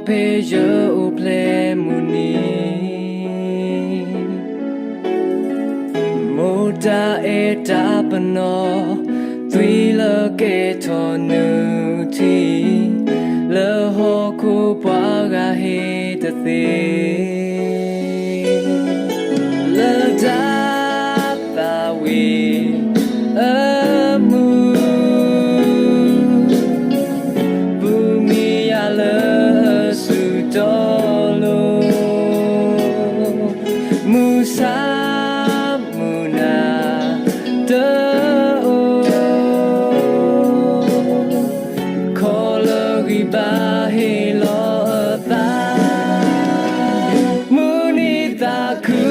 ဖဲယအိၣ်ဖျဲၣ်မုၢ်နံၤ, မိၢ်တၢ်အဲၣ်တၢ်ပနီၣ်, သွံၣ်လၢကဲထီၣ်နုၢ်ထံ, လၢဟီၣ်ခိၣ်ပှၤဂၤဟ့ၣ်တသ့ လၢတၢ်သးဝံၣ်အမူး, ပူၤမံယၤလၢအစုတီလိၤ, မုၢ်ဆါမုၢ်နၤတအိၣ်, ခီလၢဂံၢ်ဘါဟ့ၣ်လီၤအသး, မုၢ်နံၤသးခု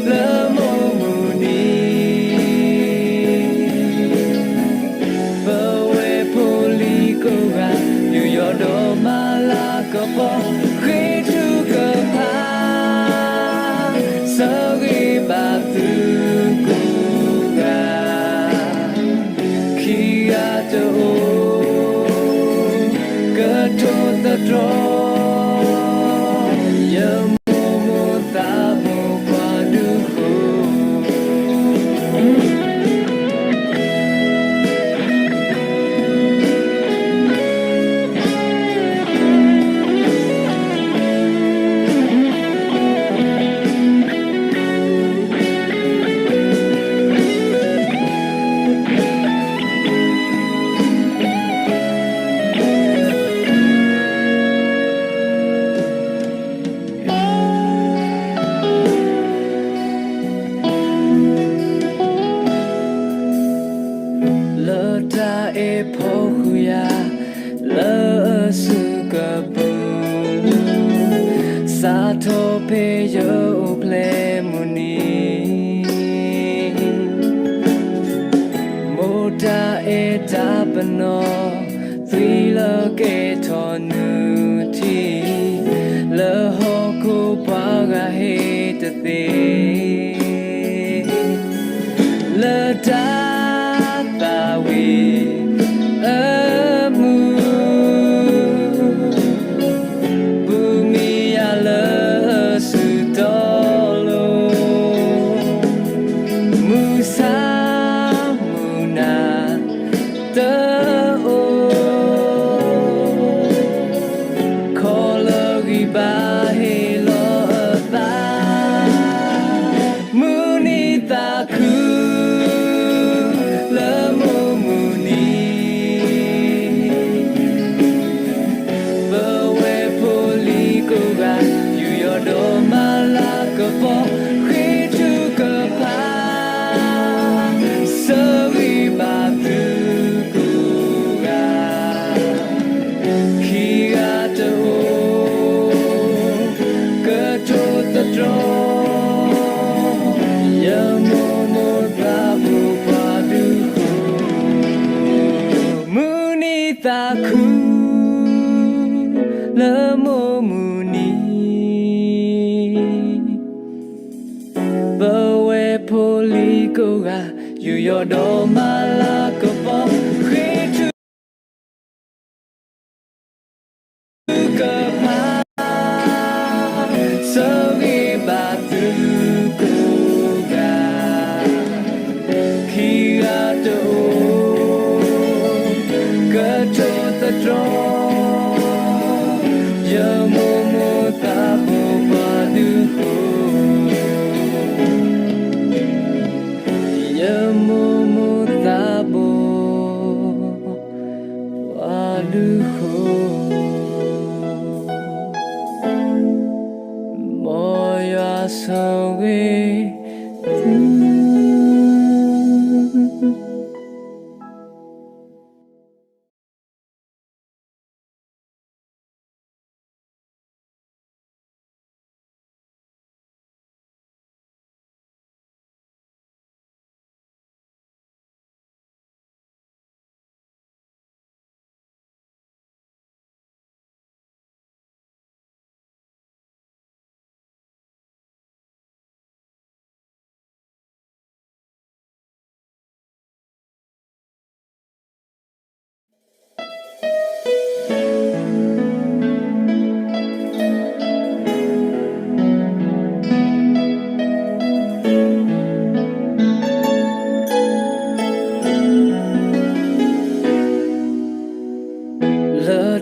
လၢမိၢ်မုၢ်နံၤ, ပဝဲဖိလံၤကိးဂၤ, ယူးယီၣ်ဒီးမၤလၤကပီၤ, ဃ့ထုကဖၣ်, ဆၢဂ့ၤဘၣ်သုကိးဂၤ ခံဂၤတအိၣ်, ကထိသတြီၤ, ယမိၢ်မိၢ်သးဘိပှၤဒုးဃိ လၢတၢ်အဲၣ်ဖီဃုာ်ယၤ လၢအစုကပူၤ, စးထီၣ်ဖဲယအိၣ်ဖျဲၣ်မုၢ်နံၤ, မိၢ်တၢ်အဲၣ်တၢ်ပနီၣ်, သွံၣ်လၢကဲထီၣ်နုၢ်ထံ, လၢဟီၣ်ခိၣ်ပှၤဂၤဟ့ၣ်တသ့ လၢတၢ်သးဝံၣ်အမူး, ပူၤမံယၤလၢအစုတီလိၤ, မုၢ်ဆါမုၢ်နၤတအိၣ်, ခီလၢဂံၢ်ဘါဟ့ၣ်လီၤအသး, မုၢ်နံၤသးခု လၢမိၢ်မုၢ်နံၤ, ပဝဲဖိလံၤကိးဂၤ, ယူးယီၣ်ဒီးမၤလၤကပီၤ, ဃ့ထုကဖၣ်, ဆၢဂ့ၤဘၣ်သုကိးဂၤ ခံဂၤတအိၣ်, ကထိသတြီၤ, ယမိၢ်မိၢ်သးဘိပှၤဒုးဃိ, မုၢ်နံၤသးခု လၢမိၢ်မုၢ်နံၤ, ပဝဲဖိလံၤကိးဂၤ, ယူးယီၣ်ဒီးမၤလၤကပီၤ, ဃ့ထု ကဖၣ်, ဆၢဂ့ၤဘၣ်သုကိးဂၤ, ခံဂၤတအိၣ်, ကထိသတြီၤ, ယမိၢ်မိၢ်သးဘိပှၤဒုးဃိ, ယမိၢ်မိၢ်သးဘိ ပှၤဒုးဃိ, မ်ယွၤဆိၣ်ဂ့ၤသု.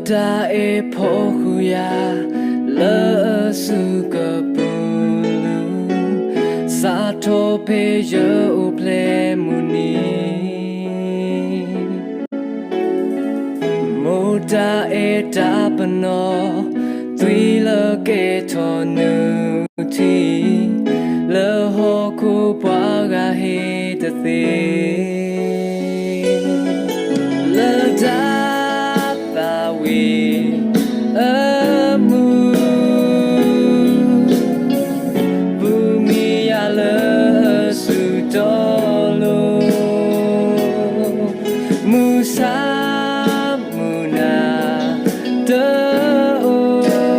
တၢ်အဲၣ်ဖီဃုာ်ယၤ လၢအစုကပူၤ, စးထီၣ်ဖဲယအိၣ်ဖျဲၣ်မုၢ်နံၤ, မိၢ်တၢ်အဲၣ်တၢ်ပနီၣ် သွံၣ်လၢကဲထီၣ်နုၢ်ထံ, လၢဟီၣ်ခိၣ်ပှၤဂၤဟ့ၣ်တသ့ လၢတၢ်သးဝံၣ်အမူး, ပူၤမံယၤလၢစုတီလိၤ, မုၢ်ဆါမုၢ်နၤတအိၣ်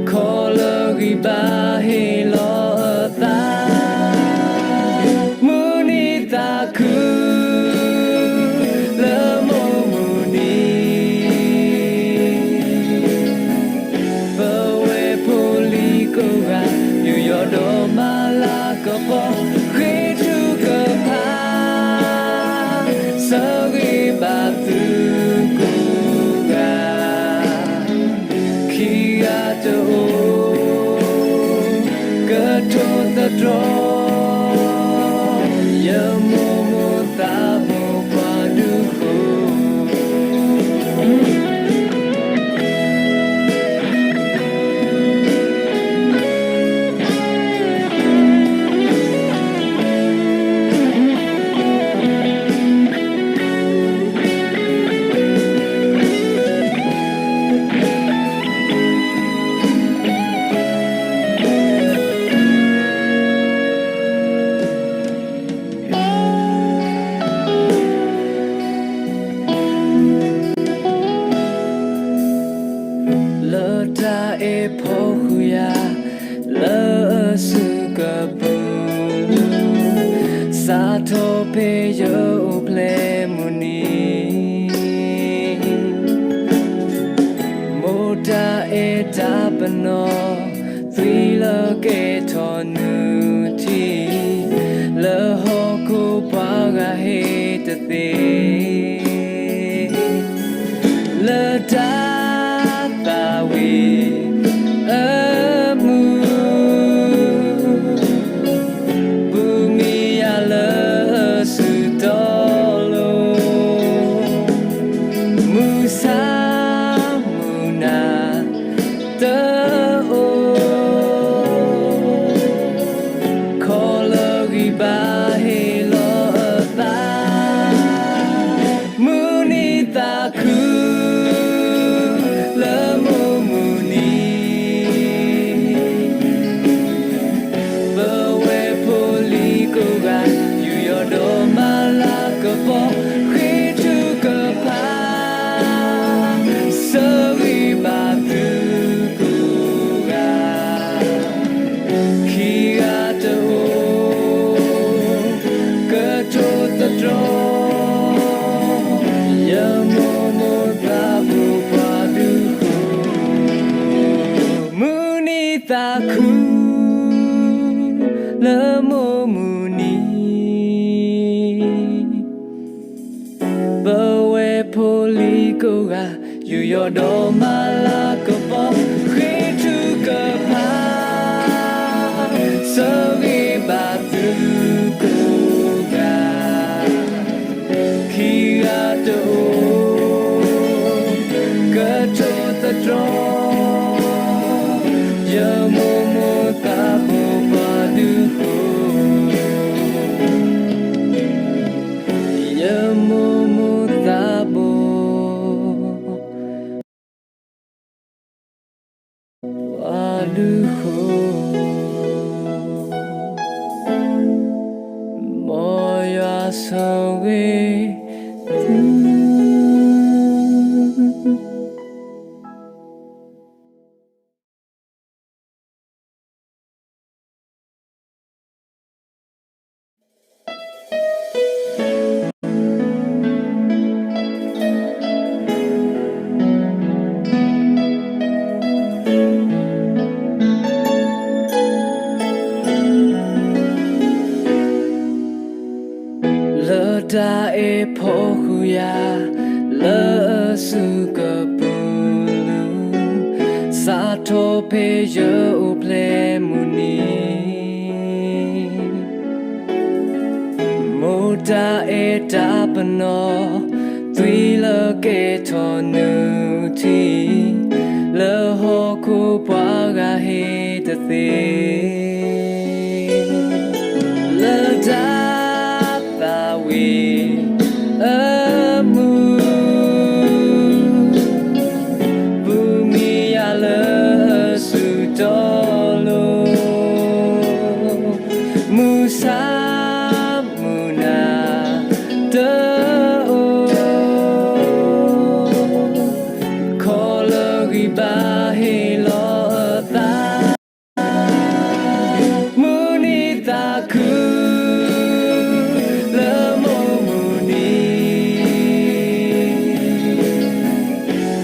ခီလၢဂံၢ်ဘါဟ့ၣ်လီၤအသး, မုၢ်နံၤသးခု လၢမိၢ်မုၢ်နံၤ, ပဝဲဖိလံၤကိးဂၤ ယူးယီၣ်ဒီးမၤလၤကပီၤ ဃ့ထုကဖၣ် ဆၢဂ့ၤဘၣ်သုကိးဂၤ ခံဂၤတအိၣ် ကထိသတြီ ယမိၢ်မိၢ်သးဘိပှၤဒုးဃိ လၢတၢ်အဲၣ်ဖီဃုာ်ယၤ လၢအစုကပူၤ, စးထီၣ်ဖဲယအိၣ်ဖျဲၣ်မုၢ်နံၤ, မိၢ်တၢ်အဲၣ်တၢ်ပနီၣ် သွံၣ်လၢကဲထီၣ်နုၢ်ထံ, လၢဟီၣ်ခိၣ်ပှၤဂၤဟ့ၣ်တသ့ လၢတၢ်သးဝံၣ်အမူး, ပူၤမံယၤလၢစုတီလိၤ, မုၢ်ဆါမုၢ်နၤ တအိၣ်, ခီလၢဂံၢ်ဘါဟ့ၣ်လီၤအသး, မုၢ်နံၤသးခု လၢမိၢ်မုၢ်နံၤ, ပဝဲဖိလံၤကိးဂၤ ယူးယီၣ်ဒီးမၤလၤကပီၤ ဃ့ထုကဖၣ် ဆၢဂ့ၤဘၣ်သုကိးဂၤ, ခံဂၤတအိၣ် ကထိသတြီ ယမိၢ်မိၢ်သးဘိပှၤဒုးဃိ မုၢ်နံၤသးခု လၢမိၢ်မုၢ်နံၤ, ပဝဲဖိလံၤကိးဂၤ ယူးယီၣ်ဒီးမၤလၤကပီၤ ဃ့ထုကဖၣ် ဆၢဂ့ၤဘၣ်သုကိးဂၤ, ခံဂၤတအိၣ် ကထိသတြီ ယမိၢ်မိၢ်သးဘိပှၤဒုးဃိ ယမိၢ်မိၢ်သးဘိ ပှၤဒုးဃိ, မ်ယွၤဆိၣ်ဂ့ၤသု လၢတၢ်အဲၣ်ဖီဃုာ်ယၤ လၢအစုကပူၤလူၤ, စးထီၣ်ဖဲယအိၣ်ဖျဲၣ်မုၢ်နံၤ, မိၢ်တၢ်အဲၣ်တၢ်ပနီၣ်, သွံၣ်လၢကဲထီၣ်နုၢ်ထံ, လၢဟီၣ်ခိၣ်ပှၤဂၤဟ့ၣ်တသ့ လၢတၢ်သးဝံၣ်အမူ, ပူၤမံယၤလၢစုတီလိၤ, မုၢ်ဆါမုၢ်နၤတအိၣ်, ခီလၢဂံၢ်ဘါဟ့ၣ်လီၤအသး မုၢ်နံၤသးခု လၢမိၢ်မုၢ်နံ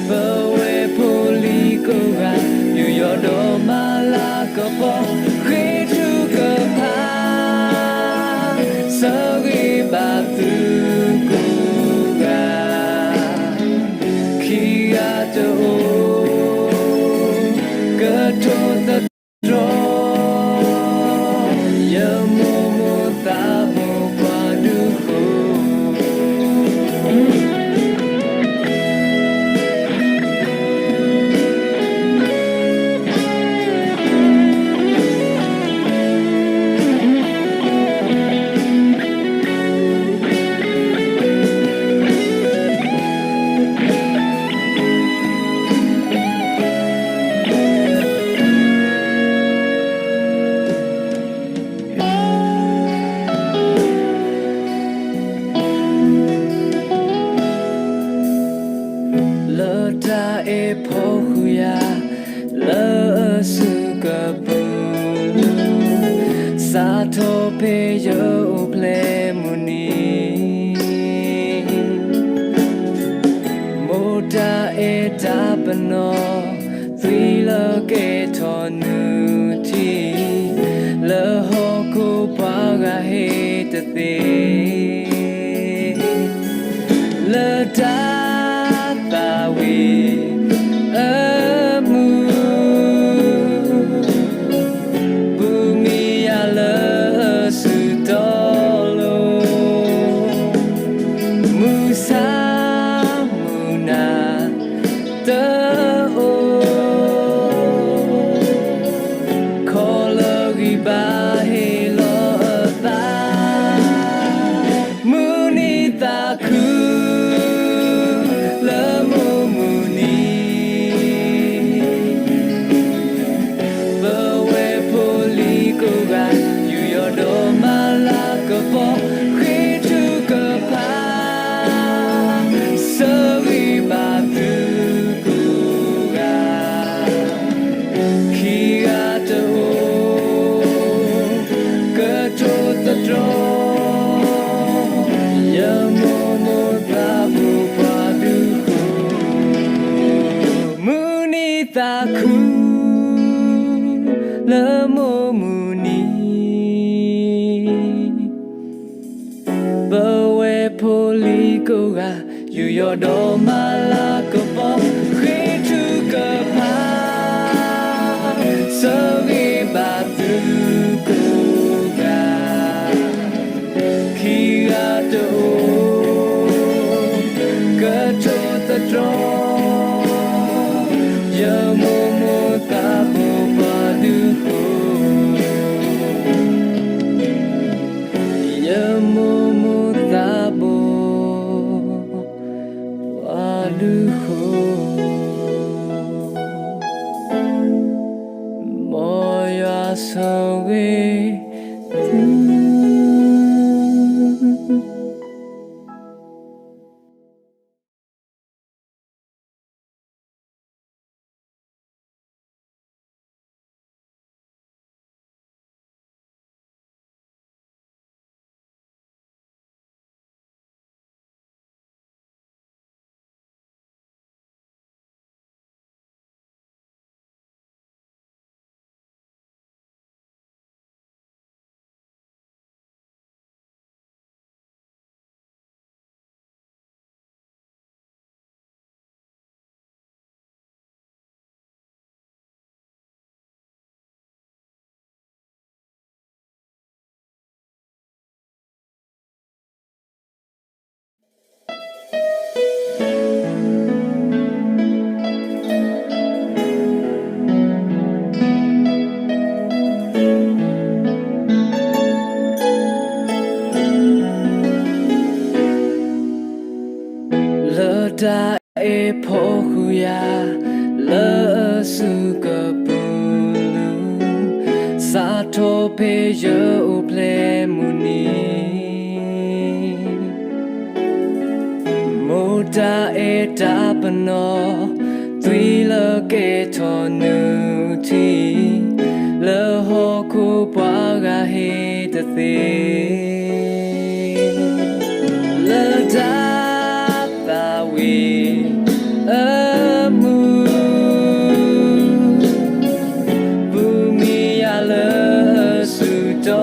ၤ, ပဝဲဖိလံၤကိးဂၤ ယူးယီၣ်ဒီးမၤလၤကပီၤ ဃ့ထုကဖၣ် ဆၢဂ့ၤဘၣ်သုကိးဂၤ ခံဂၤတအိၣ် ကတိၤသတြီ ယမိၢ်မိၢ်သးဘိၣ်ပှၤဒုးဃိ လၢတၢ်အဲၣ်ဖီဃုာ်ယၤ လၢအစုကပူၤ စးထီၣ်ဖဲယအိၣ်ဖျဲၣ်မုၢ်နံၤ မိၢ်တၢ်အဲၣ်တၢ်ပနီၣ် သွံၣ်လၢကဲထီၣ်နုၢ်ထံ လၢဟီၣ်ခိၣ်ပှၤဂၤဟ့ၣ်တသ့ လၢတၢ်သးဝံၣ်အမူ ပူၤမံယၤလၢစုတီလိၤ မုၢ်ဆါမုၢ်နၤတအိၣ် ခီလၢဂံၢ်ဘါဟ့ၣ်လီၤအသး မုၢ်နံၤသးခု လၢမိၢ်မုၢ်နံၤ ပဝဲဖိလံၤကိးဂၤ ယူးယီၣ်ဒီးမၤလၤကပီၤ ဃ့ထုကဖၣ် ဆၢဂ့ၤဘၣ်သုကိးဂၤ ခံဂၤတအိၣ် ကတိၤသတြီ ယမိၢ်မိၢ်သးဘိၣ်ပှၤဒုးဃိ မုၢ်နံၤသးခု လၢမိၢ်မုၢ်နံၤ ပဝဲဖိလံၤကိးဂၤ ယူးယီၣ်ဒီးမၤလၤကပီၤ ဃ့ထုကဖၣ် ဆၢဂ့ၤဘၣ်သုကိးဂၤ ခံဂၤတအိၣ် ကတိၤသတြီ ယမိၢ်မိၢ်သးဘိၣ်ပှၤဒုးဃိ ယမိၢ်မိၢ်သးဘိၣ်ပှၤဒုးဃိ မ်ယွၤဆိၣ်ဂ့ၤသု တၢ်အဲၣ်ဖီဃုာ်ယၤ လၢအစုကပူၤလူၤ, စးထီၣ်ဖဲယအိၣ်ဖျဲၣ်မုၢ်နံၤ မိၢ်တၢ်အဲၣ်တၢ်ပနီၣ် သွံၣ်လၢကဲထီၣ်နုၢ်ထံ လၢဟီၣ်ခိၣ်ပှၤဂၤဟ့ၣ်တသ့ လၢတၢ်သးဝံၣ်အမုၢ် ပူၤမံယၤလၢစုတီၤ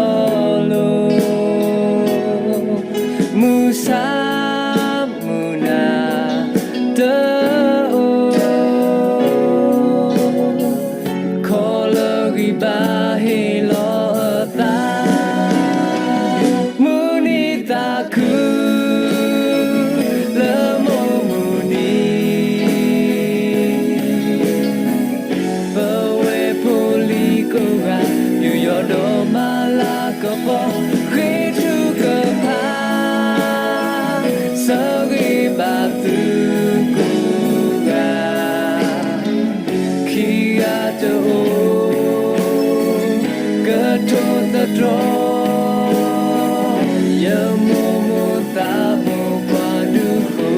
လိၤ မုၢ်ဆါမုၢ်နၤတအိၣ် ခီလၢဂံၢ်ဘါဟ့ၣ်လီၤအသး မုၢ်နံၤသးခု လၢမိၢ်မုၢ်နံၤ ပဝဲဖိလံၤကိးဂၤ ယူးယီၣ်ဒီးမၤလၤကပီၤ ဃ့ထုကဖၣ် ဆၢဂ့ၤဘၣ်သုကိးဂၤ ခံဂၤတအိၣ် ကထိသတြီၤ ယမိၢ်မိၢ်သးဘိပှၤဒုးဃိ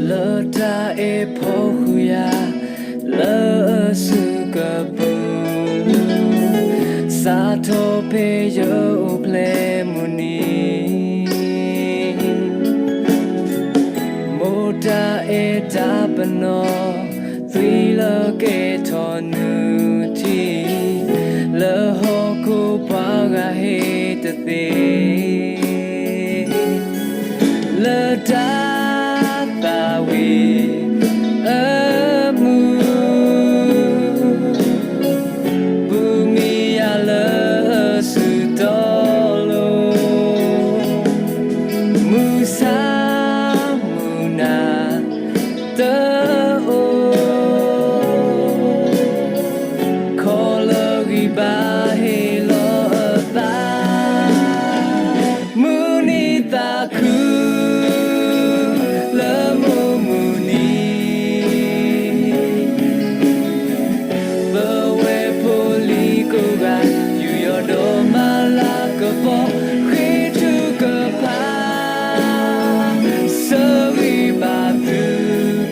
လၢတၢ်အဲၣ်ဖီဃုာ်ယၤ လၢအစုကပူၤ စးထီၣ်ဖဲယအိၣ်ဖျဲၣ်မုၢ်နံၤ မိၢ်တၢ်အဲၣ်တၢ်ပနီၣ် သွံၣ်လၢကဲထီၣ်နုၢ်ထံ လၢဟီၣ်ခိၣ်ပှၤဂၤဟ့ၣ်တသ့ လၢတၢ်သးဝံၣ်အမုၢ် ပူၤမံယၤလၢစုတီၤလိၤ မုၢ်ဆါမုၢ်နၤတအိၣ် ခီလၢဂံၢ်ဘါဟ့ၣ်လီၤအသး မုၢ်နံၤသးခု လၢမိၢ်မုၢ်နံၤ ပဝဲဖိလံၤကိးဂၤ ယူးယီၣ်ဒီးမၤလၤကပီၤ ဃ့ထုကဖၣ် ဆၢဂ့ၤဘၣ်သု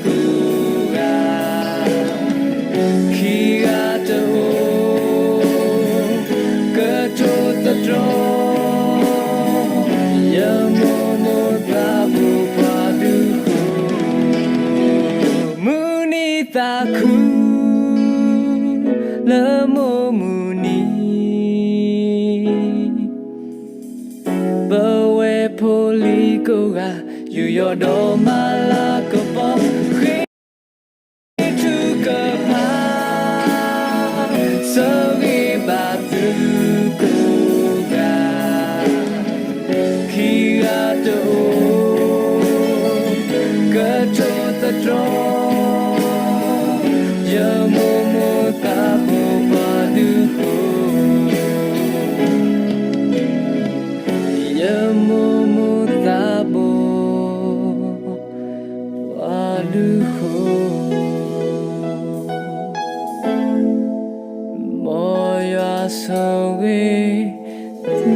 ကိးဂၤ ခံဂၤတအိၣ် ကထိသတြီၤ ယမိၢ်မိၢ်သးဘိပှၤဒုးဃိ မုၢ်နံၤသးခု လၢမိၢ်မုၢ်နံၤ ပဝဲဖိလံၤကိးဂၤ ယူးယီၣ်ဒီးမၤလၤကပီၤ ဃ့ထုကဖၣ် ဆၢဂ့ၤဘၣ်သုကိးဂၤ ခံဂၤတအိၣ် ကထိသတြီၤ ယမိၢ်မိၢ်သးဘိပှၤဒုးဃိ ယမိၢ်မိၢ်သးဘိ ပှၤဒုးဃိ မ်ယွၤဆိၣ်ဂ့ၤသု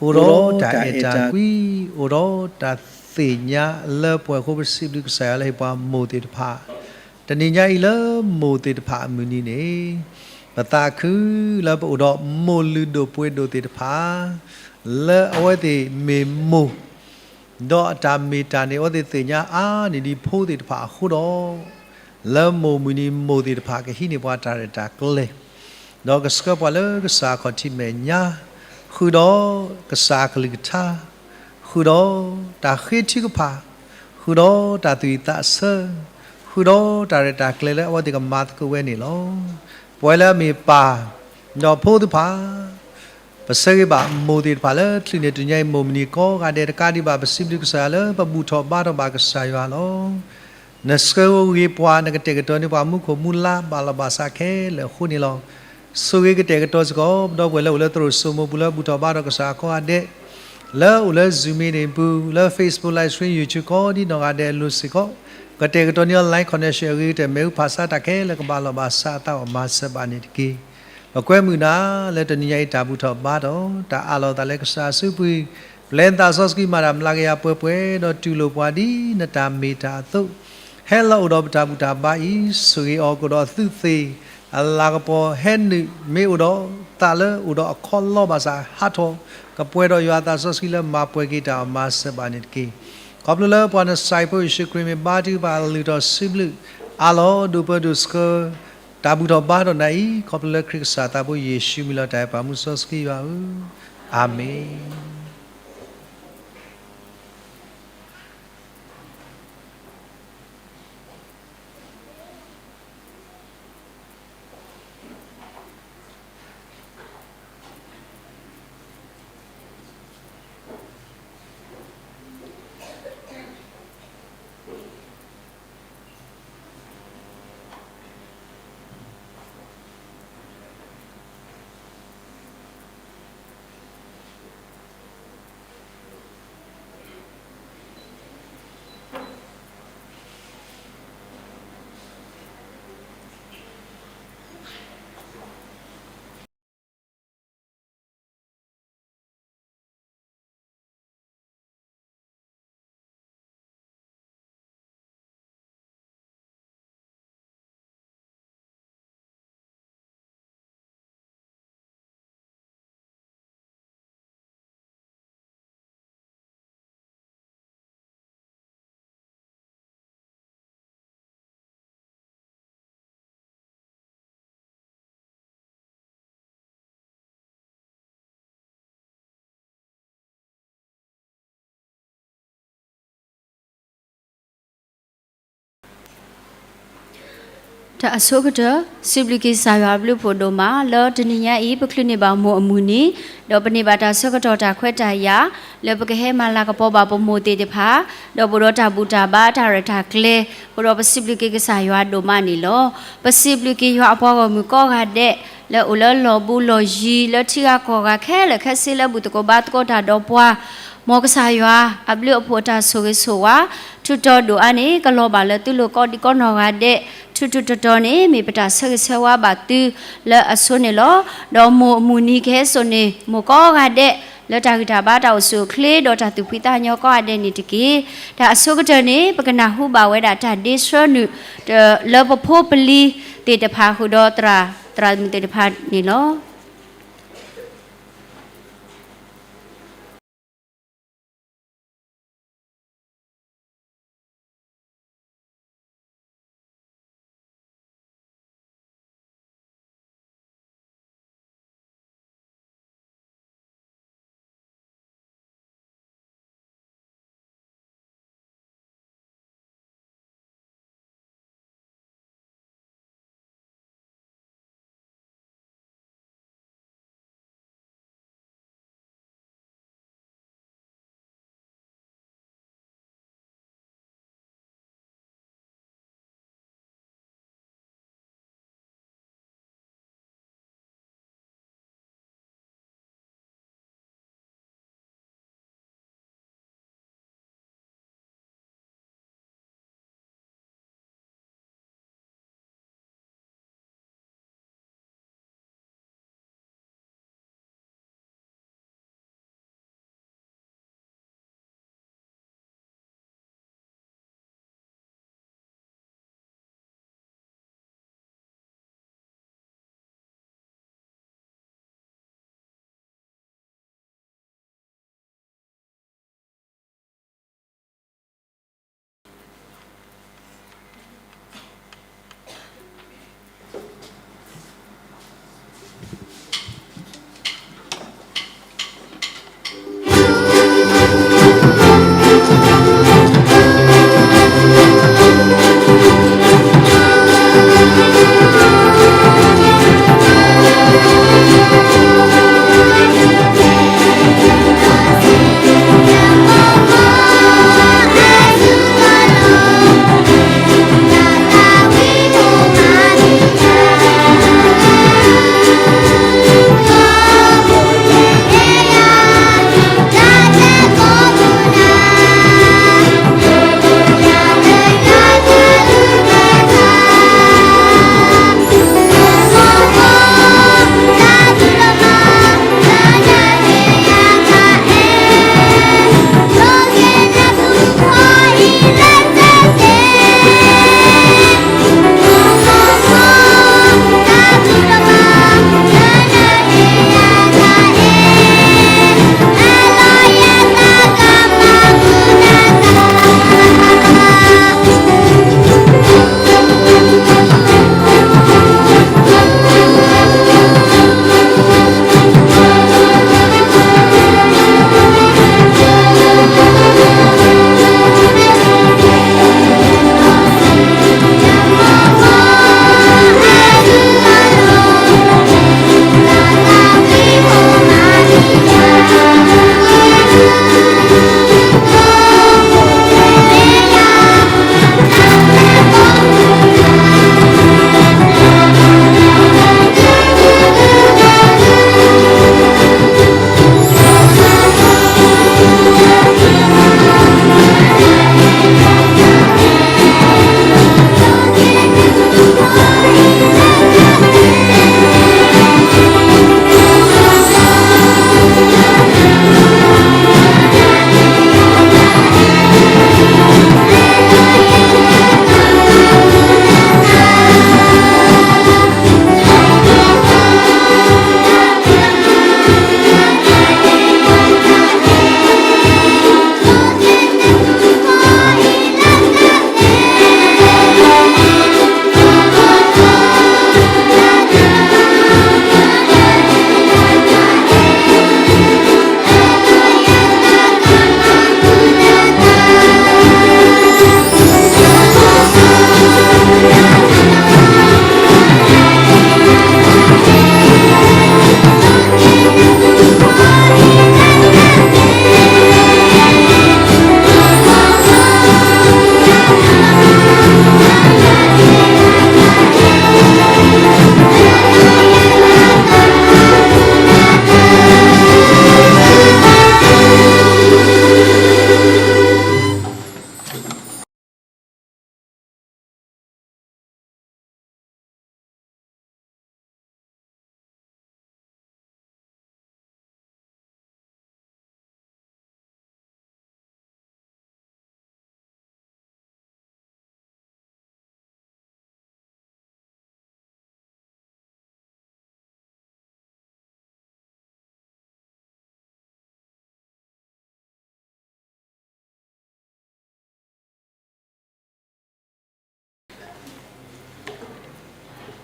အိၣ်ဒီးတၢ်အဲၣ်တၢ်ကွံ, အိၣ်ဒီးတၢ်သ့ၣ်ညါလၢပှဲၤအဃိ ပစံးဘျုးကစၢ်ယွၤလၢဟ့ၣ်ပှၤမိၢ်သ့ၣ်တဖၣ်, တနံၤညါအံၤလၢမိၢ်သ့ၣ်တဖၣ်အမုၢ်နံၤန့ၣ်, ပသးခုလၢပအိၣ်ဒီးမိၢ်လုၢ်ဒိၣ်ပှ့ၤဒိၣ်သ့ၣ်တဖၣ် လၢအဝဲသ့ၣ်မ့ၢ်မိၢ် ဒီးအတၢ်မ့ၢ်တၢ်န့ၣ် အဝဲသ့ၣ်သ့ၣ်ညါအါန့ၢ်ဒံးဖိသ့ၣ်တဖၣ်အဃိဒီး, လၢမိၢ်မုၢ်နံၤမိၢ်သ့ၣ်တဖၣ်ကဟံးန့ၢ်ပှၤတၢ်ရဲၣ်တၢ်ကျဲၤ, ဒီးကဆှၢပှၤလၢကစၢ်ခီၣ်ထံးမဲာ်ညါ, ဃုာ်ဒီးကစၢ်အကလုၢ်ကထါ, ဃုာ်ဒီးတၢ်ဃ့ထုကဖၣ်, ဃုာ်ဒီးတၢ်သူၣ်ဝံၣ်သးဆၢ, ဃုာ်ဒီးတၢ်ရဲၣ်တၢ်ကျဲၤလၢအဝဲသ့ၣ်ကမၤသကိးဝဲန့ၣ်လီၤ. ပဝဲလၢအမ့ၢ်ပၢ် ဒီးဖိသ့ၣ်တဖၣ် ပဆၢဂ့ၤဘၣ်မိၢ်သ့ၣ်တဖၣ်လၢတချုးန့ၣ် တနံၤညါအံၤမိၢ်မုၢ်နံၤကိးဂၤဒဲး တကးဒံးဘၣ် ပစံးဘျုးကစၢ်ယွၤလၢပဘူၣ်ထီၣ်ဘါထီၣ်ဘၣ်ကစၢ်ယွၤလီၤ. နဆှၢဂ့ၤပှၤ နကတဲာ်ကတီၤန့ၢ်ပှၤမူခိၣ်မူလါဘၣ်လီၤဘၣ်စးခဲလၢာ်အဃိန့ၣ်လီၤ. ဆိၣ်ဂ့ၤကတဲာ်ကတီၤစ့ၢ်ကီး ပဒီပုၢ်ဝဲၢ်လၢအိၣ်လၢသရိာ်စိမိၤပူၤလၢဘူၣ်ထီၣ်ဘါထီၣ်ကစၢ်အကိးဂၤဒဲး လၢအိၣ်လၢ Zoom meeting ပူၤ လၢ Facebook Live Stream YouTube ကိးဒ်နီၢ်ဂၤဒဲးအလိၤစ့ၢ်ကီး, ကတဲာ်ကတီၤန့ၢ် online connection အဂ့ၤကတၢၢ် မ့ၣ်အူဖးဆါတၢ်ခဲလၢာ် ကဘၣ်လီၤဘၣ်စးအသးအိၣ်မၤစၢၤဘၣ်န့ၣ်တက့ၢ်. ပကွဲမုာ်နၤလၢတနံၤညါအံၤတၢ်ဘူၣ်ထီၣ်ဘါထီၣ် တၢ်အးလီၤသးလၢကစၢ်အစုပူၤ, ပျဲနသးစီဆှံမၤတၢ်မျးကယၤပှဲၤပှဲၤ ဒီးတူၢ်လိာ်ပှၤဒ်နတၢ်မ့ၢ်တၢ်အသိး, ဟဲလီၤအိၣ်ဒီးပတၢ်ဘူၣ်တၢ်ဘါအံၤ, ဆိၣ်ဂ့ၤအီၤကဒီးသုသ့ၣ်အလၤကပီၤ ဟဲနုာ်မ့ၢ်အိၣ်ဒီးသးလၢအိၣ်ဒီးအခီလီၤဘၣ်စးဟးထီၣ်, ကပှဲၤဒီးယွၤအသးစီဆှံလၢမၤပှဲၤက့ၤတၢ်အီၣ်မၤစၢၤဘၣ်န့ၣ်တက့ၢ်. ခီဖျိလၢပှၤနစၢ်ဖိယ့ၣ်ၡူးခရံာ်မ့ၢ်ဘါထုကဖၣ် လုၢ်ထီၣ်စံးဘျုး အးလီၤဒိၣ်ပၢဒိၣ်ဆှၢ တၢ်ဘူၣ်ထီၣ်ဘါထီၣ်နၤအံၤ, ခီဖျိလၢခရံာ်ကစၢ်သးဘိယ့ၣ်ၡူးမံၤလီၤတၢ်အဲၣ်ပှၤမူစီဆှံယွၤဧၢ, အၤမ့ၣ်.တၢ်အဆိကတၢၢ် စံးဘျုးက့ၤကစၢ်ယွၤအဘျုးအဖှိၣ်ဒိၣ်မး လၢတနံၤညါအံၤ ပချုးန့ၢ်ဘၣ်မိၢ်အမုၢ်နံၤ, ဒီးပန့ၢ်ဘၣ်တၢ်ဆၢကတီၢ်တၢ်ခွဲးတၢ်ယာ် လၢပကဟဲမၤလၤကပီၤဘၣ်ပမိၢ်သ့ၣ်တဖၣ်, ဒီးပအိၣ်ဒီးတၢ်ဘူၣ်တၢ်ဘါတၢ်ရဲၣ်တၢ်ကျဲၤ, ပအိၣ်ဒီးပစံးဘျုးက့ၤကစၢ်ယွၤဒိၣ်မးန့ၣ်လီၤ. ပစံးဘျုးက့ၤယွၤအပှၤဂီၢ်မုၢ်ကိးဂၤဒဲး လၢအိၣ်လၢလီၢ်ဘူးလီၢ်ယံၤ လၢထံဂၤကီၢ်ဂၤခဲလၢာ်ခဲဆ့လၢဘူၣ်သကိးဘါသကိးတၢ်ဒီးပှၤ မ်ကစၢ်ယွၤအဘျုးအဖှိၣ်အတၢ်ဆိၣ်ဂ့ၤဆိၣ်ဝါ ထူးတီၤဒိၣ်အါန့ၣ် ကလီၤဘၣ်လၢသုလိၤကိးဒံကိးနီၢ်ဂၤဒဲး, ထူးထူးတီၤတီၤန့ၣ် မ့ၢ်ပတၢ်ဆၢဂ့ၤဆၢဝါဘၣ်သုလၢအဆိန့ၣ်လီၤ. ဒီးမိၢ်အမုၢ်နံၤကဟဲစိာ်န့ၢ် မိၢ်ကိးဂၤဒဲး လၢတၢ်ဂံၢ်တၢ်ဘါတၢ်အိၣ်ဆူၣ်အိၣ်ချ့ ဒီးတၢ်သူၣ်ဖှံသးညီကိးဂၤဒဲးန့ၣ်တက့ၢ်. တၢ်အဆိကတၢၢ်န့ၣ် ပကနၢ်ဟူဘၣ်ဝဲဒၣ်တၢ်ဒ့ဆှၢနုာ် လၢပဖိပလံၤသ့ၣ်တဖၣ်ဃုာ်ဒီးသရၣ်သရၣ်မုၣ်သ့ၣ်တဖၣ်န့ၣ်လီၤ.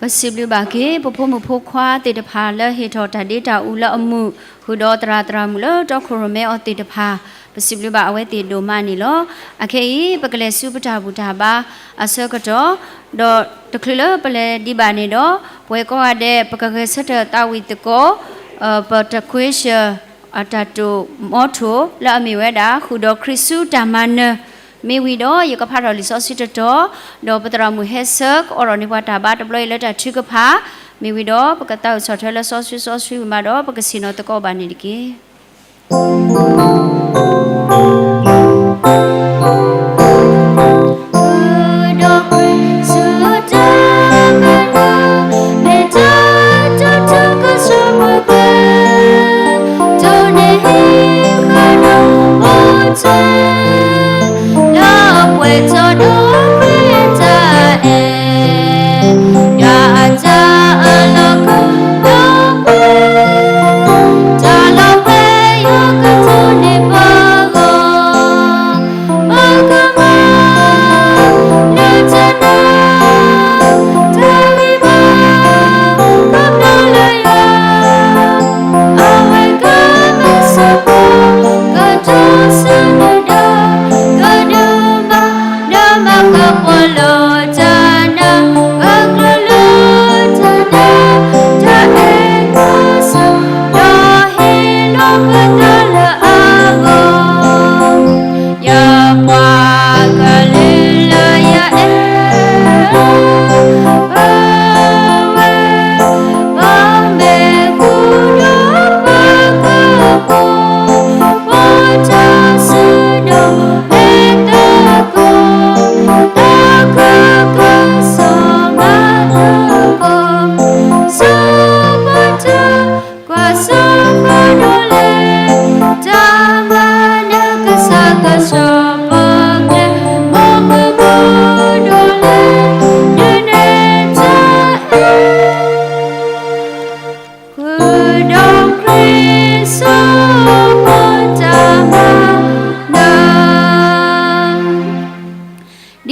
ပစံးဘျုးဘၣ်က့ၤ ပဖိမုၣ်ဖိခွါသ့ၣ်တဖၣ်လၢဟ့ၣ်ထီၣ်တၢ်ဒ့တၢ်အူလၢအမုာ်, ဃုာ်ဒီးသရၣ်သရၣ်မုၣ်လၢတီခိၣ်ရိၣ်မဲအီၤသ့ၣ်တဖၣ်, ပစံးဘျုးဘၣ်အဝဲသ့ၣ်ဒိၣ်မးန့ၣ်လီၤ. အခဲအံၤ ပကလဲၤဆူပတၢ်ဘူၣ်တၢ်ဘါအဆၢကတီၢ်, ဒီးတချုးလၢပလဲၤဒံးဘၣ်န့ၣ်ဒီး, ပဝဲကိးဂၤဒဲး ပကဂဲၤဆၢထၢၣ်သးဝံၣ်သကိး ပတကွ့ရှၢၣ် အတၢ်တိာ်မီထိၣ်လၢအမ့ၢ်ဝဲဒၣ် ဃုာ်ဒီးခရံာ်ဆူတၢ်မၤနၢၤ, မ့ၢ်ဝံၤဒီးယကဖးထီၣ်လံာ်စီဆှံတတီၤ, ဒီးပသရၣ်မုၣ်ဟဲဆှၢအိးထီၣ်န့ၢ်ပှၤတၢ်ဘါတဘျီအံၤလၢတၢ်ထုကဖၣ်, မ့ၢ်ဝံၤဒီးပကသးဝံၣ်ဆီၣ်ထွဲလၢစီဆှံစီဆှံဝံၤမးဒီး ပကဆ့ၣ်နီၤသကိးဘၣ်န့ၣ်တက့ၢ်.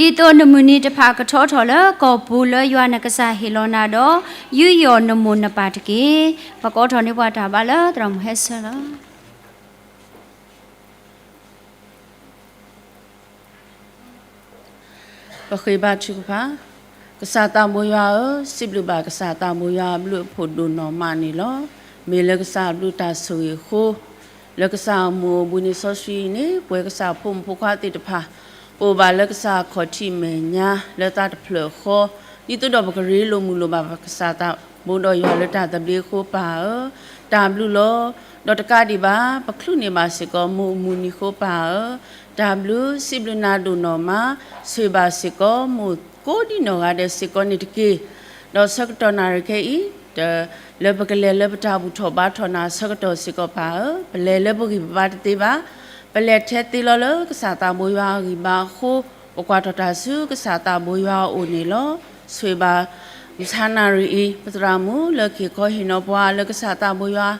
ဒ်သိးနမုၢ်နံၤတဖၣ်ကထီထီၣ်လၢကီၢ်ပူၤလၢ ယွၤနကစၢ်ဟ့ၣ်လီၤနၤဒီး, ယူးယီၣ်နမိၢ်နပၢ်တက့ၢ်. ပကိးထီၣ်န့ၢ်ပှၤတၢ်ဘါလၢသရၣ်မုၣ်ဟဲဆှၢလီၤ. ပဃ့ဘါထုကဖၣ်. ကစၢ်သးဘိယွၤဧၢ, စံးဘျုးဘၣ်ကစၢ်သးဘိယွၤအဘျုးအဖှိၣ်ဒိၣ်နီၢ်မးန့ၣ်လီၤ. မ့ၢ်လၢကစၢ်အဘျုးတၢ်ဆိၣ်ဂ့ၤအဃိ, လၢကစၢ်အမုၢ်အိၣ်ဘှံးနံၤစီဆှံအံၤန့ၣ် ပဝဲကစၢ်ဖိမုၣ်ဖိခွါသ့ၣ်တဖၣ် ပအိၣ်ဘၣ်လၢကစၢ်အခီၣ်ထံးမဲာ်ညါ လၢသးတဖျၢၣ်ဃီ, ဒ်သိးဒီးပကရ့လိာ်မုာ်လိာ်ဘၣ်ပကစၢ်သးဘိဒီးယွၤလၢတၢ်သဘျ့အဃိပၢ်ဧၢ, တၢ်ဘျုးလီၤ. ဒီးတကးဒံးဘၣ် ပချုးန့ၢ်ဘၣ်စ့ၢ်ကီး မုၢ်အိၣ်မုၢ်နံၤအဃိပၢ်ဧၢ, တၢ်ဘျုး. စံးဘျုးနၤဒိၣ်နီၢ်မး, ဆိၣ်ဂ့ၤဘၣ်စ့ၢ်ကီး မိၢ်ကိးဒံနီၢ်ဂၤဒဲးစ့ၢ်ကီးန့ၣ်တက့ၢ်. ဒီးဆၢကတီၢ်နၣ်ရံၣ်ခဲအံၤ လၢပကလဲၤလၢပတၢ်ဘူၣ်ထီၣ်ဘါထီၣ်နၤအဆၢကတီၢ်စ့ၢ်ကီးပၢ်ဧၢ, ပလဲၤလၢပဂံၢ်ပဘါတသ့ဘၣ်, ပလဲၤထဲသ့လီၤလၢကစၢ်သးဘိယွၤအဂံၢ်ဘါအဃိ, ပကွၢ်ထီၣ်တၢ်ဆူကစၢ်သးဘိယွၤအအိၣ်န့ၣ်လီၤ. ဆိၣ်ဂ့ၤဘၣ် မုၢ်ဆါနၣ်ရံၣ်အံၤ ပသရၣ်မုၣ်လၢကဟ့ၣ်ခီဟ့ၣ်နီၤပှၤလၢကစၢ်သးဘိယွၤ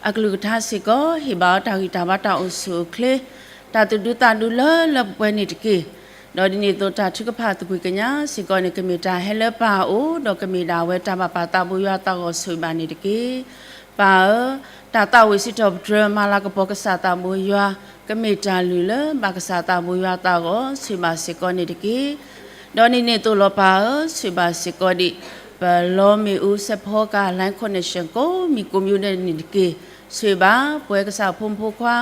အကလုၢ်ကထါစ့ၢ်ကီး ဟ့ၣ်ဘၣ်အီၤတၢ်ဂံၢ်တၢ်ဘါတၢ်အိၣ်ဆူၣ်အိၣ်ချ့, တၢ်သူၣ်ဒူသးဒူလၢလၢပှဲၤပှဲၤန့ၣ်တက့ၢ်. ဒီးဒ်န့ၣ်အသိးတၢ်ထုကဖၣ်သကွံၢ်ကညးစ့ၢ်ကီးန့ၣ် ကမ့ၢ်တၢ်ဟဲလၢပၢ်အအိၣ်, ဒီးကမ့ၢ်ဒၣ်ဝဲတၢ်ဘၣ်ပာ်သးဘိယွၤသးဂီၤဆိၣ်ဂ့ၤဘၣ်န့ၣ်တက့ၢ်. ပၢ်ဧၢ, တၢ်သးဝံၣ်စံးထီၣ်ပတြၢၤမၤလၤကပီၤကစၢ်သးဘိယွၤ ကမ့ၢ်တၢ်လုၢ်လၢဘၣ်ကစၢ်သးဘိယွၤသးဂီၤဆိၣ်ဂ့ၤဘၣ်စ့ၢ်ကီးန့ၣ်တက့ၢ်. ဒီးဒ်န့ၣ်အသိးလီၤပၢ်ဧၢ, ဆိၣ်ဂ့ၤဘၣ်စ့ၢ်ကီးဒံး ပလီမ့ၣ်အူစဲးဖီကၤ Line Connection ကိးမံၤကိးမံၤဒဲးန့ၣ်တက့ၢ်. ဆိၣ်ဂ့ၤဘၣ်ပဝဲကစၢ်ဖိမုၣ်ဖိခွါ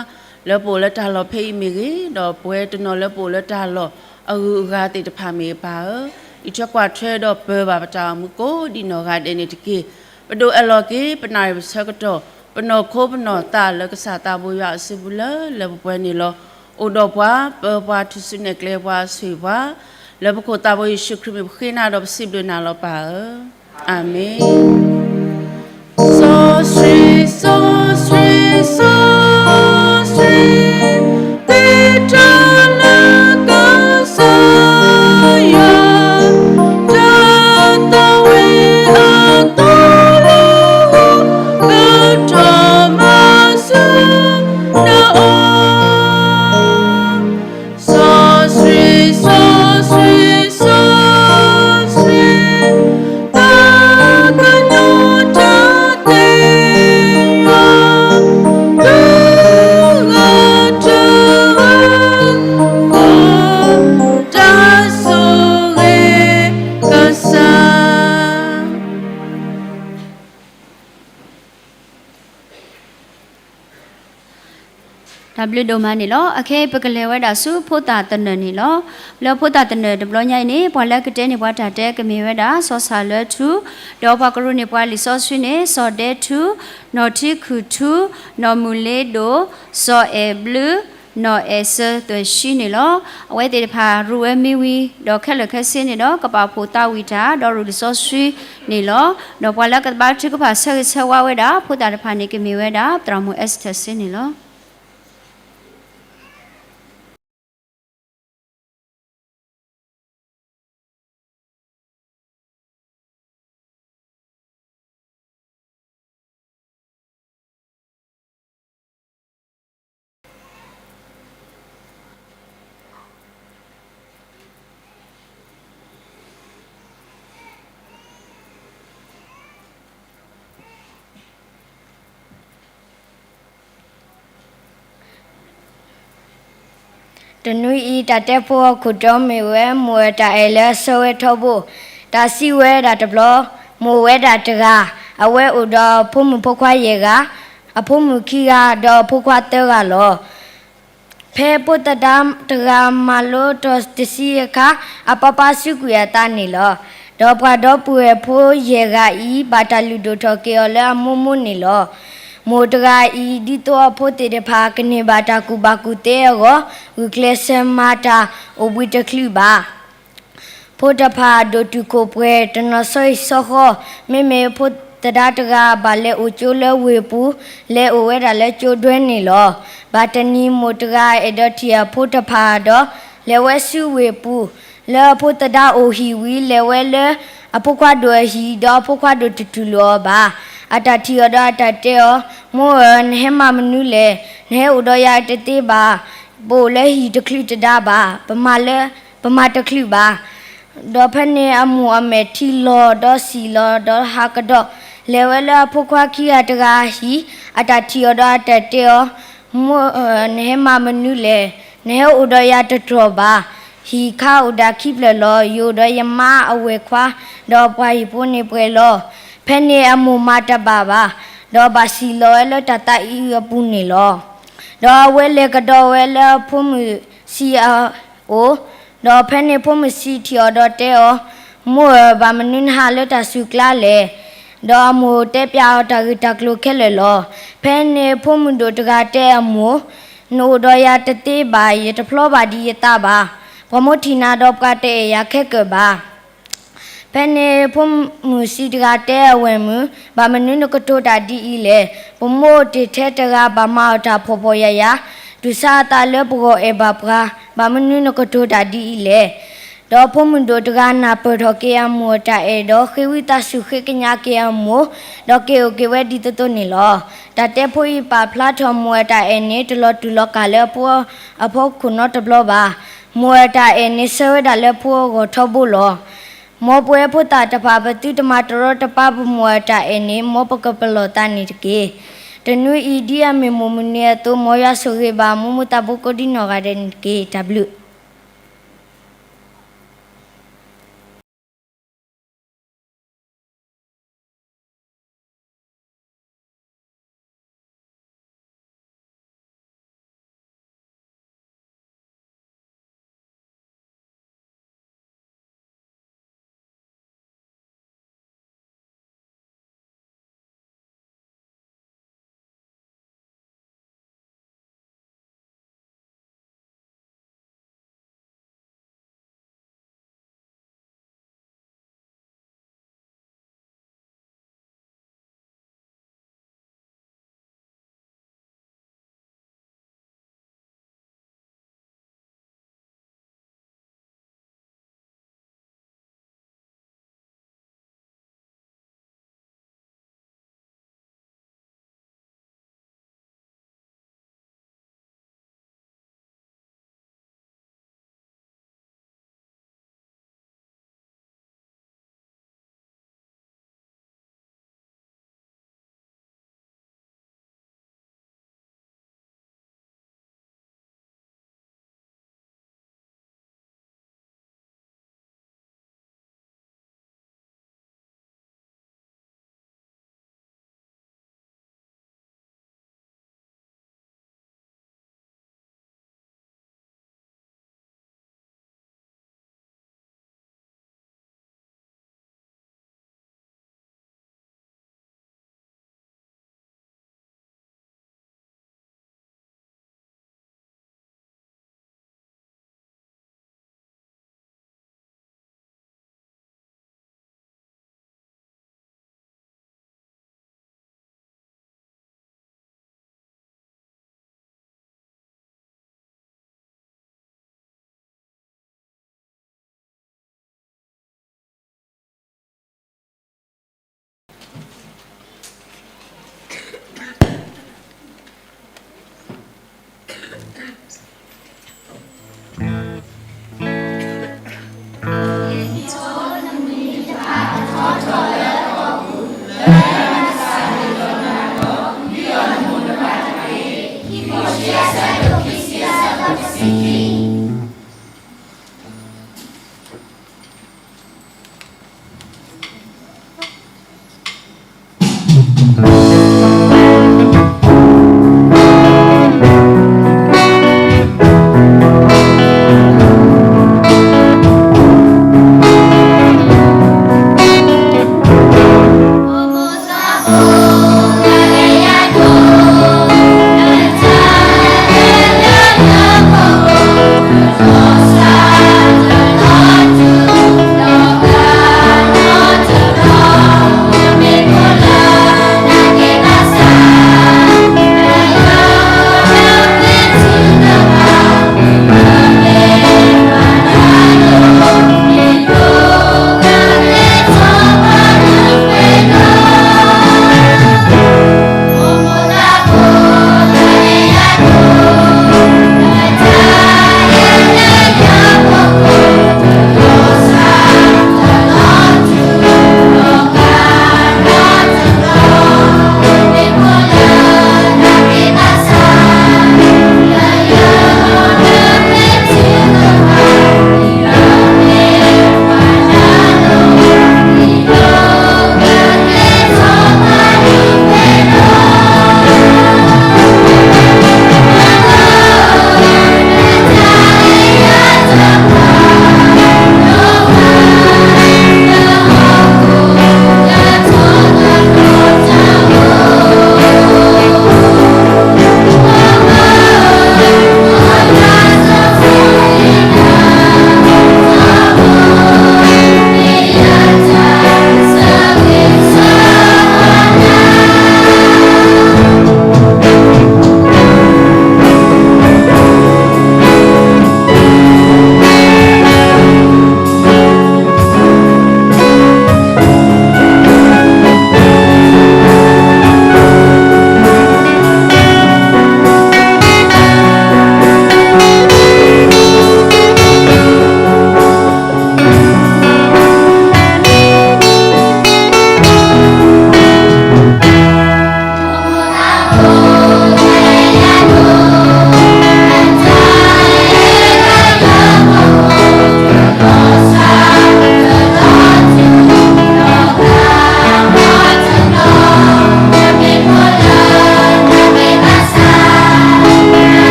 လၢပအိၣ်လၢတၢ်လီၢ်ဖဲအံၤမ့ၢ်ဂ့ၤ, ဒီးပဝဲတနီၤလၢပအိၣ်လၢတၢ်လီၢ်အဂုၤအဂၤသ့ၣ်တဖၣ်မ့ၢ်ဂ့ၤပၢ်ဧၢ, အံးထွဲကွၢ်ထွဲဒီးပၢၤဘၣ်ပတၢ်အိၣ်မူကိးဒံနီၢ်ဂၤဒဲးန့ၣ်တက့ၢ်. ပဒိၣ်အၢၣ်လီၤက့ၤ ပနၣ်ရံၣ်ပဆၢကတီၢ် ပနီၢ်ခိပနီၢ်သးလၢကစၢ်သးဘိယွၤအစုပူၤလၢလၢပှဲၤပှဲၤန့ၣ်လီၤ. အိၣ်ဒီးပှၤ, ပၢပှၤ, ထူၣ်စုနဲၣ်ကျဲပှၤ, ဆိၣ်ဂ့ၤပှၤ, လၢပခိၣ်သးဘိယ့ၣ်ၡူးခရံာ်မံၤပဃ့နၤဒီးပစံးဘျုးနၤလီၤပၢ်ဧၢ. အၤမ့ၣ်. စီဆှံ, စီဆှံ, စီဆှံ, သ့တၢ်လၢကစၢ်ယွၤ, တၢ်သးဝံၣ်အသီလၢ ကထီၣ်မၤဆူနအိၣ်, စီဆှံ, စီဆှံ, စီဆှံ, သး တၢ်ဘျုးဒိၣ်မးန့ၣ်လီၤ. အခဲအံၤပကလဲၤဝဲဒၣ်ဆူဖိသၣ်သနၢၣ်န့ၣ်လီၤ. လၢဖိသၣ်သနၢၣ်တဘျီညါအံၤန့ၣ် ပှၤလၢကတဲန့ၢ်ပှၤတၢ်တဲကမ့ၢ်ဝဲဒၣ် စီၤစၢ်လၢထူ, ဒီးပှၤကရူၢ်န့ၢ်ပှၤလံာ်စီဆှံန့ၣ် စီၤဒဲထူ, နီၢ်ထံခုၣ်ထူ, နီၢ်မုၢ်လ့ဒိၣ်, စီၤအဲၣ်ဘျုး, နီၢ်အဲၣ်စၢသွဲၣ်ဆှံန့ၣ်လီၤ. အဝဲသ့ၣ်တဖၣ်ရူၢ်ဝဲမ့ၢ်ဝံၤ ဒီးခဲလၢာ်ခဲဆ့န့ၣ်ဒီး ကပာ်ဖှိၣ်သးဝံၣ်တၢ် ဒီးရူၢ်လံာ်စီဆှံန့ၣ်လီၤ. ဒီးပှၤလၢကဘါထုကဖၣ်ဆၢဂ့ၤဆၢဝါဝဲဒၣ် ဖိသၣ်တဖၣ်န့ၣ် ကမ့ၢ်ဝဲဒၣ် သရၣ်မုၣ်အဲစထၢၣ်စ့န့ၣ်လီၤ. တနွံအံၤ တၢ်တဲဖိအခိၣ်တီမ့ၢ်ဝဲ မိၢ်အတၢ်အဲၣ်လၢအဆၢဝဲထီဘိ, တၢ်စံးဝဲဒၣ်တဘျီ, မိၢ်ဝဲဒၣ်တဂၤ, အဝဲအိၣ်ဒီးအဖိမုၣ်ဖိခွါယဲၢ်ဂၤ, အဖိမုၣ်ခံဂၤ ဒီးအဖိခွါသၢဂၤလီၤ. ဖဲဖိသဒါတဂၤမၤလိတၢ်တဆံအခါ, အပၢ်ပၢ်စူးကွံာ်အသးန့ၣ်လီၤ. ဒီးပှၤဒီပုၢ်ဝဲၢ်ဖိယဲၢ်ဂၤအံၤ ဘၣ်တၢ်လုၢ်ဒိၣ်ထီၣ်က့ၤအီၤလၢအမိၢ်မိၢ်န့ၣ်လီၤ. မိၢ်တဂၤအံၤ ဒ်သိးအဖိသ့ၣ်တဖၣ် ကန့ၢ်ဘၣ်တၢ်ကူၣ်ဘၣ်ကူၣ်သ့အဂီၢ်, ဂုာ်ကျဲးစၢးမၤတၢ်အိၣ်ဘှံးတချုးဘၣ်. ဖိတဖၣ်ဒိၣ်တုာ်ခိၣ်ပှဲၤ တနီၤဆီဟံၣ်ဆီဃီ, မ့မ့ၢ်ဖိသဒါတဂၤ ဘၣ်လဲၤအိၣ်ကၠိလၢဝ့ၢ်ပူၤ, လဲၤအိၣ်ဝဲဒၣ်လၢကၠိဒွဲန့ၣ်လီၤ. ဘၣ်တနံၤမိၢ်တဂၤအဲၣ်ဒိးထံၣ်အဖိတဖၣ်ဒီး လဲၤဝဲဆူဝ့ၢ်ပူၤ, လၢအဖိသဒါအိၣ်ဟံၣ်ဝံၤ လဲၤဝဲလၢအဖိခွါဒိၣ်အဟံၣ် ဒီးအဖိခွါဒိၣ်တတူၢ်လိာ်အီၤဘၣ်. အတၢ်ထံၣ်အီၤဒီးအတၢ်တဲအီၤ, မိၢ်ဧၢ, နဟဲမၤမနုၤလဲၣ်. နဟဲအိၣ်ဒီးယၤတသ့ဘၣ်. ပအိၣ်လၢဟံၣ်တချုးတဒါဘၣ်. ပမၤလၢ, ပမၤတချုးဘၣ်. ဒီးဖဲန့ၣ်အမိၢ်အမဲာ်ထံလီၤဒီးစံၣ်လီၤဒီးဟးကဒီး, လဲၤဝဲလၢအဖိခွါခံဂၤတဂၤအဟံၣ်, အတၢ်ထံၣ်အီၤဒီးအတၢ်တဲအီၤ, မိၢ်ဧၢ, နဟဲမၤမနုၤလဲၣ်. နဟဲအိၣ်ဒီးယၤတတြီၢ်ဘၣ်. ဟံၣ်ခါအိၣ်ဒၣ်ခံဖျၢၣ်လီၤ. ယအိၣ်ဒီးယမါအဝဲၢ်ခွါ, ဒီးပှၤဟံၣ်ဖိန့ၣ်ပှဲၤလီၤ. ဖဲန့ၣ်အမိၢ်မၤတဘၣ်ဘၣ်, ဒီးဘၣ်စံၣ်လီၤဝဲလၢတၢ်သးအံၤအပူၤန့ၣ်လီၤ. ဒီးအဝဲလဲၤကဒီးဝဲလၢအဖိမုၣ်ဆံးအအိၣ်, ဒီးဖဲန့ၣ်ဖိမုၣ်ဆံးထံၣ်အီၤဒီးတဲအီၤ, မိၢ်ဧၢ, ဘၣ်မနုၤနဟးလၢတၢ်စူၤကျါလဲၣ်. ဒီးအမိၢ်တဲပျးအီၤတၢ်ဂ့ၢ်တၢ်ကျိၤခဲလၢာ်လီၤ. ဖဲန့ၣ်ဖိမုၣ်ဒိၣ်တဂၤတဲအမိၢ်, နအိၣ်ဒီးယၤတသ့ဘၣ်. ယတဖျီဘၣ်ဒ်ယသးဘၣ်. ပှၤမိၢ်ထံၣ်နၤဒီးပှၤတအဲၣ်ယၤခဲကၢၣ်ဘၣ်. ဖဲန့ၣ်ဖိမုၣ်ဆံးတဂၤတဲအဝဲၢ်မုၣ်, ဘၣ်မနုၤနကတိၤတၢ်ဒ်အံၤလဲၣ်. ပမိၢ်အိၣ်တ့ၢ်ထဲတဂၤဘၣ်မၤအီၣ်တၢ်ဖှီၣ်ဖှီၣ်ယာ်ယာ်, တူၢ်ဆါအသးလၢပဂီၢ်အဲၣ်ဘၣ်ပှၤ, ဘၣ်မနုၤနကတိၤတၢ်ဒ်အံၤလဲၣ်. ဒီးဖိမုၣ်ဒိၣ်တဂၤနၢ်ပၢၢ်ထီၣ်က့ၤအမိၢ်အတၢ်အဲၣ်ဒီး ဃ့ဝံသးစူၤဃ့ကညးက့ၤအမိၢ်, ဒီးက့ၤအိၣ်က့ၤဝဲဒ်သိးသိးန့ၣ်လီၤ. တၢ်တဲဖိအံၤပာ်ဖျါထီၣ်မိၢ်အတၢ်အဲၣ်န့ၣ် တလီၤတူာ်လီၤကာ်လၢအဖိအဖီခိၣ်နီတဘျီဘၣ်. မိၢ်အတၢ်အဲၣ်န့ၣ် ဆၢဝဲဒၣ်လၢဖိအဂီၢ်ထီဘိလီၤ. မ်ပဝဲဖိသၣ်တဖၣ် ပသုတမၤတရီတပါပမိၢ်အတၢ်အဲၣ်န့ၣ် မ်ပကပလီၢ်သးန့ၣ်တက့ၢ်. တနွံအံၤဒ်အမ့ၢ်မိၢ်မုၢ်နံၤအသိး မ်ယွၤဆိၣ်ဂ့ၤဘၣ်မိၢ်မိၢ်သးဘိကိးဒံနီၢ်ဂၤဒဲးန့ၣ်တက့ၢ်. တၢ်ဘျုး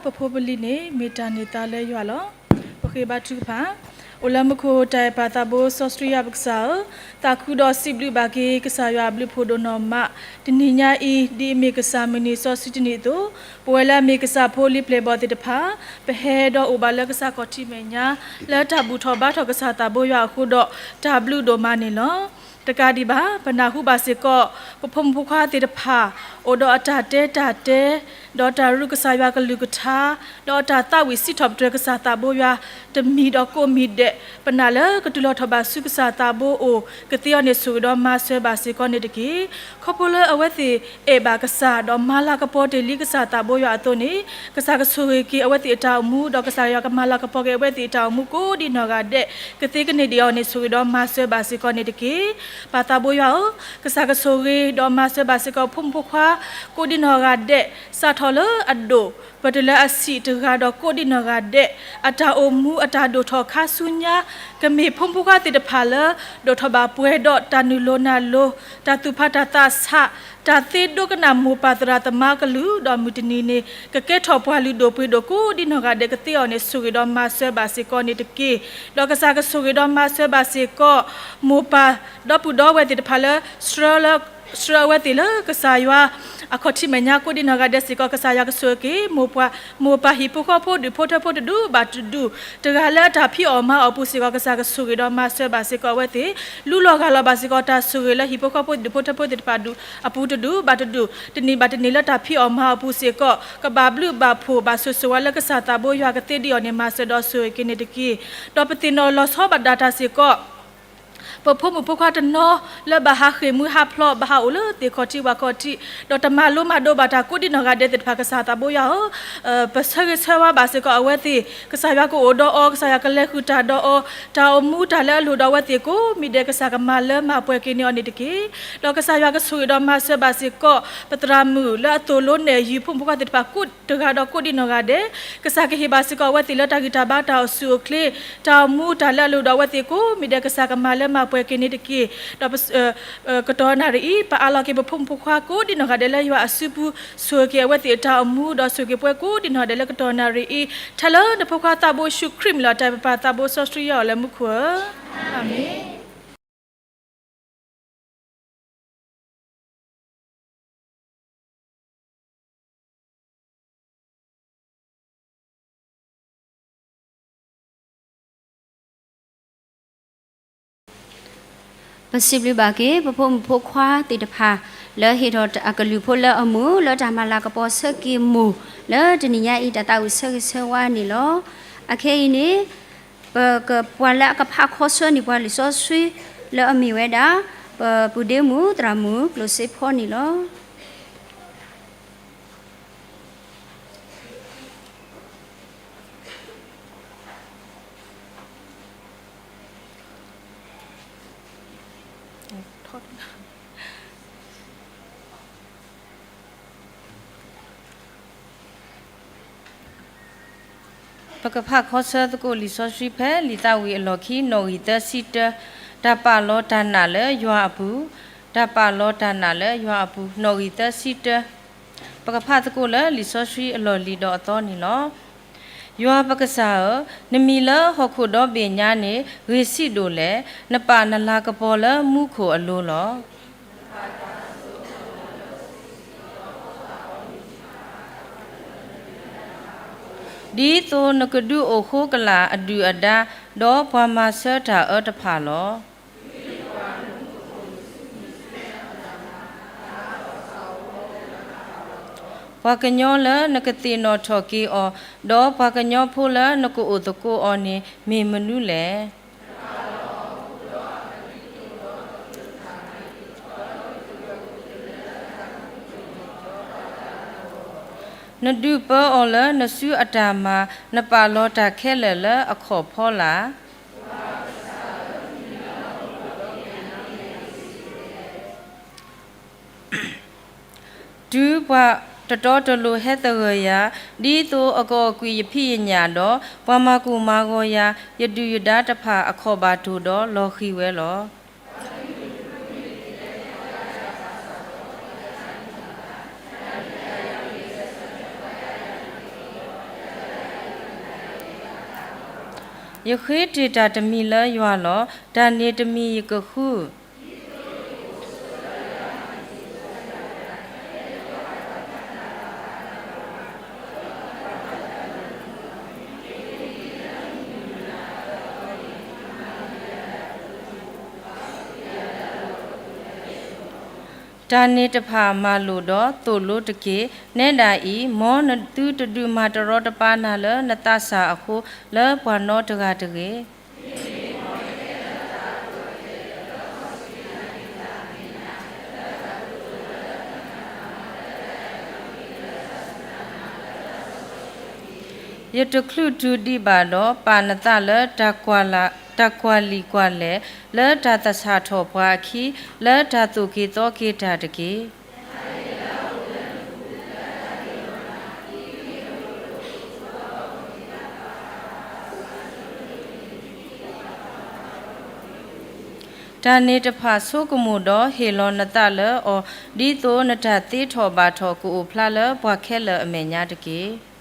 ပဖိပလံၤန့ၣ် မ့ၢ်တၢ်န့ၢ်သါလၢယွၤလီၤ. ပဃ့ဘါထုကဖၣ်. အိၣ်လၢမူခိၣ်တၢ်အဲၣ်ပၢ်သးဘိစီဆှံယွၤပကစၢ်ဧၢ, သးခုဒီးစံးဘျုးဘၣ်က့ၤ ကစၢ်ယွၤအဘျုးဖှိၣ်ဒိၣ်နီၢ်မး, တနံၤညါအံၤ ဒ်အမ့ၢ်ကစၢ်မုၢ်နံၤစီဆှံတနံၤအသိး, ပဝဲလၢအမ့ၢ်ကစၢ်ဖိလံၤပျဲၢ်ဘီၣ်သ့ၣ်တဖၣ် ပဟဲဒီးအိၣ်ဘၣ်လၢကစၢ်ခီၣ်ထံးမဲာ်ညါ လၢတၢ်ဘူၣ်ထီၣ်ဘါထီၣ်ကစၢ်သးဘိယွၤအဃိဒီး တၢ်ဘျုးဒိၣ်မးန့ၣ်လီၤ. တကးဒံးဘၣ် ပနၢ်ဟူဘၣ်စ့ၢ်ကီး ပဖိမုၣ်ဖိခွါသ့ၣ်တဖၣ် အိၣ်ဒီးအတၢ်တဲတၢ်တဲ ဒီးတၢ်ရုကစၢ်ယွၤကလုၢ်ကထါ, ဒီးအတၢ်သးဝံၣ်စံးထီၣ်ပတြၢၤကစၢ်သးဘိယွၤ တမံၤဒီးကိးမံၤဒဲး, ပနာ်လၢကတုၤလီၤထီၣ်ဘၣ်ဆူကစၢ်သးဘိအအိၣ် ကသ့အီၤန့ၣ်ဆိၣ်ဂ့ၤဒီးမၤစၢၤဘၣ်စ့ၢ်ကီးန့ၣ်တက့ၢ်. ခီဖျိလၢအဝဲသ့ၣ်အဲၣ်ဘၣ်ကစၢ် ဒီးမၤလၤကပီၤတ့ၢ်လံကစၢ်သးဘိယွၤအသိးန့ၣ်, ကစၢ်ကဆိၣ်ဂ့ၤက့ၤအဝဲသ့ၣ်အတၢ်အိၣ်မူ ဒီးကစၢ်ယွၤကမၤလၤကပီၤက့ၤအဝဲသ့ၣ်အတၢ်အိၣ်မူကိးဒံနီၢ်ဂၤဒဲး ကသ့ကန့ၢ်ဒံးအီၤန့ၣ် ဆိၣ်ဂ့ၤဒီးမၤစၢၤဘၣ်စ့ၢ်ကီးန့ၣ်တက့ၢ်. ပၢ်သးဘိယွၤဧၢ, ကစၢ်ကဆိၣ်ဂ့ၤဒီးမၤစၢၤဘၣ်စ့ၢ်ကီးဖိမုၣ်ဖိခွါ ကိးဒံနီၢ်ဂၤဒဲး စးထီၣ်လၢအဒိၣ် ပတုၤလၢအဆံးတဂၤဒီးကိးဒံနီၢ်ဂၤဒဲး အတၢ်အိၣ်မူအတၢ်ဒိၣ်ထီၣ်ခါဆူညါ ကမ့ၢ်ဖိမုၣ်ဖိခွါသ့ၣ်တဖၣ်လၢ ဒိၣ်ထီၣ်ဘၣ်ပှဲၤဒီးတၢ်နုာ်လီၤနၢ်လီၤ တၢ်သူၣ်ဖးတၢ်သးဆး တၢ်သ့ဒိကနၣ်မိၢ်ပၢ်သရၣ်သမါကလုၢ် ဒီးမုၢ်တနံၤန့ၣ် ကကဲထီၣ်ပှၤလုၢ်ဒိၣ်ပှ့ၤဒိၣ်ကိးဒံနီၢ်ဂၤဒဲး ကသ့အီၤန့ၣ် ဆိၣ်ဂ့ၤဒီးမၤစၢၤဘၣ်စ့ၢ်ကီးန့ၣ်တက့ၢ်. ဒီးကစၢ်ကဆိၣ်ဂ့ၤဒီးမၤစၢၤဘၣ်စ့ၢ်ကီး မိၢ်ပၢ်ဒီပုၢ်ဒီဝဲၢ်သ့ၣ်တဖၣ်လၢ ဆှၢလၢ ဆှၢအဝဲသ့ၣ်လၢကစၢ်ယွၤ အခီၣ်ထံးမဲာ်ညါကိးဒံနီၢ်ဂၤဒဲးစ့ၢ်ကီး ကစၢ်ယွၤကဆိၣ်ဂ့ၤက့ၤ မိၢ်ပၢ် မိၢ်ပၢ်ဟံၣ်ဖိဃီဖိဒူၣ်ဖိထၢဖိတဒူၣ်ဘၣ်တဒူၣ် တဂၤလၢအတၢ်ဖံးအီၣ်မၤအီၣ်အပူၤစ့ၢ်ကီး ကစၢ်ကဆိၣ်ဂ့ၤဒီးမၤစၢၤဘၣ်စ့ၢ်ကီးအဝဲသ့ၣ် လူလီၤဂၢ်လီၤဘၣ်စ့ၢ်ကီးတၢ်ဆိၣ်ဂ့ၤလၢဟံၣ်ဖိဃီဖိဒူၣ်ဖိထၢဖိသ့ၣ်တဖၣ်ဒူၣ် အပူၤတဒူၣ်ဘၣ်တဒူၣ် တနံၤဘၣ်တနံၤလၢတၢ်ဖံးအီၣ်မၤအီၣ်အပူၤစ့ၢ်ကီး ကဘၣ်ဘျုးဘၣ်ဖှိၣ်ဘၣ်ဆိၣ်ဂ့ၤဝဲလၢကစၢ်သးဘိယွၤကသ့ဒံးအီၤန့ၣ် မၤစၢၤဒီးဆိၣ်ဂ့ၤက့ၤန့ၣ်တက့ၢ်. ဒီးပသ့ၣ်နီၣ်လီၤဆီဘၣ်ဒၣ်တၢ်စ့ၢ်ကီး ပဖိမုၣ်ဖိခွါတနီၤလၢဘၣ်ဟးဃ့ၢ်မုၢ်ဟးဖျိး ဘၣ်ဟးအိၣ်လၢသ့ၣ်ခီၣ်ထံးဝၣ်ခီၣ်ထံး ဒီးတမၤလိမၤဒိးဘၣ်တၢ်ကိးဒံနီၢ်ဂၤဒဲးသ့ၣ်တဖၣ် ကစၢ်သးဘိယွၤဧၢ, ပဆၢဂ့ၤဆၢဝါဘၣ်စ့ၢ်ကီးအဝဲသ့ၣ် ကစၢ်ယွၤကအိၣ်ဒီးအီၤ ကစၢ်ယွၤကလဲၤဃုာ်တၢ်ဒီးအီၤ တၢ်အိၣ်မူတၢ်လၢအလိၣ်ဒီးအဝဲသ့ၣ်ကိးမံၤဒဲး ကစၢ်ကမၤလၢမၤပှဲၤက့ၤန့ၢ်အီၤန့ၣ်တက့ၢ်. ဒီးကစၢ်ယွၤကဆိၣ်ဂ့ၤဒီးမၤစၢၤဘၣ်စ့ၢ်ကီး ပသရၣ်မုၣ်လၢအသိၣ်လိနဲၣ်ယုၤဖိမုၣ်ဖိခွါသ့ၣ်တဖၣ်ကိးတဂၤဒီးကိးဒံနီၢ်ဂၤဒဲး ကစၢ်ကဟ့ၣ်ဘၣ်စ့ၢ်ကီးအဝဲသ့ၣ်လၢတၢ်ဂံၢ်တၢ်ဘါတၢ်အိၣ်ဆူၣ်အိၣ်ချ့ တၢ်အိၣ်မူတၢ်လၢအလိၣ်ဒီးအဝဲသ့ၣ်ကိးမံၤဒဲး ကစၢ်ကမၤလၢမၤပှဲၤက့ၤန့ၣ်တက့ၢ်. ဒီး ကတီၢ်နၣ်ရံၣ်အံၤ ပအးလီၤက့ၤပဖိမုၣ်ဖိခွါကိးဒံနီၢ်ဂၤဒဲးလၢယွၤအစုပူၤ ဆိၣ်ဂ့ၤက့ၤအဝဲသ့ၣ်အတၢ်အိၣ်မူ ဒီးဆိၣ်ဂ့ၤက့ၤပှၤကိးဒံနီၢ်ဂၤဒဲးလၢကတီၢ်နၣ်ရံၣ်အံၤ ထဲလၢနဖိခွါသးဘိယ့ၣ်ၡူးခရံာ်မံၤလီၤ. တၢ်အဲၣ်ပပၢ်သးဘိစီဆှံယွၤအိၣ်လၢမူခိၣ်ဧၢ, အၤမ့ၣ်. ပစံးဘျုးဘၣ်က့ၤ ပဖိမုၣ်ဖိခွါသ့ၣ်တဖၣ် လၢဟ့ၣ်ထီၣ်အကလုၢ်ဖိလၢအမုာ် လၢတၢ်မၤလၤကပီၤဆၢက့ၤမိၢ် လၢတနံၤညါအံၤ တၢ်သးဝံၣ်ဆၢဂ့ၤဆၢဝါန့ၣ်လီၤ. အခဲအံၤန့ၣ် ပကပှၤလၢအကဖးခီဆၢန့ၢ်ပှၤလံာ်စီဆှံ လၢအမ့ၢ်ဝဲဒၣ် ပပုၢ်ဒ့မုၣ်သရၣ်မုၣ်ကျိၣ်စ့ဖီန့ၣ်လီၤ. ပကဖးခီဆၢသကိးလံာ်စီဆှံဖဲ လံာ်သးဝံၣ်အလီၢ်ခံ နီၣ်ဂံၢ်သၢဆံတၢ, တၢ်ပာ်လီၤတၢ်နာ်လၢယွၤအပူၤ, တၢ်ပာ်လီၤတၢ်နာ်လၢယွၤအပူၤ, နီၣ်ဂံၢ်သၢဆံတၢ. ပကဖးသကိးလၢလံာ်စီဆှံအလီၢ်လံၤဒီးအသီန့ၣ်လီၤ. ယွၤပကစၢ်ဧၢ, နမံၤလၢဟီၣ်ခိၣ်ဒီဘ့ၣ်ညါန့ၣ် ဂ့ၤဆံးဒိၣ်လဲၣ်. နပာ်နလၤကပီၤလၢမူခိၣ်အလိၤလီၤ. ဒ်သိးနကဒုးအိၣ်ဃိကလာ်အဒုၣ်အဒါ, ဒီးပှၤမၤဆၢတၢ်အၢတဖၣ်လီၤ. ပှၤကညီလၢနကသ့ၣ်နီၣ်ထီၣ်က့ၤအီၤ, ဒီးပှၤကညီဖိလၢနကအိၣ်သကိးအီၤန့ၣ် မ့ၢ်မနုၤလဲၣ်. နဒုးပၢအီၤလၢနစုအတၢ်မၤ, နပာ်လီၤတၢ်ခဲလၢာ်လၢအခီၣ်ဖီလာ်. တုၤပှၤတတီတလိၤဟဲသဂၢၢ်ယၤ, ဒ်သိးအကအီၣ်ကွံာ်ယဖံးယညၣ်ဒီး, ပှၤမၤကိၢ်မၤဂီၤယၤ, ယဒုၣ်ယဒါတဖၣ်အခီၣ်ဘၣ်တိၢ်ဒီးလီၤဃံၤဝဲလီၤ. ယဃ့တ့ၢ်တၢ်တမံၤလၢယွၤလီၤ. တၢ်န့ၣ်တမံၤယကဃု တၢ်န့ၣ်တဖၣ်မၤလိာ်ဒီးသိၣ်လိတက့ၢ်. နဲဒၣ်အံၤ, မ်နသုတဒုးမၤတရီတပါနၤလၢနသးစၢ်အဃိ လၢပှၤနီတဂၤတဂ့ၤ. ယတချုးတုၤဒံးဘၣ်ဒီး ပာ်နသးလၢတၢ်ကွၢ်လံၣ်ကွၢ်လဲၢ်, လၢတၢ်သဆၣ်ထီၣ်ပှၤအခံ, လၢတၢ်သိၣ်က့ၤသီက့ၤတၢ်တက့ၢ်. တၢ်န့ၣ်တဖၣ်ဆိကမိၣ်ဒီးဟ့ၣ်လီၤနသးလၢအီၤ, ဒ်သိးနတၢ်သ့ထီၣ်ဘၣ်ထီၣ်ကအိၣ်ဖျါလၢပှၤခဲလၢာ်အမဲာ်ညါတက့ၢ်.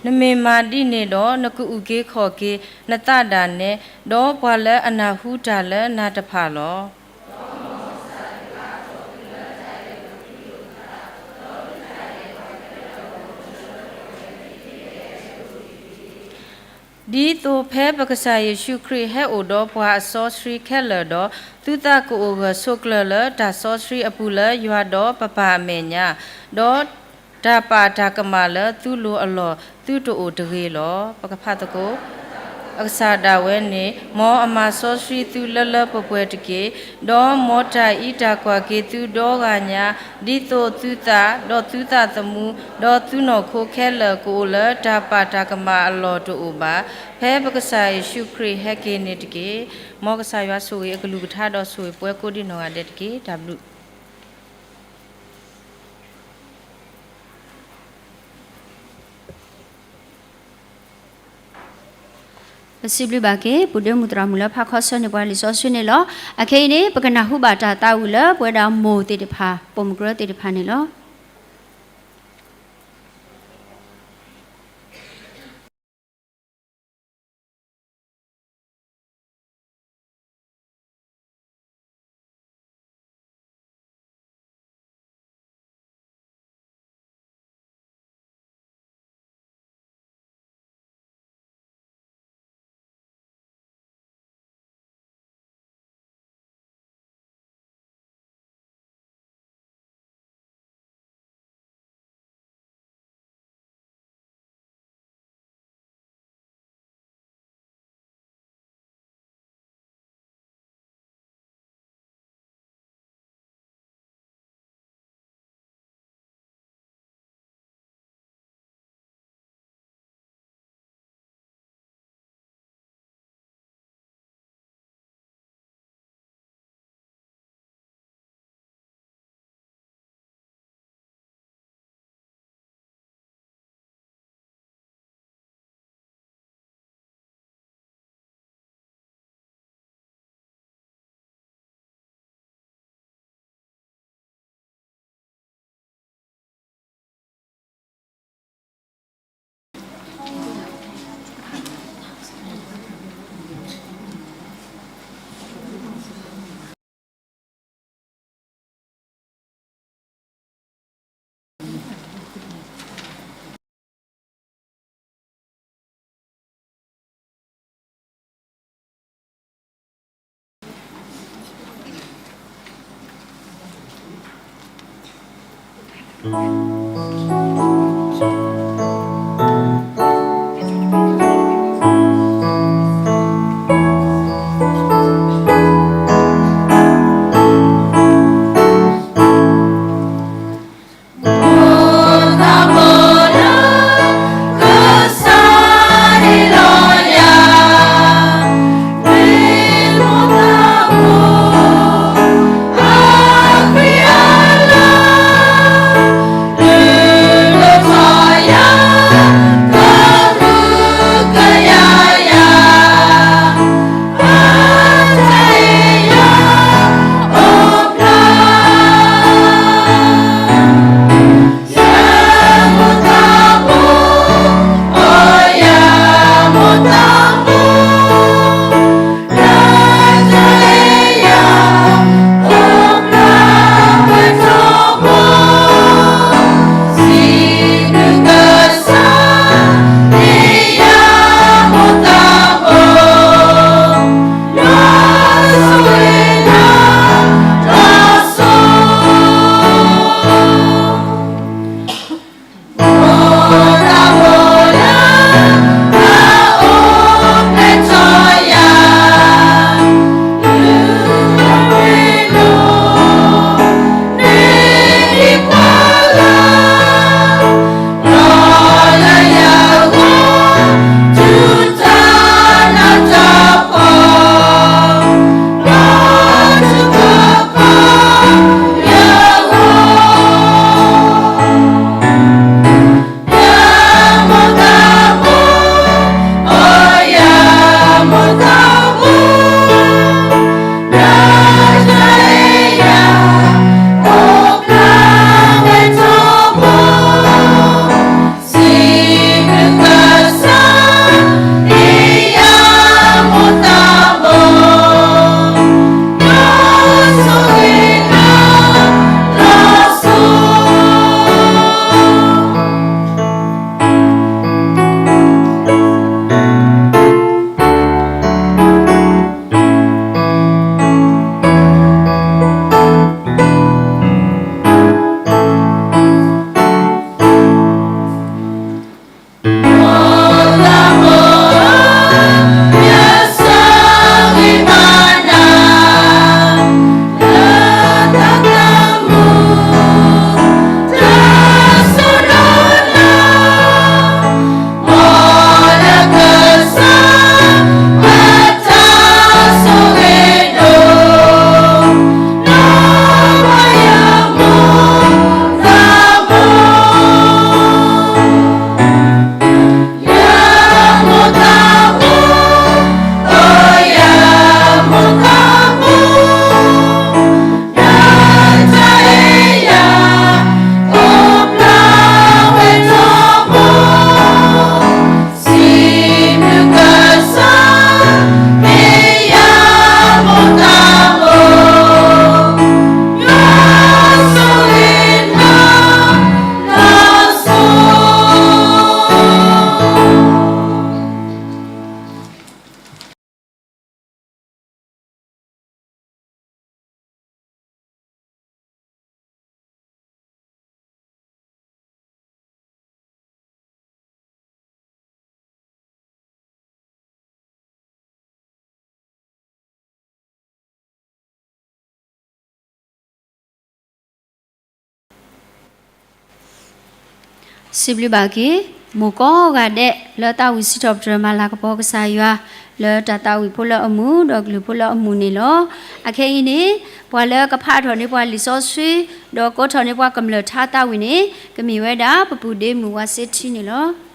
နမ့ၢ်မၤဒ်န့ၣ်ဒီး နကအုၣ်က့ၤခီၣ်က့ၤနသးဒၣ်နဲ, ဒီးပှၤလၢအနၢ်ဟူတၢ်လၢနၤတဖၣ်လီၤ. ဒ်သိးဖဲပကစၢ်ယ့ၣ်ၡူးခရံာ်ဟဲအိၣ်ဒီးပှၤအစီဆှံခဲလၢာ်ဒီး, သုသးကအိၣ်ဂၢၢ်ဆိးကျၢၤလၢတၢ်စီဆှံအပူၤလၢယွၤဒီးပပၢ်အမဲာ်ညါ, ဒီး တၢ်ပာ်တၢ်ကမၣ်လၢသုလိၤအလီၢ် သုတအိၣ်တဂ့ၤလီၤ. ပကဖးသကိး, အကစၢ်ဒၣ်ဝဲန့ၣ် မ်အမၤစီဆှံသုလၢလၢပှဲၤပှဲၤတက့ၢ်. ဒီးမ်တၢ်အံးတၢ်ကွၢ်က့ၤသုဒီဂၤညါ, ဒ်သိးသုသး, ဒီးသုသးသမူ, ဒီးသုနီၢ်ခိခဲလၢာ် ကအိၣ်လၢတၢ်ပာ်တၢ်ကမၣ်အလီၢ်တအိၣ်ဘၣ်, ဖဲပကစၢ်ယ့ၣ်ၡူးခရံာ်ဟဲက့ၤန့ၣ်တက့ၢ်. မ်ကစၢ်ယွၤဆိၣ်ဂ့ၤအကလုၢ်ကထါဒီးဆိၣ်ဂ့ၤပှၤကိးဒံးနီၢ်ဂၤဒဲးတက့ၢ်. တၢ်ဘျုး ပစံးဘျုးဘၣ်က့ၤ ပုၢ်ဒ့မုၣ်သရၣ်မုၣ်လၢဖးခီဆၢန့ၢ်ပှၤလံာ်စီဆှံန့ၣ်လီၤ. အခဲအံၤန့ၣ် ပကနၢ်ဟူဘၣ်တၢ်သးဝံၣ်လၢပဝဲဒၣ်မိၢ်သ့ၣ်တဖၣ် ပိာ်မုၣ်ကရၢသ့ၣ်တဖၣ်န့ၣ်လီၤ. စံးဘျုးဘၣ်က့ၤ မိၢ်ကိးဂၤဒဲး လၢသးဝံၣ်စံးထီၣ်ပတြၢၤမၤလၤကပီၤကစၢ်ယွၤ လၢတၢ်သးဝံၣ်ဖိလၢအမုာ် ဒီးကလုၢ်ဖိလၢအမုာ်န့ၣ်လီၤ. အခဲအံၤန့ၣ် ပှၤလၢကဖးထီၣ်န့ၢ်ပှၤလံာ်စီဆှံ ဒီးကိးထီၣ်န့ၢ်ပှၤကမျၢၢ်ထါသးဝံၣ်န့ၣ် ကမ့ၢ်ဝဲဒၣ် ပပုၢ်ဒ့မုၣ်ဝါစ့ထံန့ၣ်လီၤ.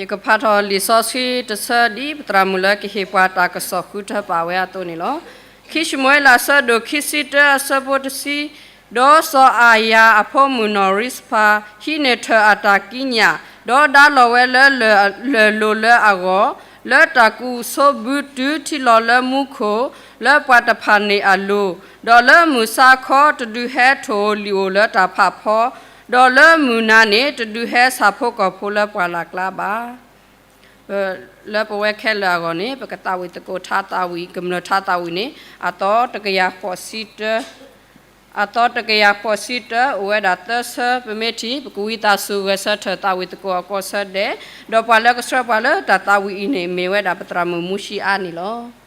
ယကဖးထီၣ်လံာ်စီဆှံတဆၢ ဒ်ပသရၣ်မုၣ်လၢကဟ့ၣ်ပှၤတၢ်ကစီၣ်ဃုထၢပာ်ဝဲအသိးန့ၣ်လီၤ. ခံၡမူၤအ့လး အဆၢဒိၣ်ခံဆံတၢ အဆၢဖိတဆံ, ဒီးစီၤအၤယၤအဖိမုၣ်နီၢ်ရံစဖၤ ဟံးန့ၢ်ထၢၣ်အတၢ်ကံးညာ်, ဒီးဒါလီၤဝဲလၢလၢၢ်လိၤလၢအဂီၢ်, လၢတၢ်ကူၣ်ဆိဘုတုၤထံလီၤလၢမူခိၣ်, လၢပှၤတဖၣ်န့ၣ်အလိၤ, ဒီးလၢမုၢ်ဆါခီ တဒုးဟဲထိၣ်ဧိၤလံာ်ဧိၤလၢတၢ်ဖးဖီ, ဒီးလၢမုၢ်နၤန့ၣ် တဒုးဟဲဆၣ်ဖိကီၢ်ဖိလၢပှၢ်လၢ်ကျါဘၣ်. လၢပဝဲခဲလၢာ်အဂီၢ်န့ၣ် ပကသးဝံၣ်သကိးထါသးဝံၣ် ကမျၢၢ်ထါသးဝံၣ်န့ၣ် အသီတကယၤဃိးဆံတၢ, အသီတကယၤဃိးဆံတၢ အိၣ်ဝဲဒၣ်သၢဆၢ ပမ့ၢ်ထံၣ် ပကဝံသးစူၤဂဲၤဆၢထၢၣ်သးဝံၣ်သကိးအကီၢ်ဆၢဒဲး, ဒီးပှၤလၢကဆှၢပှၤလၢတၢ်သးဝံၣ်အံၤန့ၣ် မ့ၢ်ဝဲဒၣ်ပသရၣ်မုၣ်မူၡံအါန့ၣ်လီၤ.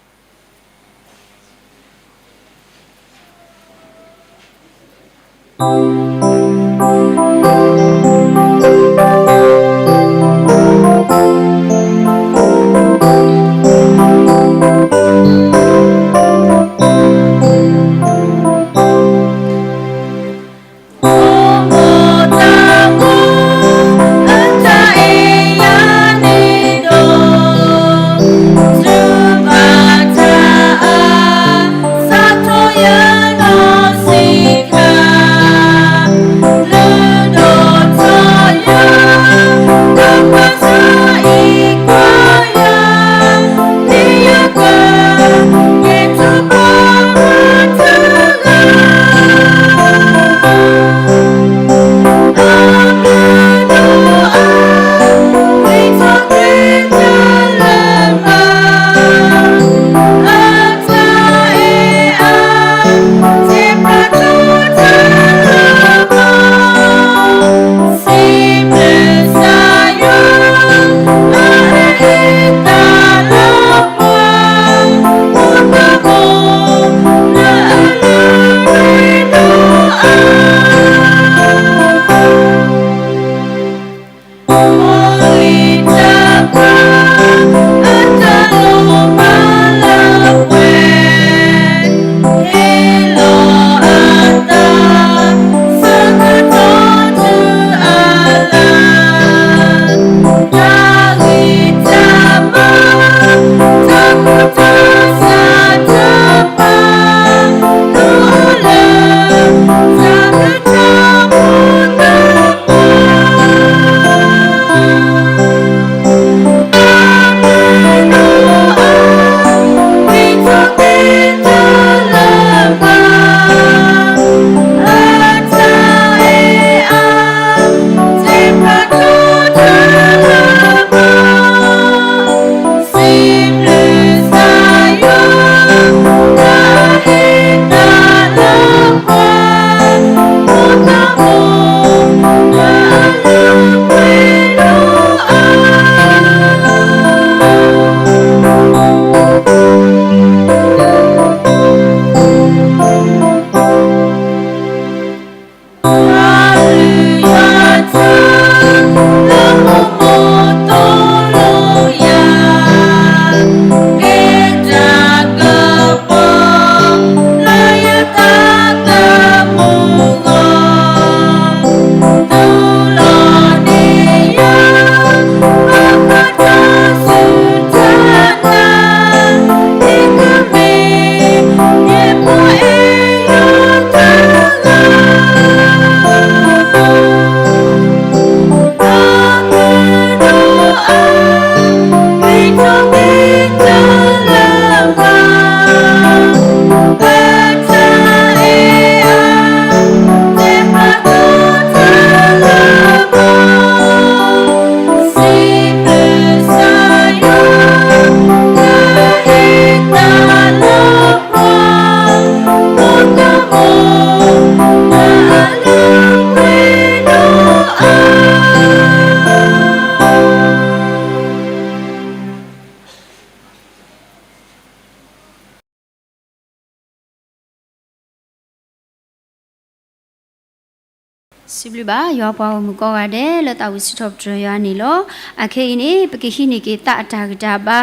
စံးဘျုးဘၣ်ယွၤပှၤဂီၢ်မုၢ်ကိးဂၤဒဲး လၢသးဝံၣ်စံးထီၣ်ပတြၢၤယွၤန့ၣ်လီၤ. အခဲအံၤန့ၣ် ပကဟံးန့ၢ်က့ၤသးအတၢ်ဂံၢ်တၢ်ဘါ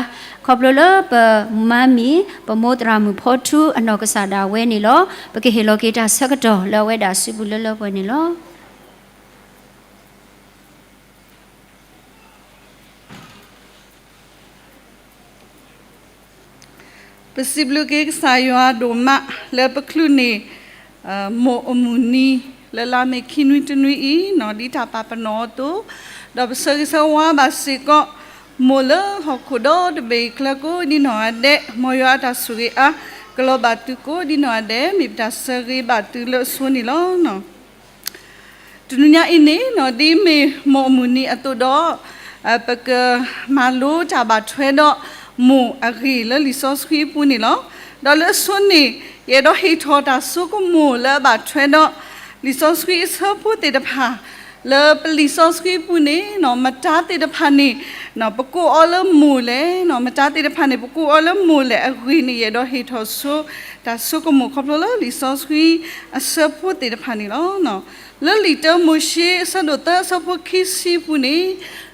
ခီဖျိလၢပမါမံၤ ပမိၢ်သရၣ်မုၣ်ဖီထူအနီၢ်ကစၢ်ဒၣ်ဝဲန့ၣ်လီၤ. ပကဟ့ၣ်လီၤက့ၤတၢ်ဆၢကတီၢ်လၢအဝဲဒၣ်စုပူၤလၢလၢပှဲၤန့ၣ်လီၤ. ပစံးဘျုးက့ၤကစၢ်ယွၤဒိၣ်မးလၢပချုးန့ၢ် မိၢ်အမုၢ်နံၤ လၢလါမ့ၤခံနွံတနွံအံၤ ဒ်တၢ်ပာ်ပနီၣ်အသိး, ဒီးပဆၢဂ့ၤဆၢဝါဘၣ်စ့ၢ်ကီး မိၢ်လၢဟီၣ်ခိၣ်ဒီတဘ့ၣ်အံၤအကျါကိးဒ်နီၢ်ဂၤဒဲး, မ်ယွၤအတၢ်ဆိၣ်ဂ့ၤအါ ကလီၤဘၣ်သုကိးဒ်နီၢ်ဂၤဒဲး မ့ၢ်ပတၢ်ဆၢဂ့ၤဘၣ်သုလၢအဆိန့ၣ်လီၤ. တနံၤညါအံၤန့ၣ် ဒ်မ့ၢ်မိၢ်အမုၢ်နံၤအသိးဒီး ပကမၤလိတၢ်ဘၣ်ထွဲဒီးမိၢ်အဂ့ၢ်လၢလံာ်စီဆှံအပူၤန့ၣ်လီၤ. ဒီးလၢအဆိန့ၣ် ယအဲၣ်ဒိးဟ့ၣ်ထီၣ်တၢ်ဆိကမိၣ်လၢအဘၣ်ထွဲဒီး လံာ်စီဆှံအဆၢဖိသ့ၣ်တဖၣ် လၢပလံာ်စီဆှံအပူၤန့ၣ် မတၤသ့ၣ်တဖၣ်န့ၣ် ပကိးအီၤလၢမိၢ်လဲၣ်, မတၤသ့ၣ်တဖၣ်န့ၣ် ပကိးအီၤလၢမိၢ်လဲၣ်အဂ့ၢ်န့ၣ် ယအဲၣ်ဒိးဟ့ၣ်ထီၣ်ဆိ တၢ်ဆိကမိၣ်ခီဖျိလၢလံာ်စီဆှံအဆၢဖိသ့ၣ်တဖၣ်န့ၣ်လီၤ. လၢလံာ်တၢမိၤၡ့အဆၢဒိၣ်သၢအဆၢဖိခံဆံအပူၤန့ၣ်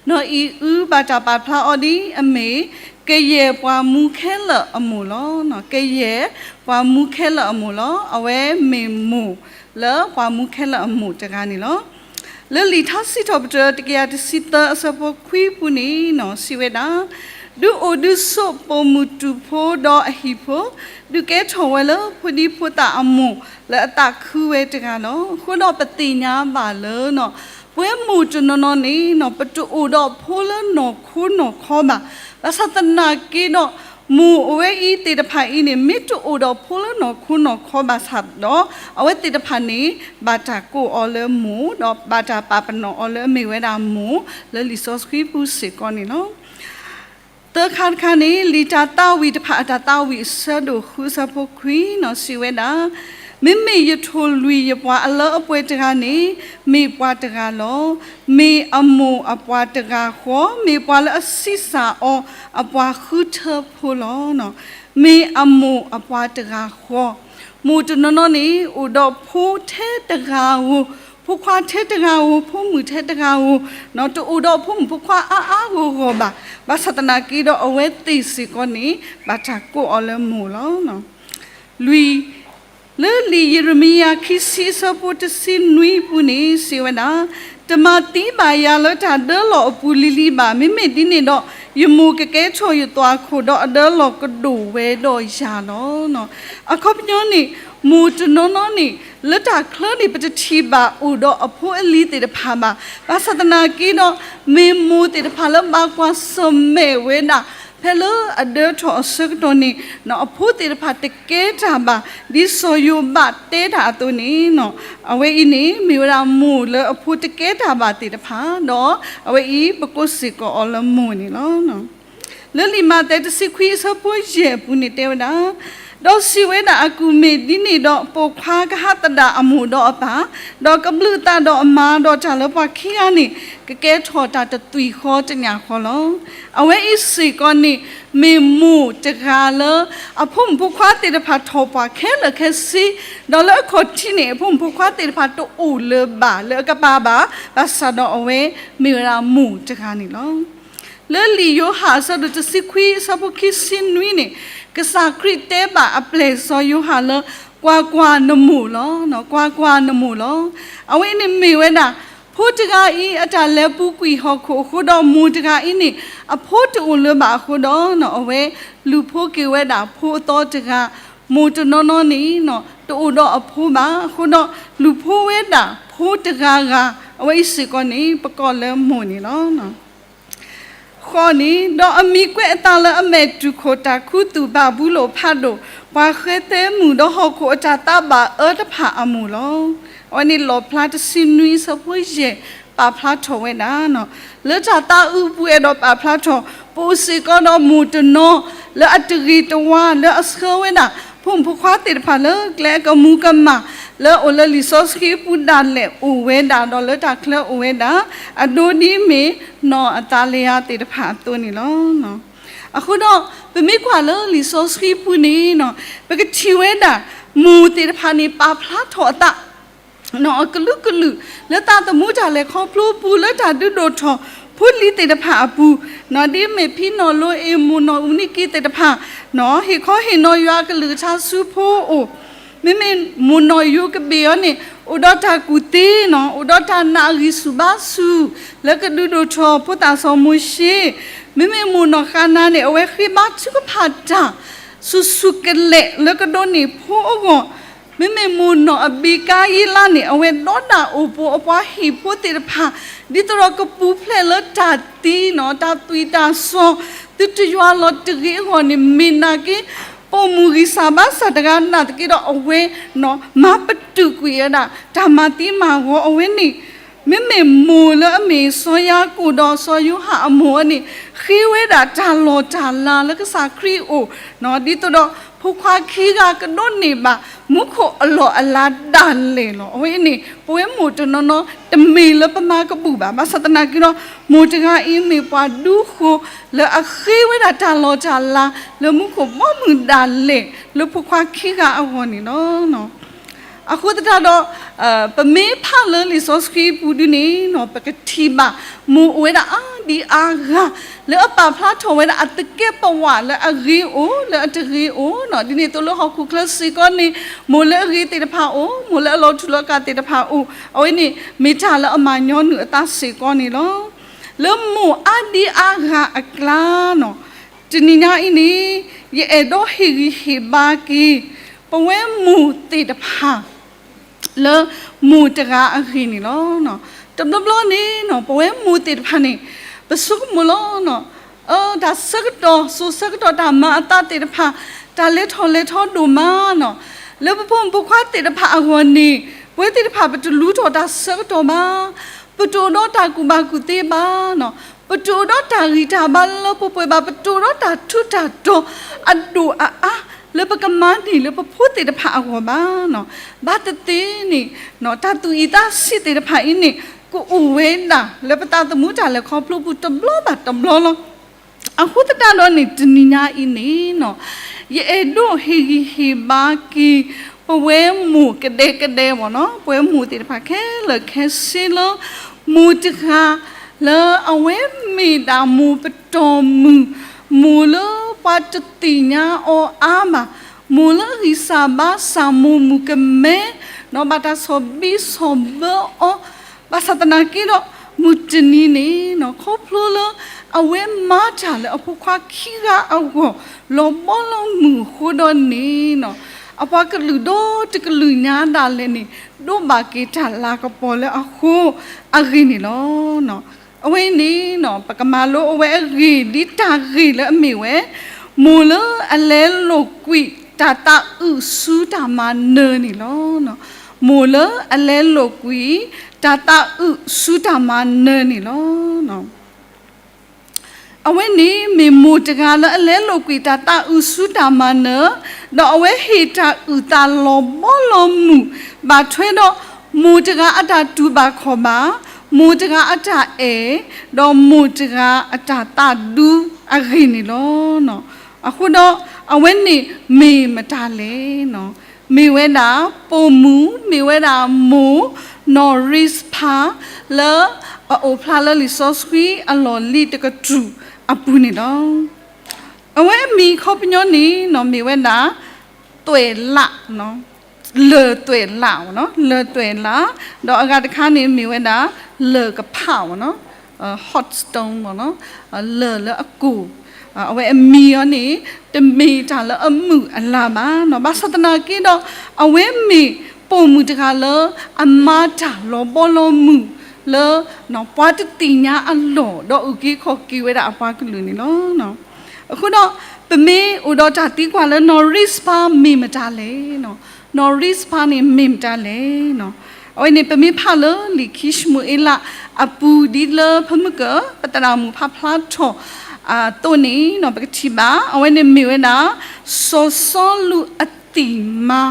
နီၢ်အံၤအုဘၣ်တၢ်ပာ်ဖျါအီၤဒ်အမ့ၢ် ကယဲၢ်ပှၤမူခဲလၢာ်အမိၢ်လီၤ. ကယဲၢ်ပှၤမူခဲလၢာ်အမိၢ်လီၤ. အဝဲမ့ၢ်မိၢ်လၢပှၤမူခဲလၢာ်အမိၢ်တဂၤန့ၣ်လီၤ. လၢလံာ်ထါစံးထီၣ်ပတြၢၤတကယၤတဆံသၢအဆၢဖိခွံအပူၤန့ၣ် စံးဝဲဒၣ်, ဒုးအိၣ်ဒုးဆိးပိာ်မုၣ်တူၢ်ဖိဒီးအဟံၣ်ဖိ, ဒုးကဲထီၣ်ဝဲလၢဖိဒံဖိသၣ်အမိၢ်လၢအသးခုဝဲတဂၤလီၤ. အဃိဒီးပသ့ၣ်ညါဘၣ်လၢ ပဝဲမိၢ်တနီၤနီၤန့ၣ် ပတအိၣ်ဒီးဖိလၢနီၢ်ခိနီၢ်ခီဘၣ်. ဘၣ်ဆၣ်သနာ်က့ဒီး မိၢ်အဝဲအံၤသ့ၣ်တဖၣ်အံၤန့ၣ် မ့ၢ်တအိၣ်ဒီးဖိလၢနီၢ်ခိနီၢ်ခီဘၣ်ဆၣ်ဒီး အဝဲသ့ၣ်တဖၣ်န့ၣ် ဘၣ်တၢ်ကိးအီၤလၢမိၢ် ဒီးဘၣ်တၢ်ပာ်ပနီၣ်အီၤလၢအမ့ၢ်ဝဲဒၣ်မိၢ် လၢလံာ်စီဆှံပူၤစ့ၢ်ကီးန့ၣ်လီၤ. သၢခါတခါန့ၣ် လံာ်တၢ်သးဝံၣ်တဖၣ်အတၢ်သးဝံၣ်အဆၢဒိၣ်ဃုအဆၢဖိခွံန့ၣ် စံးဝဲဒၣ်, မ့မ့ၢ်ယထိၣ်လွံၢ်ယပှၤအလၢအပှဲၤတဂၤန့ၣ် မ့ၢ်ပှၤတဂၤလီၤ. မ့ၢ်အမိၢ်အပှၤတဂၤဃီ, မ့ၢ်ပှၤလၢအဆံးစၢ်အီၤအပှၤဃုထၢဖိလီၤ. မ့ၢ်အမိၢ်အပှၤတဂၤဃီ, မိၢ်တနီၤနီၤန့ၣ် အိၣ်ဒီးဖိထဲတဂၤဧိၤ, ဖိခွါထဲတဂၤဧိၤ, ဖိမုၣ်ထဲတဂၤဧိၤ, တအိၣ်ဒီးဖိမုၣ်ဖိခွါအါအါဂီၢ်ဂီၢ်ဘၣ်. ဘၣ်ဆၣ်သနာ်က့ဒီးအဝဲသ့ၣ်စ့ၢ်ကီးန့ၣ် ဘၣ်တၢ်ကိးအီၤလၢမိၢ်လီၤ. လွံၢ်, လၢလံာ်ယံးရမံယၤခံဆံအဆၢဖိတဆံနွံအပူၤန့ၣ် စံးဝဲဒၣ်, တမၤသံဘၣ်ယၤလၢတၢ်ဒၢလီၢ်အပူၤလံၤလံၤဘၣ်. မ့မ့ၢ်ဒ်န့ၣ်ဒီး ယမိၢ်ကကဲထီၣ်ယသွၣ်ခိၣ်ဒီးအဒၢလီၢ်ကဒိၣ်ဝဲဒီးယၤလီၤ. အခီပညီန့ၣ် မိၢ်တနီၤနီၤန့ၣ် လၢတၢ်ချၢန့ၣ် ပတထံၣ်ဘၣ်အိၣ်ဒီးအဖိအလံၤသ့ၣ်တဖၣ်ဘၣ်. ဘၣ်ဆၣ်သနာ်က့ဒီး မ့ၢ်မိၢ်သ့ၣ်တဖၣ်လၢဘၣ်ကွၢ်ဆၢၣ်မဲာ်ဝဲဒၣ် ဖဲလၢအဒၢထီၣ်အဆၢကတီၢ်န့ၣ် အဖိသ့ၣ်တဖၣ်တကဲတၢ်ဘၣ် ဒ်စီၤယိၤဘးတဲတၢ်အသိးန့ၣ် အဝဲအံၤန့ၣ် မ့ၢ်ဝဲဒၣ်မိၢ်လၢအဖိတကဲတၢ်ဘၣ်သ့ၣ်တဖၣ် ဒီးအဝဲအံၤပကိးစ့ၢ်ကီးအီၤလၢမိၢ်န့ၣ်လီၤ. လၢလံာ်မးသဲတဆံခွံအဆၢဖိယဲၢ်အပူၤန့ၣ်တဲဝဲဒၣ်, ဒီးစံးဝဲဒၣ်, အကူၣ်မ့ၢ်ဒ်န့ၣ်ဒီး ပိာ်ခွါကဟးသဒၣ်အမိၢ်ဒီးအပၢ်, ဒီးကဘျုးအသးဒီးအမါ, ဒီးတၢ်လၢပှၤခံဂၤန့ၣ် ကကဲထီၣ်တၢ်တသွံၣ်ဃီတညၣ်ဃီလီၤ. အဝဲအံၤစ့ၢ်ကီးန့ၣ် မ့ၢ်မိၢ်တဂၤလၢ အဖိမုၣ်ဖိခွါသ့ၣ်တဖၣ်ထီၣ်ပှၢ်ခဲလၢာ်ခဲဆ့, ဒီးလၢအခီၣ်ထံးန့ၣ် အဖိမုၣ်ဖိခွါသ့ၣ်တဖၣ်တအိၣ်လၢၤဘၣ်လၢအကပၤဘၣ်, ဘၣ်ဆၣ်ဒီးအဝဲမ့ၢ်ဝဲဒၣ်မိၢ်တဂၤန့ၣ်လီၤ. လၢလံာ်ယိၤဟၣ်အဆၢဒိၣ်တဆံခွံအဆၢဖိခံဆံနွံန့ၣ် ကစၢ်ခရံာ်တဲဘၣ်အပျဲၢ်စီၤယိၤဟၣ်လၢ ကွၢ်ကွၢ်နမိၢ်လီၤ, ကွၢ်ကွၢ်နမိၢ်လီၤ. အဝဲအံၤန့ၣ်မ့ၢ်ဝဲဒၣ် ဖိတဂၤအံၤ အတၢ်လဲၤပူၤကွံာ်ဟီၣ်ခိၣ်အဃိဒီး မိၢ်တဂၤအံၤန့ၣ် အဖိတအိၣ်လၢၤဘၣ်အဃိဒီး အဝဲလူၤဖိက့ၤဝဲဒၣ်ဖိအသီတဂၤ, မိၢ်တနီၤနီၤန့ၣ် တအိၣ်ဒီးအဖိဘၣ်အဃိဒီး လူၤဖိဝဲဒၣ်ဖိတဂၤဂၤ, အဝဲအံၤစ့ၢ်ကီးန့ၣ် ပကိးလၢမိၢ်န့ၣ်လီၤ. ဃိးန့ၣ်, ဒီးအမံၤကွဲးအသးလၢအမဲာ်တူၢ်ခိၣ်တၢ်ခူသူၣ်ဘၣ်ဘူလိၣ်ဖးဒိၣ်, ပှၤဃဲသဲမုၢ်ဒီးဟီၣ်ခိၣ်အတၢ်သးဘၣ်အၢတဖၣ်အမိၢ်လီၤ. အဝဲန့ၣ်လီၣ်ဖျါတဆံနွံအဆၢဖိယဲၢ် ပာ်ဖျါထီၣ်ဝဲဒၣ် လၢတၢ်သးအုးအပူၤအဲၣ်ဒိးပာ်ဖျါထီၣ် ပအိၣ်စ့ၢ်ကီးဒီးမိၢ်တနီၤ လၢအတဂ့ၤတဝါ လၢအဆှၢဝဲဒၣ် ဖိမုၣ်ဖိခွါသ့ၣ်တဖၣ်လၢကျဲအကမူၤကမၣ် လၢအအိၣ်လၢလံာ်စီဆှံအပူၤဒၣ်လဲာ်အိၣ်ဝဲဒၣ် ဒီးလၢတၢ်ချၢအိၣ်ဝဲဒၣ် အဒိဒ်မ့ၢ် နီၢ်အသးလယၤသ့ၣ်တဖၣ်အသိးန့ၣ်လီၤ. အဃိဒီး ပမ့ၢ်ကွၢ်လၢလံာ်စီဆှံအပူၤန့ၣ် ပကထံၣ်ဝဲဒၣ် မိၢ်သ့ၣ်တဖၣ်န့ၣ် ပာ်ဖျါထီၣ်အသး အကလုာ်ကလုာ် လၢသးသမူတၢ်လဲၤခီဖျိပူၤ လၢတၢ်ဒုးဒိၣ်ထီၣ်ဖိလံၤသ့ၣ်တဖၣ်အပူၤ, ဒ်အမ့ၢ်ဖံနီၣ်လိအ့ၣ် မိၢ်နီၢ်အူနံကံသ့ၣ်တဖၣ်, ဟ့ၣ်ခီဟ့ၣ်နီၤယွၤအကလုၢ်ကထါဆူဖိအအိၣ်, မ့မ့ၢ်မိၢ်နီၢ်ယိၤကဘ့ၣ်အံၤန့ၣ် အိၣ်ဒီးတၢ်ကူၣ်သ့နီၤ, အိၣ်ဒီးတၢ်နာ်အဂံၢ်ဆူၣ်ဘါဆူၣ် လၢကဒုးဒိၣ်ထီၣ်ဖိသၣ်စီၤမိၤၡ့, မ့မ့ၢ်မိၢ်နီၢ်ဃါနၤန့ၣ် အဝဲဃ့ဘါထုကဖၣ်တၢ် ဆူၣ်ဆူၣ်ကလဲာ်လၢကဒိးန့ၢ်ဖိအဂီၢ်, မ့မ့ၢ်မိၢ်နီၢ်အဘ့ကါယ့လးန့ၣ် အဝဲဒီးဒၣ်အိၣ်ပိာ်အပှၤဟံၣ်ဖိသ့ၣ်တဖၣ် ဒ်သိးဒီးကပူၤဖျဲးလၢတၢ်သံနီၤ, တၢ်သွံၣ်တၢ်စီၤ သုတယွၤလီၤတဂ့ၤအဂီၢ်န့ၣ် မ့ၢ်နာ်က့ ပိာ်မုၣ်ဂံၢ်စၢ်ဘါစၢ်တဂၤနာ်သက့ဒီး အဝဲမၤပတုာ်ကွံာ်ဝဲဒၣ် တၢ်မၤသံမၤဂီၤအဝဲန့ၣ်, မ့မ့ၢ်မိၢ်လၢအမ့ၢ်စီၤယၤကိာ်ဒီးစီၤယိၤဟၣ်အမိၢ်အံၤန့ၣ် ဃ့ဝဲဒၣ်တၢ်လီၢ်တၢ်လၤလၢကစၢ်ခရံာ်အအိၣ်, ဒ်သိးဒီး ဖိခွါခံဂၤကဒိးန့ၢ်ဘၣ် မူခိၣ်အလီၢ်အလၤဒၣ်လဲာ်လီၤ. အဝဲအံၤန့ၣ် ပဝဲမိၢ်တနီၤနီၤ တမ့ၢ်လၢပမၤကဘူၣ်ဘၣ်. ဘၣ်ဆၣ်သနာ်က့ဒီး မိၢ်တဂၤအံၤမ့ၢ်ပှၤဒူဃိ လၢအဃ့ဝဲဒၣ်တၢ်လီၢ်တၢ်လၤ လၢမူခိၣ်ဘီမုၢ်ဒၣ်လဲာ် လၢဖိခွါခံဂၤအဂီၢ်န့ၣ်လီၤ. အဃိသတးဒီး ပမ့ၢ်ဖးလၢလံာ်စီဆှံပူၤဒုန့ၣ် ပကထံၣ်ဘၣ် မိၢ်အိၣ်ဝဲဒၣ်အါဒံအါဂၤ လၢအပာ်ဖျါထီၣ်ဝဲဒၣ်အသကဲးပဝးလၢအဂ့ၤအိၣ် လၢအတဂ့ၤအိၣ်နီၤ. ဒ်န့ၣ်အသိးလၢဟီၣ်ခိၣ်ချၢစ့ၢ်ကီးန့ၣ် မိၢ်လၢအဂ့ၤသ့ၣ်တဖၣ်အိၣ်, မိၢ်လၢအလီၤထူလီၤကၢ်သ့ၣ်တဖၣ်အိၣ်, အဝဲန့ၣ်မ့ၢ်တၢ်လၢအမၤညီနုၢ်အသးစ့ၢ်ကီးန့ၣ်လီၤ. လၢမိၢ်အါဒံအါဂၤအကျါနီၤ, တနံၤညါအံၤန့ၣ် ယအဲၣ်ဒိးဟ့ၣ်ဂံၢ်ဟ့ၣ်ဘါက့ၤ ပဝဲမိၢ်သ့ၣ်တဖၣ် လၢမိၢ်တဂၤအဂ့ၢ်န့ၣ်လီၤ. တဘျီဘျီန့ၣ်နီၤ ပဝဲမိၢ်သ့ၣ်တဖၣ်န့ၣ် ပဆိကမိၣ်လီၤနီၤ, တၢ်ဆၢကတီၢ် စိၤဆၢကတီၢ်တၢ်မၤအသးသ့ၣ်တဖၣ် တၢ်လဲၤထီၣ်လဲၤထီဒိၣ်မးနီၤ, လၢပဖိမုၣ်ဖိခွါသ့ၣ်တဖၣ်အဂီၢ်န့ၣ် ပဝဲသ့ၣ်တဖၣ်ပတလူၤထီၣ်တၢ်ဆၢကတီၢ်ဘၣ်, ပတအိၣ်ဒီးတၢ်ကူၣ်ဘၣ်ကူၣ်သ့ဘၣ်နီၤ, ပတအိၣ်ဒီးတၢ်ဂံၢ်တၢ်ဘါလၢပှဲၤပှဲၤဘၣ်, ပတအိၣ်ဒီးတၢ်ထူးတၢ်တီၤအဒိၣ်အအါ လၢပကမၤန့ၢ်လၢပဖိသ့ၣ်တဖၣ်အဂီၢ်ဘၣ်နီၤ. ဘၣ်သ့ၣ်သ့ၣ်န့ၣ် တၢ်သူၣ်အံၣ်သးဆံးသ့ၣ်တဖၣ်အံၤန့ၣ် ကအိၣ်ဝဲဒၣ်လၢပသးသမူတၢ်လဲၤခီဖျိပူၤတဘျီဘၣ်တဘျီလီၤ. အဃိသတးဒီးန့ၣ် တနံၤညါအံၤန့ၣ်နီၤ ယအဲၣ်ဒိးဟ့ၣ်ဂံၢ်ဟ့ၣ်ဘါက့ၤ ပဝဲမိၢ်ကဒဲကဒဲမ့ၢ်နီၤ, ပဝဲမိၢ်သ့ၣ်တဖၣ်ခဲလၢာ်ခဲဆ့လၢ မိၢ်တဂၤ လၢအဝဲမ့ၢ်ဒၣ်မိၢ်ပတီၢ်မုၢ်, မိၢ်လၢပှၤတသ့ၣ်ညါအီၤအါမး, မိၢ်လၢအဂံၢ်စၢ်ဘါစၢ်မိၢ်မုၢ်ကမဲ ဒီးဘၣ်တၢ်ဆီၣ်ဘံၣ်ဆီၣ်ဘၢအီၤ, ဘၣ်ဆၣ်သနာ်က့ဒီး မုၢ်တနံၤန့ၣ်နီၤ ခီဖျိလၢအဝဲမၤတၢ်လၢအဖိခွါခံဂၤအဂီၢ် လီၤဘီလီၤမုၢ်အဃိဒီးန့ၣ်နီၤ အပှၤကလုာ်ဒီတကလုာ်ညါဒၣ်လဲာ်န့ၣ် ဒိးဘၣ်က့ၤတၢ်လၤကပီၤလၢအဃိအဂ့ၢ်န့ၣ်လီၤ. အဝဲအံၤန့ၣ်နီၤ ပကမၤလိအဝဲအဂ့ၢ် ဒ်တၢ်ဂ့ၢ်လၢအမ့ၢ်ဝဲ မိၢ်လၢအလဲလိာ်ကွံာ်တၢ်သးအုးဆူတၢ်မၤနၢၤန့ၣ်လီၤ. မိၢ်လၢအလဲလိာ်ကွံာ် တၢ်သးအုးဆူတၢ်မၤနၢၤန့ၣ်လီၤ. အဝဲန့ၣ်မ့ၢ်မိၢ်တဂၤလၢအလဲလိာ်ကွံာ်တၢ်သးအုးဆူတၢ်မၤနၢၤ, ဒီးအဝဲဟ့ၣ်တၢ်အုၣ်သးလီၤဘီလီၤမုၢ် ဘၣ်ထွဲဒီး မိၢ်တဂၤအတၢ်တူၢ်ဘၣ်ခီၣ်ဘၣ်, မိၢ်တဂၤအတၢ်အဲၣ်, ဒီးမိၢ်တဂၤအတၢ်သးဒူအဂ့ၢ်န့ၣ်လီၤ. အဃိဒီး အဝဲန့ၣ်မ့ၢ်မတၤလဲၣ်. မ့ၢ်ဝဲဒၣ်ပိာ်မုၣ်, မ့ၢ်ဝဲဒၣ်မိၢ်နီၢ်ရံစဖၤ လၢအအိၣ်ဖျါလၢလံာ်စီဆှံအလီၢ်လံၤတကတြူၢ်အပူၤန့ၣ်လီၤ. အဝဲအမံၤအခီပညီန့ၣ်နီၤ မ့ၢ်ဝဲဒၣ် သွဲၣ်လး, လၢၢ်သွဲၣ်လးနီၤ, လၢၢ်သွဲၣ်လး, ဒီးအဂၤတခါန့ၣ်မ့ၢ်ဝဲဒၣ် လၢၢ်ကဖးနီၤ, hot stone မ့ၢ်နီၤ, လၢၢ်လၢအကိၢ်, အဝဲအမံၤအီၤန့ၣ် တမ့ၢ်တၢ်လၢအမုာ်အလၤဘၣ်နီၤ, ဘၣ်ဆၣ်သနာ်က့ဒီး အဝဲမ့ၢ်ပိာ်မုၣ်တဂၤလၢ အမၤတၢ်လီၤဘီလီၤမုၢ်လၢ ပှၤတသ့ၣ်ညါအလီၢ် ဒီးအုၣ်က့ၤခီၣ်က့ၤဝဲဒၣ်အပှၤကလုာ်န့ၣ်လီၤ. အဃိဒီး ပမ့ၢ်အိၣ်ဒီးတၢ်သံကွၢ်လၢနီၢ်ရံစဖၤမ့ၢ်မတၤလဲၣ်နီၤ, နီၢ်ရံစဖၤန့ၣ်မ့ၢ်မတၤလဲၣ်နီၤ, အဝဲန့ၣ်ပမ့ၢ်ဖးလၢလံာ်ခံၡမူၤအ့လးအပူၤဒ်လၢဖမုၢ်ကၢၢ် ပသရၣ်မုၣ်ဖးဖျါထီၣ်အသိးန့ၣ်နီၤ ပကထံၣ်ဘၣ် အဝဲန့ၣ်မ့ၢ်ဝဲဒၣ် စီၤစီလူးအသံၣ်မါ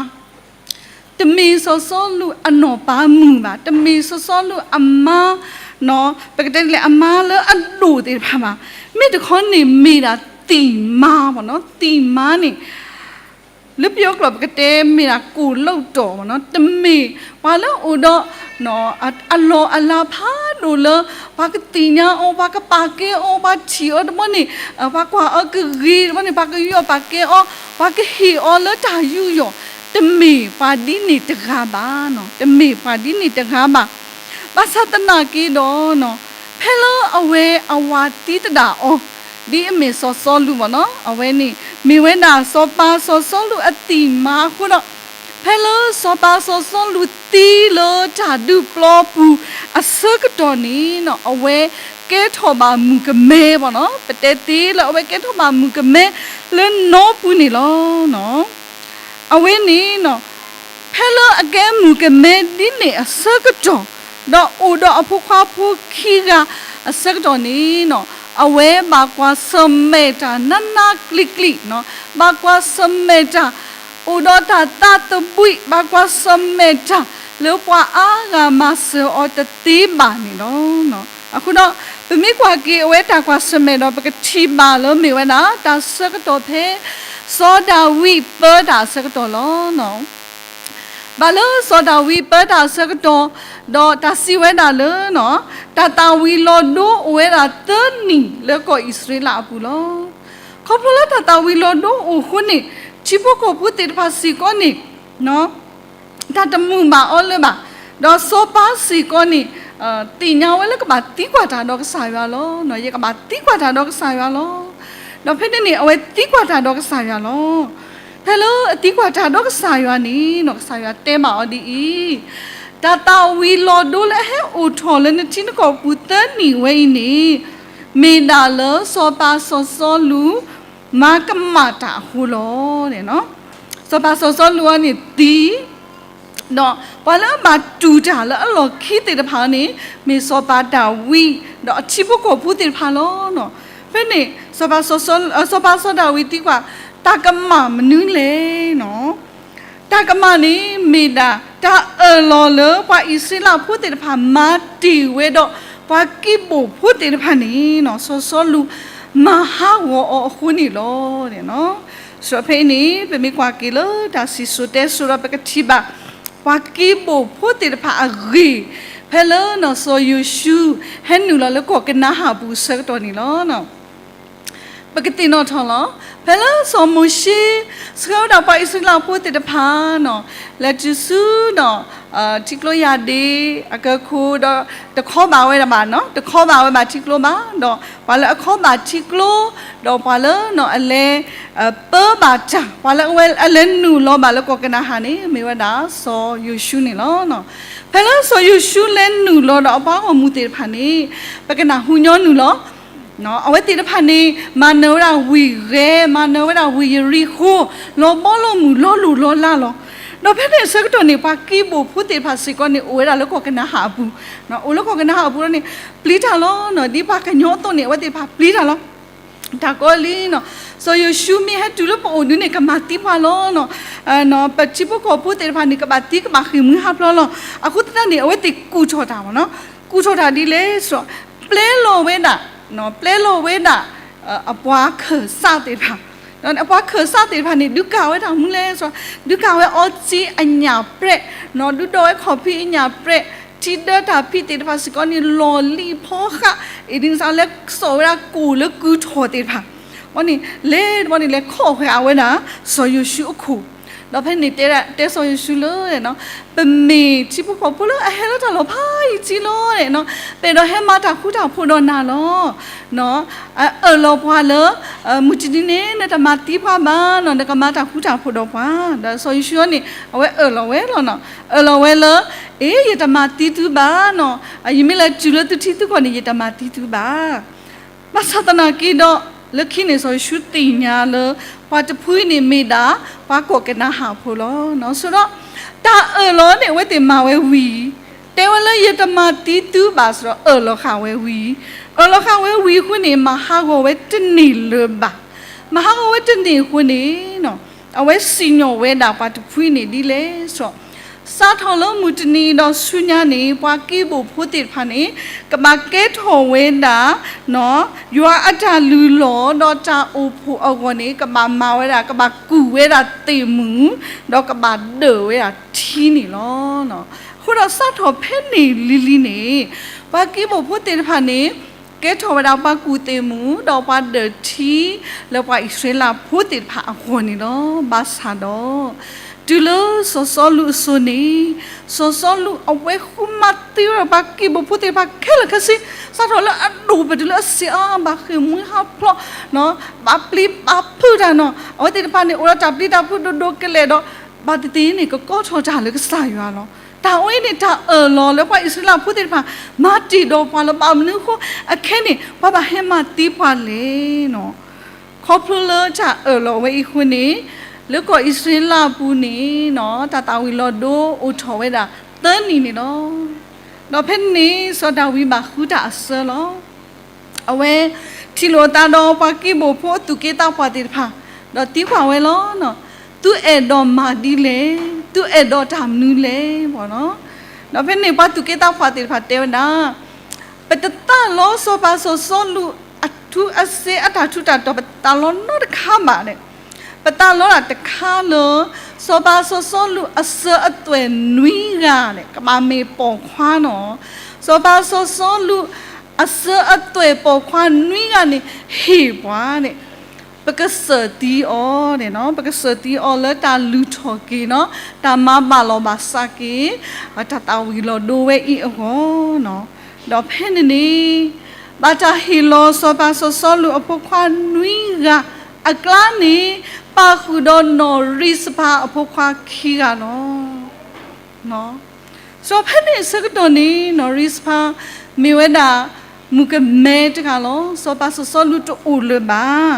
တမ့ၢ်စီၤစီလူးအနီၢ်ပၤမုၣ်ဘၣ်, တမ့ၢ်စီၤစီလူးအမါနီၤ, ပကတဲဒ်လဲၣ်အမါလၢအဒိၣ်သ့ၣ်တဖၣ်ဘၣ်, မ့ၢ်တခီန့ၣ်မ့ၢ်ဒၣ်သံၣ်မါမ့ၢ်နီၤ, သံၣ်မါန့ၣ် လၢပယီၤကျိာ်ပကတဲမ့ၢ်ဒၣ် ကိုယ်လုပ်တော် မ့ၢ်နီၤ, တမ့ၢ်ပှၤလၢအိၣ်ဒီး အလီၢ်အလၤဖးဒိၣ်လၢ ပှၤကသ့ၣ်ညါအီၤ, ပှၤကပာ်ကဲအီၤ, ပှၤထံၣ်အီၤတဘျီန့ၣ် ပှၤကွၢ်အီၤကဂ့ၤတဘျီန့ၣ် ပှၤကယူးယီၣ်ပာ်ကဲအီၤ, ပှၤကဟ့ၣ်အီၤလၢတၢ်ယူးယီၣ်, တမ့ၢ်ပှၤဒ်န့ၣ်တဂၤဘၣ်နီၤ, တမ့ၢ်ပှၤဒ်န့ၣ်တဂၤဘၣ်. ဘၣ်ဆၣ်သနာ်က့ဒီး ဖဲလၢအဝဲအဝၤသံသဒၣ်အီၤ ဒ်အမ့ၢ်စီၤစီလူးမ့ၢ်နီၤ, အဝဲန့ၣ် မ့ၢ်ဝဲဒၣ်စီၤပၤစီၤစီလူးအသံၣ်မၤအဃိဒီး ဖဲလၢစီၤပၤစီၤစီလူးသံလၢတၢ်ဒုးပျီပူၤအဆၢကတီၢ်န့ၣ်နီၤ, အဝဲကဲထီၣ်ဘၣ်မုၣ်ကမဲမ့ၢ်နီၤ, ပတဲသ့လၢအဝဲကဲထီၣ်ဘၣ်မုၣ်ကမဲလၢနီပူၤန့ၣ်လီၤ. အဝဲန့ၣ် ဖဲလၢအကဲမုၣ်ကမဲဒ်န့ၣ်အဆၢကတီၢ် ဒီးအိၣ်ဒီးအဖိခွါဖိခံဂၤအဆၢကတီၢ်န့ၣ်နီၤ, အဝဲဘၣ်ကွၢ်ဆၢၣ်မဲာ်တၢ်နးနးကျံးကျံးနီၤ, ဘၣ်ကွၢ်ဆၢၣ်မဲာ်တၢ် အိၣ်ဒီးတၢ်သးသဘှံး, ဘၣ်ကွၢ်ဆၢၣ်မဲာ်တၢ်လၢပှၤအါဂၤမၤစၢၤအီၤတသ့ဘၣ်န့ၣ်လီၤ. အဃိဒီး ပမ့ၢ်ကွၢ်က့ၤအဝဲတၢ်ကွၢ်ဆၢၣ်မဲာ်ဒီး ပကထံၣ်ဘၣ်လၢမ့ၢ်ဝဲဒၣ် တၢ်ဆၢကတီၢ်ဖဲ စီၤဒၤဝံးပၢတၢ်အဆၢကတီၢ်လီၤ. ဘၣ်လၢစီၤဒၤဝံးပၢတၢ်အဆၢကတီၢ် ဒီးတၢ်စံးဝဲဒၣ်လၢ တၢ်သၣ်ဝံၤလီၤဒိအိၣ်ဝဲဒၣ်သၢနံၣ်လၢကီၢ်အံၣ်စရ့လးအပူၤလီၤ. ခီဖျိလၢတၢ်သၣ်ဝံၤလီၤဒိအိၣ်အဃိန့ၣ် ထံဖိကီၢ်ဖိသ့ၣ်တဖၣ်စ့ၢ်ကီးန့ၣ် တၢ်တမုာ်ဘၣ်အီၤလၢၤဘၣ်. ဒီးစီၤပၤစ့ၢ်ကီးန့ၣ် သ့ၣ်ညါဝဲလၢကဘၣ်သံကွၢ်တၢ်ဒီးကစၢ်ယွၤလီၤ. ယကဘၣ်သံကွၢ်တၢ်ဒီးကစၢ်ယွၤလီၤ. ဒီးဖဲန့ၣ်န့ၣ် အဝဲသံကွၢ်တၢ်ဒီးကစၢ်ယွၤလီၤ. ဖဲလၢအသံကွၢ်တၢ်ဒီးကစၢ်ယွၤန့ၣ် ကစၢ်ယွၤတဲဘၣ်အီၤဒ်အံၤ, တၢ်သၣ်ဝံၤလီၤဒိလၢအဟဲအိၣ်ထီၣ်လၢနထံနကီၢ်ပူၤသၢနံၣ်ဝဲအံၤန့ၣ် မ့ၢ်ဒၣ်လၢစီၤပၤစီၤစီလူး မၤကမၣ်တၢ်အဃိလီၤ. စီၤပၤစီၤစီလူးအံၤန့ၣ်သံ, ဒီးပှၤလၢအဘၣ်တူၢ်တၢ်လၢအလီၢ်ခံသ့ၣ်တဖၣ်န့ၣ် မ့ၢ်စီၤပၤဒၤဝံး ဒီးအထံဖိကီၢ်ဖိသ့ၣ်တဖၣ်လီၤ. ဖဲန့ၣ် စီၤပၤစီၤဒၤဝံးသံကွၢ်, တၢ်ကမၣ်မနုၤလဲၣ်နီၤ. တၢ်ကမၣ်န့ၣ်မ့ၢ်ဒၣ် တၢ်အၢၣ်လီၤလၢပှၤအံၣ်စရ့လးဖိသ့ၣ်တဖၣ် မၤတ့ၢ်ဝဲဒီးပှၤကံးဘိၣ်ဖိသ့ၣ်တဖၣ်န့ၣ် စီၤစီလူးမၤဟးဂီၤအီၤအဃိန့ၣ်လီၤ. စးထီၣ်ဖဲအံၤန့ၣ် ပမ့ၢ်ကွၢ်က့ၤလၢတၢ်စံၣ်စိၤတဲစိၤဒီး ပကထံၣ်ဘၣ် ပှၤကံးဘိၣ်ဖိသ့ၣ်တဖၣ်အဂ့ၢ် ဖဲလၢစီၤယိၤၡူး ဟဲနုာ်လီၤလၢကီၢ်ကနၤအၣ်ပူၤအဆၢကတီၢ်န့ၣ်လီၤ. ပကသ့ၣ်နီၣ်ထီၣ်လီၤ. ဖဲလၢစီၤမိၤၡ့ ဆှၢဝဲဒၣ်ပှၤအံၣ်စရ့လးဖိသ့ၣ်တဖၣ် လဲၤတုၤဆူဒီး ထံကျိယၤဒ့ အကၢၢ်ခိၣ်ဒီး တခီဘၣ်ဝဲဒၣ်ဘၣ်, တခီဘၣ်ဝဲဘၣ်ထံကျိဘၣ်, ဒီးပှၤလၢအခီဘၣ်ထံကျိ ဒီးပှၤလၢအလဲၤ ပၢဘၣ်တၢ် ပှၤလၢအလဲၤနုာ်လီၤဘၣ်လၢကီၢ်ကနၤအၣ်န့ၣ် မ့ၢ်ဝဲဒၣ်စီၤယိၤၡူန့ၣ်လီၤ. ဖဲလၢစီၤယိၤၡူလဲၤနုာ်လီၤဒီးအပှၤဂီၢ်မုၢ်သ့ၣ်တဖၣ်န့ၣ် ပကနၢ်ဟူညီနုၢ်လီၤ. အဝဲသ့ၣ်တဖၣ်န့ၣ် မၤနၢၤဝဲဒၣ်ဝ့ၢ်ဂဲၤ, မၤနၢၤဝဲဒၣ်ဝ့ၢ်ယရံၣ်ဃိၤ, လီၤဘီလီၤမုၢ်လီၤလိၢ်လီၤလးလီၤ. ဒီးဖဲန့ၣ်အဆၢကတီၢ်န့ၣ် ပှၤကံးဘိၣ်ဖိသ့ၣ်တဖၣ်စ့ၢ်ကီးန့ၣ် အိၣ်ဝဲဒၣ်လၢကီၢ်ကနၤအၣ်အပူၤ, အိၣ်လၢကီၢ်ကနၤအၣ်အပူၤလီၤန့ၣ် ပျံၤတၢ်လီၤ. ဒ်ပှၤကညီအသိးန့ၣ် အဝဲသ့ၣ်တဖၣ်ပျံၤတၢ်လီၤ. တၢ်ကီလံနီၤ, စီၤယိၤၡူမ့ၢ်ဟဲတုၤလၢပအိၣ်ဒုးန့ၣ် ကမၤသံပှၤလီၤ. ပထံဖိကီၢ်ဖိသ့ၣ်တဖၣ်န့ၣ် ကဘၣ်သံကဘၣ်ဃ့ၢ်မှံဟးဖျိးလီၤ. အဃိသတးန့ၣ် အဝဲသ့ၣ်ကူၣ်ထီၣ်တၢ်မ့ၢ်နီၤ, ကူၣ်ထီၣ်တၢ်ဒ်လဲၣ်စ့ၢ်, ပျဲလီၤဝဲဒၣ်, ပျဲလီၤဝဲဒၣ် အပှၤခၢၣ်စးသ့ၣ်တဖၣ်, အပှၤခၢၣ်စးသ့ၣ်တဖၣ်န့ၣ် ဒုးကၢ်ဝဲတၢ်မနုၤလဲၣ်စ့ၢ်, ဒုးကၢ်ဝဲအီစ့အညၣ်ပြဲး, ဒုးဒိးဝဲခီၣ်ဖံးအညၣ်ပြဲး, ထံဒၢတၢ်ဖံးသ့ၣ်တဖၣ်စ့ၢ်ကီးန့ၣ် လီၢ်လံၤဖီဃး, အ့ဒ်န့ၣ်စ့ၢ် လဲၤစိာ်ဝဲဒၣ်ကိၣ်လၢကုၢ်ထီၣ်သ့ၣ်တဖၣ် ဝဲန့ၣ် လဲၤတဘျီန့ၣ် လဲၤခီၣ်ဃာ်ဝဲဒၣ် စီၤယိၤၡူအခိၣ်, ဒီးဖဲန့ၣ်တဲ တဲစီၤယိၤၡူလၢ ပမ့ၢ်ထံဖိကီၢ်ဖိလၢအဟဲလၢတၢ်လီၢ်ဖးယံၤထံးလီၤ, ပအဲၣ်ဒိးဟဲမၤတၢ်ဃူတၢ်ဖိးဒီးနၤလီၤ. အၢၣ်လီၤပှၤလၢ မုၢ်တနံၤန့ၣ် နတမၤသံပှၤဘၣ်နီၤ, နကမၤတၢ်ဃူတၢ်ဖိးဒီးပှၤ, ဒီးစီၤယိၤၡူန့ၣ် အဝဲအၢၣ်လီၤဝဲလီၤ, အၢၣ်လီၤဝဲလၢ အ့ ယတမၤသံသုဘၣ်နီၤ, ယမ့ၢ်လဲၤတုၤလၢသုထံသုကီၢ်န့ၣ် ယတမၤသံသုဘၣ်. ဘၣ်ဆၣ်သနာ်က့ဒီး လၢခံန့ၣ် စီၤယိၤၡူသ့ၣ်ညါလၢ ပှၤတဖုအံၤန့ၣ်မ့ၢ်ဒၣ် ပှၤကီၢ်ကနၤဧၣ်ဖိလီၤ. ဆိဒီး တၢ်အၢၣ်လီၤန့ၣ် အဝဲသ့ၣ်မၤဝဲဝံၤ, တဲဝဲလၢယတမၤသံသုဘၣ်ဆိဒီး အၢၣ်လီၤဃာ်ဝဲဝံၤ, အၢၣ်လီၤဃာ်ဝဲဝံၤအဃိန့ၣ် မၤဟးဂီၤဝဲတန့ၢ်လၢၤဘၣ်. မၤဟးဂီၤဝဲတန့ၢ်အဃိန့ၣ် အဝဲစံၣ်ညီၣ်ဝဲဒၣ်ပှၤတဖုအံၤန့ၣ်ဒ်လဲၣ်ဆိဒီး စးထီၣ်လၢမုၢ်တနံၤဒီးဆူညါန့ၣ် ပှၤကံးဘိၣ်ဖိသ့ၣ်တဖၣ်န့ၣ် ကဘၣ်ကဲထီၣ်ဝဲဒၣ် ယွၤအတၢ်လုၢ်လီၢ်ဒီးတၢ်အိၣ်ဖှိၣ်အဂီၢ်န့ၣ် ကဘၣ်မၤဝဲဒၣ် ကဘၣ်ကူၣ်ဝဲဒၣ်သ့ၣ်မုၢ် ဒီးကဘၣ်ဒၢးဝဲဒၣ်ထံန့ၣ်လီၤ. အဃိဒီးစးထီၣ်ဖဲန့ၣ်လံၤလံၤန့ၣ် ပှၤကံးဘိၣ်ဖိသ့ၣ်တဖၣ်န့ၣ် ကဲထီၣ်ဝဲဒၣ်ပှၤကူၣ်သ့ၣ်မုၢ် ဒီးပှၤဒၢးထံ လၢပှၤအံၣ်စရ့လးဖိသ့ၣ်တဖၣ်အဂီၢ်န့ၣ်လီၤ. ဘၣ်ဆၣ်ဒီး တုၤလၢစီၤစီလူးအစိၤန့ၣ် စီၤစီလူးအဝဲဃုမၤသံဝဲဒၣ်ပှၤကံးဘိၣ်ဖိသ့ၣ်တဖၣ်ခဲလၢာ်ခဲဆ့ စးထီၣ်လၢအဒိၣ်ပတုၤလၢအဆံးအါ ဘၣ်ဃ့ၢ်မှံဟးဖျိး ဘၣ်ပျံၤဘၣ်ဖုးတၢ်နီၤ အဝဲသ့ၣ်တဖၣ်န့ၣ် အိၣ်ဒီးတၢ်ပျံၤတၢ်ဖုးဒိၣ်ဒိၣ်ကလဲာ်ဒီး ဘၣ်သ့ၣ်သ့ၣ်န့ၣ် ကကိးထီၣ်တၢ်လၢကစၢ်ယွၤလီၤ. တၢ်ဝဲအံၤန့ၣ် တၢ်အၢၣ်လီၤလၢပှၤအံၣ်စရ့လးဖိသ့ၣ်တဖၣ် မၤတ့ၢ်ဒီးပှၤလၢဘၣ်မနုၤအဃိ အခဲန့ၣ် ပှၤဘၣ်ဟဲမၤသံပှၤလဲၣ်နီၤ. ခီဖျိလၢတၢ်အၢၣ်လီၤဝဲအံၤအဃိန့ၣ် လၢကီၢ်အံၣ်စရ့လးအပူၤန့ၣ်နီၤ တၢ်သၣ်ဝံၤလီၤဒိအိၣ်ထီၣ်ဝဲဒၣ်သၢနံၣ်န့ၣ်လီၤ. ဒီးဖဲန့ၣ် စီၤဒၤဝံးဘၣ်ဃုတၢ်အစၢလီၤ. အဝဲထံၣ်လိာ်အသးဒီးပှၤကံးဘိၣ်ဖိအသူၣ်က့သးပှၢ်သ့ၣ်တဖၣ် ဒီးသံကွၢ်ဝဲလီၤ. သုအဲၣ်ဒိးမၤဒ်လဲၣ်, သုအဲၣ်ဒိးတၢ်မနုၤလဲၣ်. ဒီးဖဲန့ၣ်ပှၤသူၣ်က့သးပှၢ်သ့ၣ်တဖၣ်တဲဝဲဒၣ်, ပတသးလီစီၤပၤစီၤစီလူးအထူအစ့အတၢ်ထူးတၢ်တီၤ ပတသးလီနီတခါဘၣ်န့ၣ်, ပသးလီဒၣ်တခါလၢ စီၤပၤစီၤစီလူးအစၢအသွဲၣ်နွံဂၤန့ၣ် ကဘၣ်မ့ၢ်ပိာ်ခွါနီၤ. စီၤပၤစီၤစီလူးအစၢအသွဲၣ်ပိာ်ခွါနွံဂၤန့ၣ် ဟ့ၣ်ပှၤန့ၣ် ပကစၢၢ်သံအီၤန့ၣ်နီၤ, ပကစၢၢ်သံအီၤလၢတၢ်လုၢ်ထီၣ်က့ၤနီၤ, တၢ်မၤဘၣ်လီၤဘၣ်စးက့ၤ တၢ်သၣ်ဝံၤလီၤဒိဝဲအံၤအဂီၢ်နီၤ. ဒီးဖဲန့ၣ်န့ၣ် ဘၣ်တၢ်ဟ့ၣ်လီၤစီၤပၤစီၤစီလူးအဖိခွါနွံဂၤအကျါန့ၣ် ပာ်ဃုာ်ဒီးနီၢ်ရံစဖါအဖိခွါခံဂၤလီၤ. ဒီးဖဲန့ၣ်အဆၢကတီၢ်န့ၣ် နီၢ်ရံစဖါ မ့ၢ်ဝဲဒၣ် မုၣ်ကမဲတဂၤလီၤ. စီၤပၤစီၤစီလူးတအိၣ်လၢၤဘၣ်,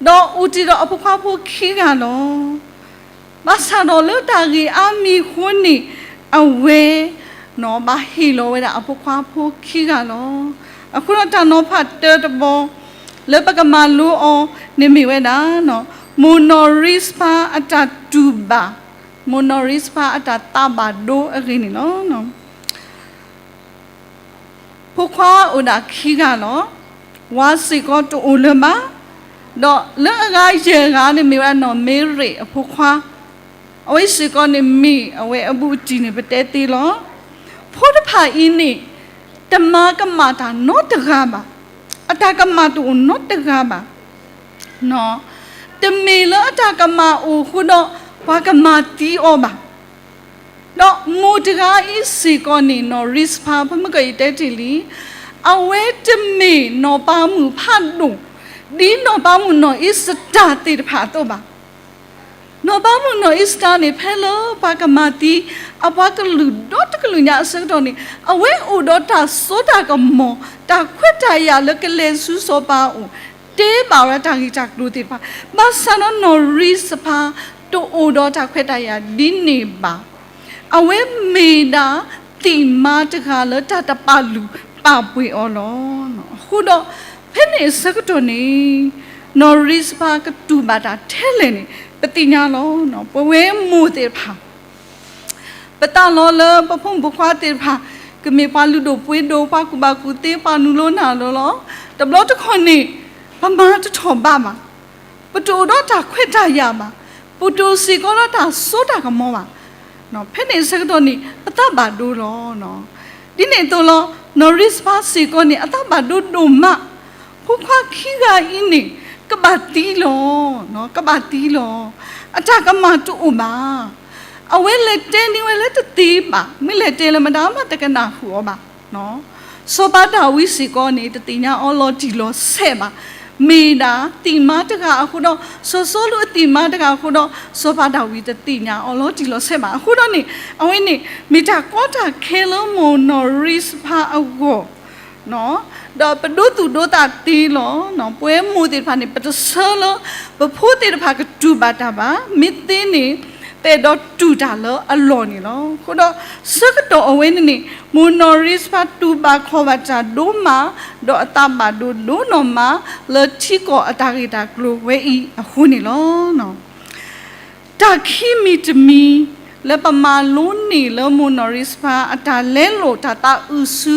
ဒီးအိၣ်တ့ၢ်ဒီးအဖိခွါဖိခံဂၤလီၤ. ဘၣ်ဆၣ်ဒီးလၢတၢ်ဂ့ၢ်အါမံၤအဃိန့ၣ် အဝဲ ဘၣ်ဟ့ၣ်လီၤဝဲဒၣ်အဖိခွါဖိခံဂၤလီၤ. အဃိဒီးတၢ်နီၤဖးတၢတဘီ လၢပကမၤလိအီၤန့ၣ်မ့ၢ်ဝဲဒၣ် မိၢ်နီၢ်ရံစဖါအတၢ်တူၢ်ဘၣ် မိၢ်နီၢ်ရံစဖါအတၢ်သးဘၣ်ဒိအဂ့ၢ်န့ၣ်လီၤ. ဖိခွါအိၣ်ဒၣ်ခံဂၤလီၤ. ဝၤစ့ၢ်ကီးတအိၣ်လၢၤဘၣ်, ဒီးလၢအဂၤယဲၢ်ဂၤန့ၣ်မ့ၢ်ဝဲဒၣ်နီၢ်မ့ရ့ၣ်အဖိခွါ, အဝဲစ့ၢ်ကီးန့ၣ်မ့ၢ်အဝဲအဘူးအတံၢ်န့ၣ် ပတဲသ့လီၤ. ဖိတဖၣ်အံၤန့ၣ် တမၤကမၣ်တၢ်နီတဂၤဘၣ်, အတၢ်ကမၣ်တအိၣ်နီတဂၤဘၣ်. တမ့ၢ်လၢအတၢ်ကမၣ်အိၣ်အဃိဒီး ပှၤကမၤသံအီၤဘၣ်. ဒီးမိၢ်တဂၤအံၤစ့ၢ်ကီးန့ၣ် နီၢ်ရံစဖါ ဖဲမုၢ်ကီၢ်အံၤတဲတ့ၢ်လံ, အဝဲတမ့ၢ်နီၢ်ပၤမုၣ်ဖးဒိၣ် ဒ်နီၢ်ပၤမုၣ်နီၢ်အ့စတၢ်သ့ၣ်တဖၣ်အသိးဘၣ်. နီၢ်ပၤမုၣ်နီၢ်အ့စတၢ်န့ၣ် ဖဲလၢပှၤကမၤသံ အပှၤကလုာ်ဒီတကလုာ်ညါအဆၢကတီၢ်န့ၣ် အဝဲအိၣ်ဒီးတၢ်စိတၢ်ကမီၤ တၢ်ခွဲးတၢ်ယာ်လၢကလဲၤဆူစီၤပၤအအိၣ် တဲဘၣ်ဝဲတၢ်ဂ့ၢ်တၢ်ကျိၤသ့ၣ်တဖၣ်, ဘၣ်ဆၣ်ဒီးနီၢ်ရံစဖါ တအိၣ်ဒီးတၢ်ခွဲးတၢ်ယာ်ဒ်န့ၣ်ဘၣ်. အဝဲမ့ၢ်ဒၣ်သ့ၣ်မါတဂၤလၢတၢ်တပာ်လုၢ်ပာ်ပှ့ၤအီၤလီၤ. အဃိဒီး ဖဲန့ၣ်အဆၢကတီၢ်န့ၣ် နီၢ်ရံစဖါကတူၢ်ဘၣ်တၢ်ထဲလဲၣ်န့ၣ် ပသ့ၣ်ညါလီၤ. ပဝဲမိၢ်သ့ၣ်တဖၣ် ပသးလီလၢပဖိမုၣ်ဖိခွါသ့ၣ်တဖၣ် ကမ့ၢ်ပှၤလုၢ်ဒိၣ်ပှ့ၤဒိၣ် ပှၤကူၣ်ဘၣ်ကူၣ်သ့ ပှၤနုာ်လီၤနုာ်လီၤလီၤ. တဘျီတခီၣ်န့ၣ် ပမၤတထီၣ်ဘးဘၣ်, ပတအိၣ်ဒီးတၢ်ခွဲးတၢ်ယာ်ဘၣ်, ပတအိၣ်စ့ၢ်ကီးဒီးတၢ်စိတၢ်ကမီၤဘၣ်. ဖဲန့ၣ်အဆၢကတီၢ်န့ၣ် ပသးဘၣ်ဒိလီၤ. ဒ်န့ၣ်အသိးလီၤ နီၢ်ရံစဖါစ့ၢ်ကီးန့ၣ် အသးဘၣ်ဒိဒိၣ်မး, ဖိခွါခံဂၤအံၤန့ၣ် ကဘၣ်သံလီၤ, ကဘၣ်သံလီၤ. အတၢ်ကမၣ်တအိၣ်ဘၣ်. အဝဲလဲၤတဲန့ၢ်ဝဲလၢတသ့ဘၣ်, မ့ၢ်လဲၤတဲလၢမတၤမးတကနၣ်ဃုာ်အီၤဘၣ်. စီၤပၤဒၤဝံးစ့ၢ်ကီးန့ၣ် တသ့ၣ်ညါအီၤလီၤတံၢ်လီၤဆဲးဘၣ်. မ့ၢ်ဒၣ်သ့ၣ်မါတဂၤအဃိဒီး စီၤစီလူးအသ့ၣ်မါတဂၤအဃိဒီး စီၤပၤဒၤဝံးတသ့ၣ်ညါအီၤလီၤတံၢ်လီၤဆဲးဘၣ်. အဃိဒီးန့ၣ် အဝဲန့ၣ် မ့ၢ်တၢ်ကီတၢ်ခဲလၢမိၢ်နီၢ်ရံစဖါအဂီၢ် ဒီးပဒိသူၣ်ဒိသးသ့လီၤ. ပဝဲမိၢ်သ့ၣ်တဖၣ်န့ၣ် ပတဆၢလၢ ပဖိသ့ၣ်တဖၣ်ကတူၢ်ဘၣ်တၢ်ဘၣ်. မ့ၢ်သ့န့ၣ် ပအဲၣ်ဒိးတူၢ်တၢ်လၢအလီၢ်န့ၣ်လီၤ. အဃိဒီး ဆၢကတီၢ်အဝဲန့ၣ်န့ၣ် မိၢ်နီၢ်ရံစဖါတူၢ်ဘၣ်ခီၣ်ဘၣ်တၢ်ဒိၣ်မး, ဒီးအသးဘၣ်ဒိဒိၣ်နီၢ်မး လၢထံကီၢ်အတၢ်ဂ့ၢ်တၢ်ကျိၤဝဲအံၤအဃိန့ၣ်လီၤ. တၢ်ခံမံၤတမံၤ လၢပမၤလိန့ၢ်လၢမိၢ်နီၢ်ရံစဖါအတၢ်လဲလိာ် တၢ်သးအုးဆူ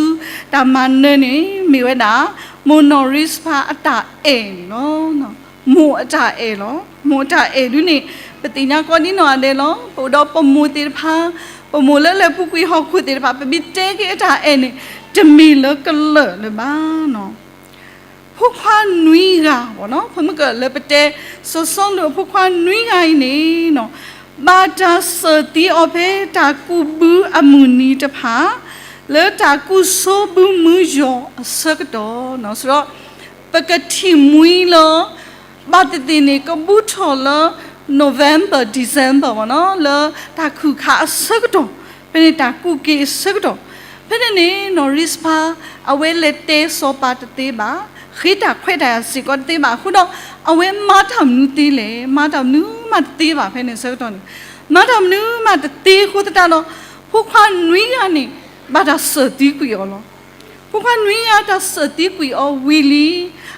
တၢ်မၤနၢၤန့ၣ် မ့ၢ်ဝဲဒၣ် မိၢ်နီၢ်ရံစဖါအတၢ်အဲၣ်န့ၣ်လီၤ. မိၢ်အတၢ်အဲၣ်လီၤ. မိၢ်အတၢ်အဲၣ်ဒုန့ၣ် ပသ့ၣ်ညါကိးဒ်နီၢ်ဂၤဒဲးလီၤ. ပအိၣ်ဒီးပမိၢ်သ့ၣ်တဖၣ်, ပမိၢ်လၢလဲၤပူၤကွံာ်ဟီၣ်ခိၣ်သ့ၣ်တဖၣ် ပမ့ၢ်တဲက့ၤအတၢ်အဲၣ်န့ၣ် တမ့ၢ်လၢကလၢာ်လၢၤဘၣ်နီၤ. ဖိခွါနွံဂၤဘၣ်နီၤ, ဖဲမုၢ်ကလၢပတဲ စီၤစီလူးအဖိခွါနွံဂၤအံၤန့ၣ်နီၤ, ဘၣ်တၢ်စၢၢ်သံအီၤဖဲတၢ်ကူးဘုအမုၢ်နံၤတဖၣ်, လၢတၢ်ကူးဆိဘုမုယီၤအဆၢကတီၢ်နီၤ. ဆိုတော့ ပကထံၣ်မှံလၢ ဘၣ်သ့ၣ်သ့ၣ်န့ၣ် ကဘူးထီၣ်လၢ November December ဘၣ်နီၤ, လၢတၢ်ခုၣ်ခးအဆၢကတီၢ်, ဖဲန့ၣ်တၢ်ကူးက့ၤအဆၢကတီၢ်, ဖဲန့ၣ်န့ၣ် နီၢ်ရံစဖါ အဝဲလဲၤတဲစီၤပၤတသ့ဘၣ်, ဃ့တၢ်ခွဲးတၢ်ယာ်စ့ၢ်ကီးတသ့ဘၣ်အဃိဒီး အဝဲမၤတၢ်မနုၤသ့လဲၣ်, မၤတၢ်မနုၤမးတသ့ဘၣ်. ဖဲန့ၣ်အဆၢကတီၢ်န့ၣ် မၤတၢ်မနုၤမးတသ့အဃိသတးဒီး ဖိခွါနွံဂၤန့ၣ် ဘၣ်တၢ်စၢၢ်သံကွံာ်အီၤလီၤ. ဖိခွါနွံဂၤတၢ်စၢၢ်သံကွံာ်အီၤဝံၤလံ,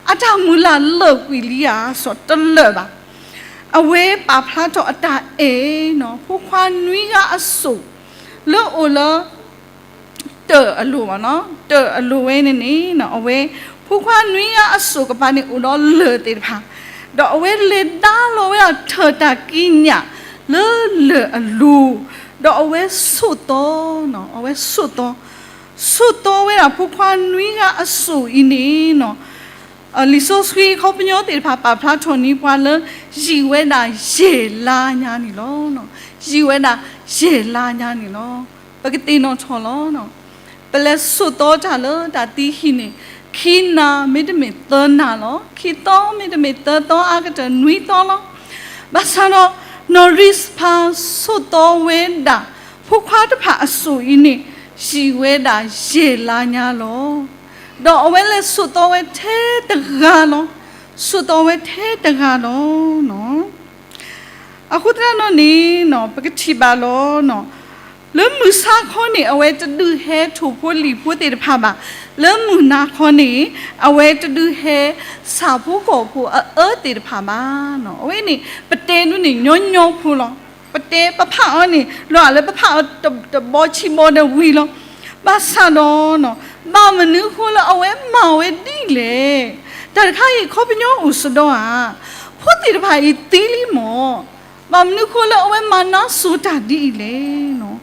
အတၢ်မုၢ်လၢ်လၢာ်ကွံာ်လံဧါ, စီၤတလၢာ်ဘၣ်. အဝဲပာ်ဖျါထီၣ်အတၢ်အဲၣ်နီၤ, ဖိခွါနွံဂၤအစိၣ် လၢအိၣ်လၢ တၢၢ်အလိၤဘၣ်နီၤ, တၢၢ်အလိၤဝဲန့ၣ်န့ၣ် အဝဲ ဖိခွါနွံဂၤအစိၣ်ကပၤန့ၣ်အိၣ်ဒီးလၢၢ်သ့ၣ်တဖၣ်, ဒီးအဝဲလဲၤဒါလီၤဝဲဒၣ်ထၢၣ်တၢ်ကံးညာ်လၢလၢၢ်အလိၤ, ဒီးအဝဲဆိးသီ, အဝဲဆိးသီ ဆိးသီဝဲဒၣ်ဖိခွါနွံဂၤအစိၣ်အံၤန့ၣ်နီၤ, လံာ်စီဆှံအခီပညီသ့ၣ်တဖၣ်ပာ်ဖျါထီၣ်န့ၢ်ပှၤလၢ ယံာ်ဝဲဒၣ်ယဲၢ်လါညါန့ၣ်လီၤ. ယံာ်ဝဲဒၣ်ယဲၢ်လါညါန့ၣ်လီၤ. ပကသ့ၣ်နီၣ်ထီၣ်လီၤ. ပလဲၤဆိးသီတၢ်လၢတၢ်သံဟံၣ်န့ၣ် ခံနၤမ့တမ့ၢ်သၢနၤလီၤ. ခံသီမ့တမ့ၢ်သၢသီ အါကတၢၢ်နွံသီလီၤ. ဘၣ်ဆၣ်ဒီး နီၢ်ရံစဖါဆိးသီဝဲဒၣ် ဖိခွါတဖၣ်အစိၣ်အံၤန့ၣ် ယံာ်ဝဲဒၣ်ယဲၢ်လါညါလီၤ. ဒီးအဝဲလဲၤဆိးသီဝဲထဲတဂၤလီၤ. ဆိးသီဝဲထဲတဂၤလီၤ. အဃိသတးဒီးန့ၣ် ပကထံၣ်ဘၣ်လီၤ. လၢမုၢ်ဆါခီန့ၣ် အဝဲတဒုးဟဲထိၣ်ဖိလံာ်ဖိသ့ၣ်တဖၣ်ဘၣ်. လၢမုၢ်နၤခီန့ၣ် အဝဲတဒုးဟဲဆၣ်ဖိကီၢ်ဖိအအၢသ့ၣ်တဖၣ်ဘၣ်. အဝဲန့ၣ် ပတဲဒုန့ၣ်ညီညီဖိလီၤ. ပတဲပဖးအီၤန့ၣ် လီၤလၢပဖးအီၤတဘီဆံးဘီဒီးဝံၤလီၤ. ဘၣ်ဆၣ်ဒီး ဘၣ်မနုၤအဃိလၢအဝဲမၤဝဲဒ်လဲၣ်. တၢ်တခါအံၤ ခီပညီအိၣ်စ့ၢ်ကီးဧါ. ဖိသ့ၣ်တဖၣ်အံၤသံလံမၢ်. ဘၣ်မနုၤအဃိလၢအဝဲမၤနၢၤစိၤတၢ်ဒ်အံၤလဲၣ်.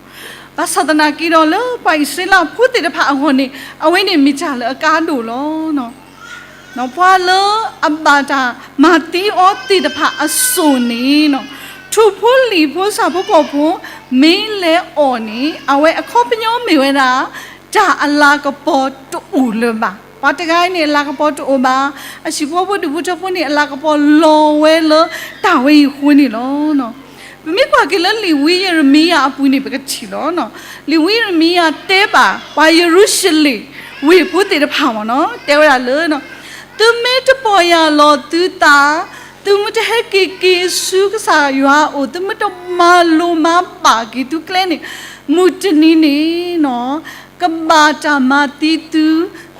ဘၣ်ဆၣ်သနာ်က့ဒီး လၢပှၤအံၣ်စရ့လးဖိသ့ၣ်တဖၣ်အဂီၢ်န့ၣ် အဝဲန့ၣ်မ့ၢ်တၢ်လၢအကါဒိၣ်လီၤ. ပှၤလၢအဘၣ်တၢ်မၤသံအီၤသ့ၣ်တဖၣ်အစိၣ်န့ၣ် ထိၣ်ဖိလံာ်ဖိဆၣ်ဖိကီၢ်ဖိ မ့ၢ်လဲၤအီၣ်န့ၣ် အဝဲအခီပညီမ့ၢ်ဝဲဒၣ် တၢ်အလၤကပီၤတအိၣ်လၢၤဘၣ်. ပှၤတဂၤအံၤန့ၣ် အလၤကပီၤတအိၣ်ဘၣ်. အဟံၣ်ဖိဖိဒူၣ်ဖိထၢဖိန့ၣ် အလၤကပီၤလီၤဝဲလၢတၢ်ဝဲအံၤအဃိန့ၣ်လီၤ. ပမ့ၢ်ကွၢ်က့ၤလၢလံာ်ဝံယံးရမံယၤအပူၤန့ၣ် ပကထံၣ်လီၤ. လံာ်ဝံယံးရမံယၤတဲဘၣ် ပှၤယရူၤၡလ့ၣ်ဝ့ၢ်ဖိသ့ၣ်တဖၣ်မ့ၢ်နီၤ တဲဝဲဒၣ်လၢ သုမ့ၢ်တပီၢ်ယၢ်လီၤသုသး, သုမ့ၢ်တဟဲက့ၤက့ၤဆူကစၢ်ယွၤအအိၣ်, သုမ့ၢ်တမၤလိၤမၤဘၣ်က့ၤသုကျဲန့ၣ်, မုၢ်တနံၤန့ၣ်နီၤ ကဘၣ်တၢ်မၤသံသု,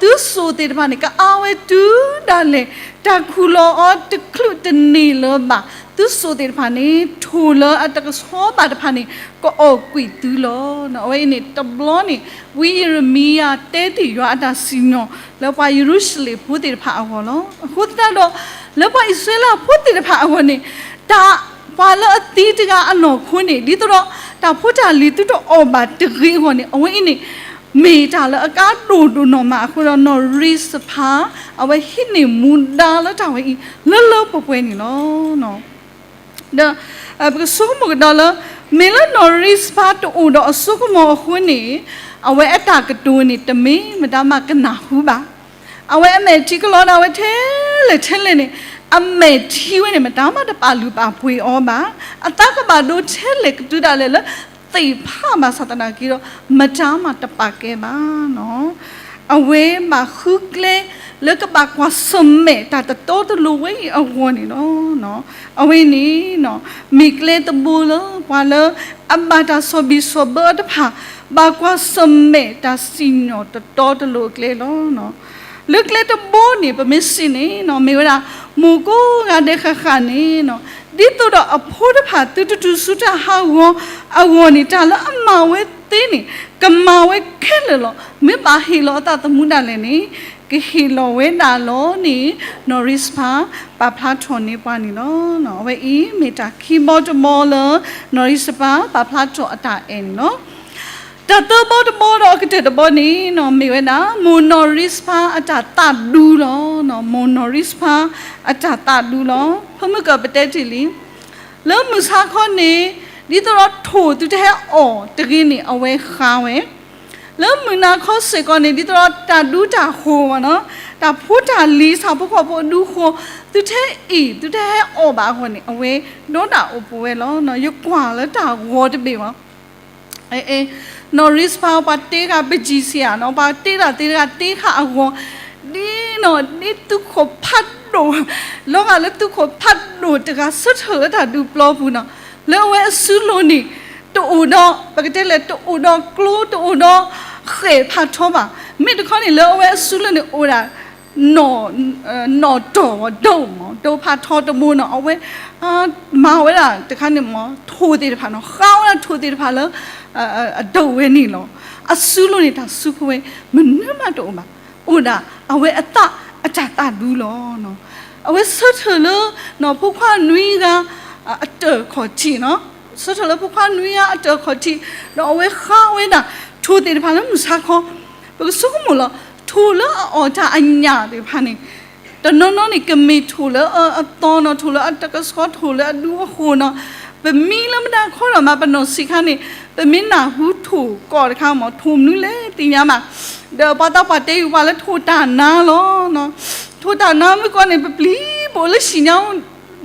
သုစိာ်သ့ၣ်တဖၣ်န့ၣ် ကအါဝဲတုၤဒၣ်လဲာ်, တၢ်ခူၣ်လီၤအီၤတချုးတန့ၢ်လၢၤဘၣ်. သုစိာ်သ့ၣ်တဖၣ်န့ၣ် ထိၣ်လၢအတကဆှီဘၣ်တဖၣ်န့ၣ် ကအီၣ်ကွံာ်သုလီၤ. အဝဲအံၤန့ၣ်တဘျီန့ၣ် ဝံယံးရမံယၤတဲတ့ၢ်ယွၤအတၢ်စံၣ်ညီၣ် လၢပှၤယရူၤၡလ့ၣ်ဖိသ့ၣ်တဖၣ်အဂီၢ်လီၤ. အဃိသတးဒီး လၢပှၤအံၣ်စရ့လးဖိသ့ၣ်တဖၣ်အဂီၢ်န့ၣ် တၢ်ပှၤလၢအသံတဂၤအနီၢ်ခိန့ၣ် ဒ်သိးဒီး တၢ်ဖိတၢ်လံၤသုတအီၣ်ဘၣ်တဂ့ၤအဂီၢ်န့ၣ် အဝဲအံၤန့ၣ် မ့ၢ်တၢ်လၢအကါဒိၣ်ဒိၣ်နီၢ်မးအဃိဒီး နီၢ်ရံစဖါ အဝဲဟံးန့ၢ်မူဒါလၢတၢ်ဝဲအံၤ လၢလၢပှဲၤပှဲၤန့ၣ်လီၤ. ဒီး ပကဆိကမိၣ်ကဒီးလၢ မ့ၢ်လၢနီၢ်ရံစဖါတအိၣ်ဒီးအစိကမီၤအဃိန့ၣ် အဝဲအတၢ်ကတိၤန့ၣ် တမ့ၢ်မတၤမးကနၢ်ဟူဘၣ်. အဝဲအမဲာ်ထံကလီဒၣ်ဝဲထဲလဲၣ်ထဲလဲၣ်န့ၣ် အမဲာ်ထံဝဲန့ၣ် မတၤမးတပာ်လုၢ်ပာ်ပှ့ၤအီၤဘၣ်. အသးကဘၣ်ဒိထဲလဲၣ်ကတုၤဒၣ်လဲာ်လၢ သ့ၣ်ဖးဘၣ်ဆၣ်သနာ်က့ဒီး မတၤမးတပာ်ကဲဘၣ်နီၤ. အဝဲဘၣ်ဃုကျဲလၢကဘၣ်ကွၢ်ဆၢၣ်မဲာ်တၢ်တတီတလိၤဝဲအံၤအဂီၢ်န့ၣ်လီၤ. အဝဲန့ၣ် မ့ၢ်ကျဲတဘိလၢ ပှၤလၢအဘၣ်တၢ်ဆီၣ်ဘံၣ်ဆီၣ်ဘၢအီၤတဖၣ် ဘၣ်ကွၢ်ဆၢၣ်မဲာ်တၢ်စံၣ်ညီၣ်တတီတလိၤအကျဲလီၤ. လၢကျဲတဘိန့ၣ် ပမ့ၢ်စံးန့ၣ်နီၤ မ့ၢ်ဝဲဒၣ် မိၢ်ကိးဂၤဒဲးဃၣ်ဃၣ်န့ၣ်နီၤ ဒ်သိးဒီးအဖိတဖၣ်သုတတုၤဆူတၢ်ဟးဂီၤအဂီၢ်န့ၣ် တၢ်လၢအမၤဝဲသ့န့ၣ် ကမၤဝဲခဲလၢာ်လီၤ. မ့ၢ်ဘၣ်ဟ့ၣ်လီၤအသးသမူဒၣ်လဲာ်န့ၣ် ကဟ့ၣ်လီၤဝဲဒၣ်လီၤန့ၣ် နီၢ်ရံစဖါပာ်ဖျါထီၣ်န့ၢ်ပှၤန့ၣ်လီၤ. အဝဲအံၤမ့ၢ်တၢ်ခံဘီတဘီလၢ နီၢ်ရံစဖါပာ်ဖျါထီၣ်အတၢ်အဲၣ်န့ၣ်လီၤ. တၢ်သၢဘီတဘီဒီးအကတၢၢ်တဘီန့ၣ် မ့ၢ်ဝဲဒၣ် မိၢ်နီၢ်ရံစဖါအတၢ်သးဒူလီၤ. မိၢ်နီၢ်ရံစဖါအတၢ်သးဒူလီၤ. ဖၢမုၢ်ကၢၢ်ပတဲတ့ၢ်လံ လၢမုၢ်ဆါခီန့ၣ် ဒ်သိးဒီးထိၣ်သုတဟဲအီၣ်တဂ့ၤန့ၣ် အဝဲဃါဝဲ လၢမုၢ်နၤခီစ့ၢ်ကီးန့ၣ် ဒ်သိးဒီးတၢ်ဒူတၢ်ဃိၤမ့ၢ်နီၤ, တၢ်ဖိတၢ်လံၤ ဆၣ်ဖိကီၢ်ဖိအဒူအဃိ သုတဟဲအ့ၣ် သုတဟဲအီၣ်ဘၣ်အဂီၢ်န့ၣ် အဝဲဒီးတၢ်အိၣ်ပူၤဝဲလီၤ. ယကွၢ်လၢတၢ်ဂီၤတဘ့ၣ်မ့ၢ် နီၢ်ရံစဖါ ပှၤတ့ဃာ်ပကံစံယါနီၤ, ပှၤတ့တၢ်သ့တဂၤတ့ဃာ်အဂီၢ် ဒ်နီၤ ဒ်သုးခိၣ်ဖးဒိၣ် လီၤဂာ်လၢသုးခိၣ်ဖးဒိၣ်တဂၤဆၢထၢၣ်လၢတၢ်ဒုးပျီပူၤနီၤ, လၢအဝဲအစုလိၤန့ၣ် တအိၣ်ဒီး ပကတဲလဲၣ် တအိၣ်ဒီးကျိ တအိၣ်ဒီးဃဲၣ်ဖးထီဘၣ်. မ့ၢ်တခီန့ၣ် လၢအဝဲအစုလိၤန့ၣ်အိၣ်ဒၣ် နီၣ်တီၢ်ဝဲဒိၣ်မး ဒိၣ်ဖးထီတဘိနီၤ, အဝဲ မၤဝဲဒၣ်တခါန့ၣ်မ့ၢ် ထိၣ်သ့ၣ်တဖၣ်နီၤ, ဃါဝဲဒၣ်ထိၣ်သ့ၣ်တဖၣ်လၢ အဒိၣ်ဝဲန့ၣ်လီၤ. အစုလိၤန့ၣ် တၢ်စုဖိဝဲ မနုၤမးတအိၣ်ဘၣ်, အိၣ်ဒၣ်အဝဲအသး အတၢ်သးဒူလီၤ. အဝဲဆၢထၢၣ်လၢ ဖိခွါနွံဂၤ အတၢၢ်ခီၣ်ထံးနီၤ, ဆၢထၢၣ်လၢဖိခွါနွံဂၤအတၢၢ်ခီၣ်ထံး ဒီးအဝဲဃါဝဲဒၣ် ထိၣ်သ့ၣ်တဖၣ်လၢမုၢ်ဆါခီ ပကဆိကမိၣ်လီၤ, ထိၣ်လၢအအီၣ်တၢ်အညၣ်သ့ၣ်တဖၣ်န့ၣ် တနီၤနီၤန့ၣ် ကမ့ၢ်ထိၣ်လၢအသီနီၤ, ထိၣ်လၢအတကဆှီ, ထိၣ်လၢအဒူအဃိနီၤ, ပမံလၢမတၤခီဒီးမး ပနီၢ်ဆံးခါန့ၣ် ပမ့ၢ်နၢ်ဟူထိၣ်ကီၢ်တခါမ့ၢ် ထိၣ်မနုၤလဲၣ်သ့ၣ်ညါဘၣ်, ဒီးပှၤသးပှၢ်တဲဃုာ်ပှၤလၢထိၣ်တၢ်နါလီၤ. ထိၣ်တၢ်နါမ့ၢ်ကီးန့ၣ် ပပျံၤပအိၣ်လၢဟံၣ်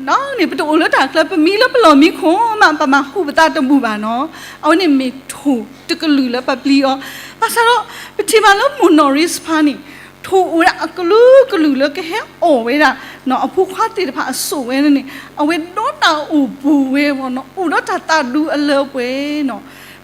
ညါ န့ၣ် ပတအိၣ်လၢတၢ်ချၢ ပမံလၢပလီၢ်မံခိၣ်မး ပမၤဟူးပသးတဘူၣ်ဘၣ်နီၤ, အဝဲန့ၣ်မ့ၢ်ထိၣ်တကလုာ်လၢပပျံၤအီၤ, ဘၣ်ဆၣ်ဒီး ပထံၣ်ဘၣ်လၢမိၢ်နီၢ်ရံစဖါန့ၣ် ထိၣ်အိၣ်ဝဲဒၣ်အကလုာ်ကလုာ်လၢကဟဲအီၣ်ဝဲဒၣ် အဖိခွါသ့ၣ်တဖၣ်အစိၣ်ဝဲန့ၣ် အဝဲဒီးတၢ်အိၣ်ပူၤဝဲနီၤ, အိၣ်ဒီးတၢ်သးဒူအလၢအပှဲၤနီၤ,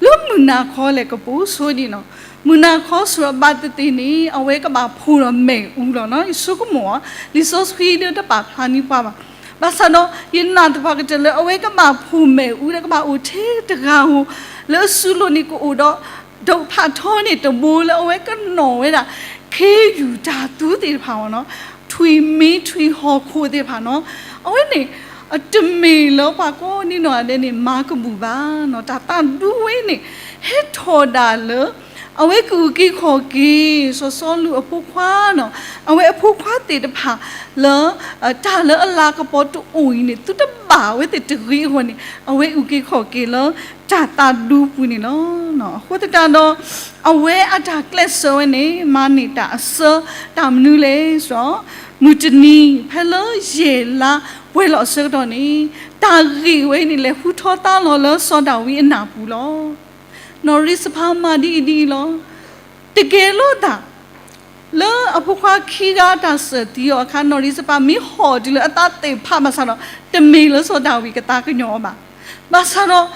လၢမုၢ်နၤခီလဲၣ်ကပိာ်ဆိဒံးနီၤ, မုၢ်နၤခီဆိးဘၣ်သ့ၣ်သ့ၣ်န့ၣ် အဝဲကဘၣ်ဖှိၣ်ဒီးမ့ၣ်အူလီၤနီၤ, ယဆိကမိၣ်အီၤ လံာ်စီဆှံဒၢတပာ်ဖျါန့ၢ်ပှၤဘၣ်, ဘၣ်ဆၣ်ဒီး ယနာ်သပှၢ်ကတၢၢ်လၢအဝဲကဘၣ်ဖှိၣ်မ့ၣ်အူဒီးကဘၣ်အိၣ်ထဲတဂၤဧိၤ, လၢအစုလိၤန့ၣ်ကအိၣ်ဒီး ဒိၣ်ဖးထီန့ၣ်တဘိလၢအဝဲကနီၣ်ဝဲဒၣ် ခ့ယူၢ်တၢ်သူသ့ၣ်တဖၣ်နီၤ, ထွံၣ်မံထွံၣ်ဟီၣ်ခိၣ်သ့ၣ်တဖၣ်နီၤ, အဝဲန့ၣ် အတမ့ၢ်လၢပှၤကိးဒံနီၢ်ဂၤဒဲးန့ၣ် မၤကဘူၣ်ဘၣ်နီၤ, တၢ်သးဒူဝဲန့ၣ် ဟဲထီၣ်ဒၣ်လၢ အဝဲကအုၣ်က့ၤခီၣ်က့ၤ စီၤစီလူးအဖိခွါနီၤ, အဝဲအဖိခွါသ့ၣ်တဖၣ်လၢ တၢ်လၢအလၤကပီၤတအိၣ်အံၤန့ၣ် သုတဘၣ်ဝဲသ့ၣ်တဂ့ၤအဂီၢ်န့ၣ် အဝဲအုၣ်က့ၤခီၣ်က့ၤလၢတၢ်သးဒူပူၤန့ၣ်လီၤ. အဃိသတးဒီး အဝဲအတၢ်ကျဲးစၢးဝဲန့ၣ် မၤန့ၢ်တၢ်အစၢတၢ်မနုၤလဲၣ်ဆို မုၢ်တနံၤ ဖဲလၢယဲၢ်လါပှဲၤလီၤအဆၢကတီၢ်န့ၣ် တၢ်ဂ့ၢ်ဝဲအံၤန့ၣ် လဲၤဟူထီၣ်သါလီၤလၢစီၤဒၤဝံးအနၢ်ပူၤလီၤ. နီၢ်ရံစဖါမၤဒ်အံၤဒ်အံၤလီၤ. တကဲလိာ်သး လၢအဖိခွါခံဂၤတၢ်စၢၢ်သံအီၤအခါ နီၢ်ရံစဖါမ့ၢ်ဟီၣ်တုၤလၢအသးသ့ၣ်ဖးဘၣ်ဆၣ်ဒီး တမ့ၢ်လၢစီၤဒၤဝံးကသးကညီၤအီၤဘၣ်. ဘၣ်ဆၣ်ဒီး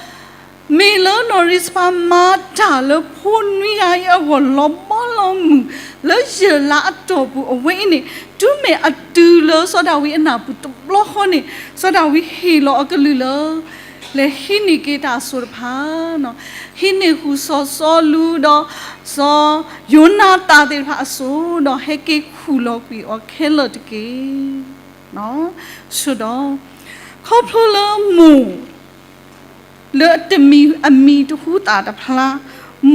မ့ၢ်လၢနီၢ်ရံစဖါမၤတၢ်လၢဖိနွံဂၤအံၤအဂီၢ် လီၤဘီလီၤမုၢ် လၢယဲၢ်လါအတီၢ်ပူၤအဝဲအံၤန့ၣ် တုၤမ့ၢ်အတုၤလၢစီၤဒၤဝံးအနၢ်ပူၤတဘျီဃီန့ၣ် စီၤဒၤဝံးဟ့ၣ်လီၤအကလုၢ်လၢ လဲၤဟံးန့ၢ်က့ၤတၢ်အစိၤတဖၣ် ဟံးန့ၢ်ဃုာ်စီၤစီလူးဒီး စီၤယိၤနၤသၣ်သ့ၣ်တဖၣ်အစိၤ ဒီးဟဲက့ၤခူၣ်လီၤကွံာ်အီၤခဲလၢာ်တက့ၢ်. ဆိဒီး ခီဖျိလၢမိၢ် လၢအတမ့ၢ်အမံၤတဟူသၣ်တဖျါ,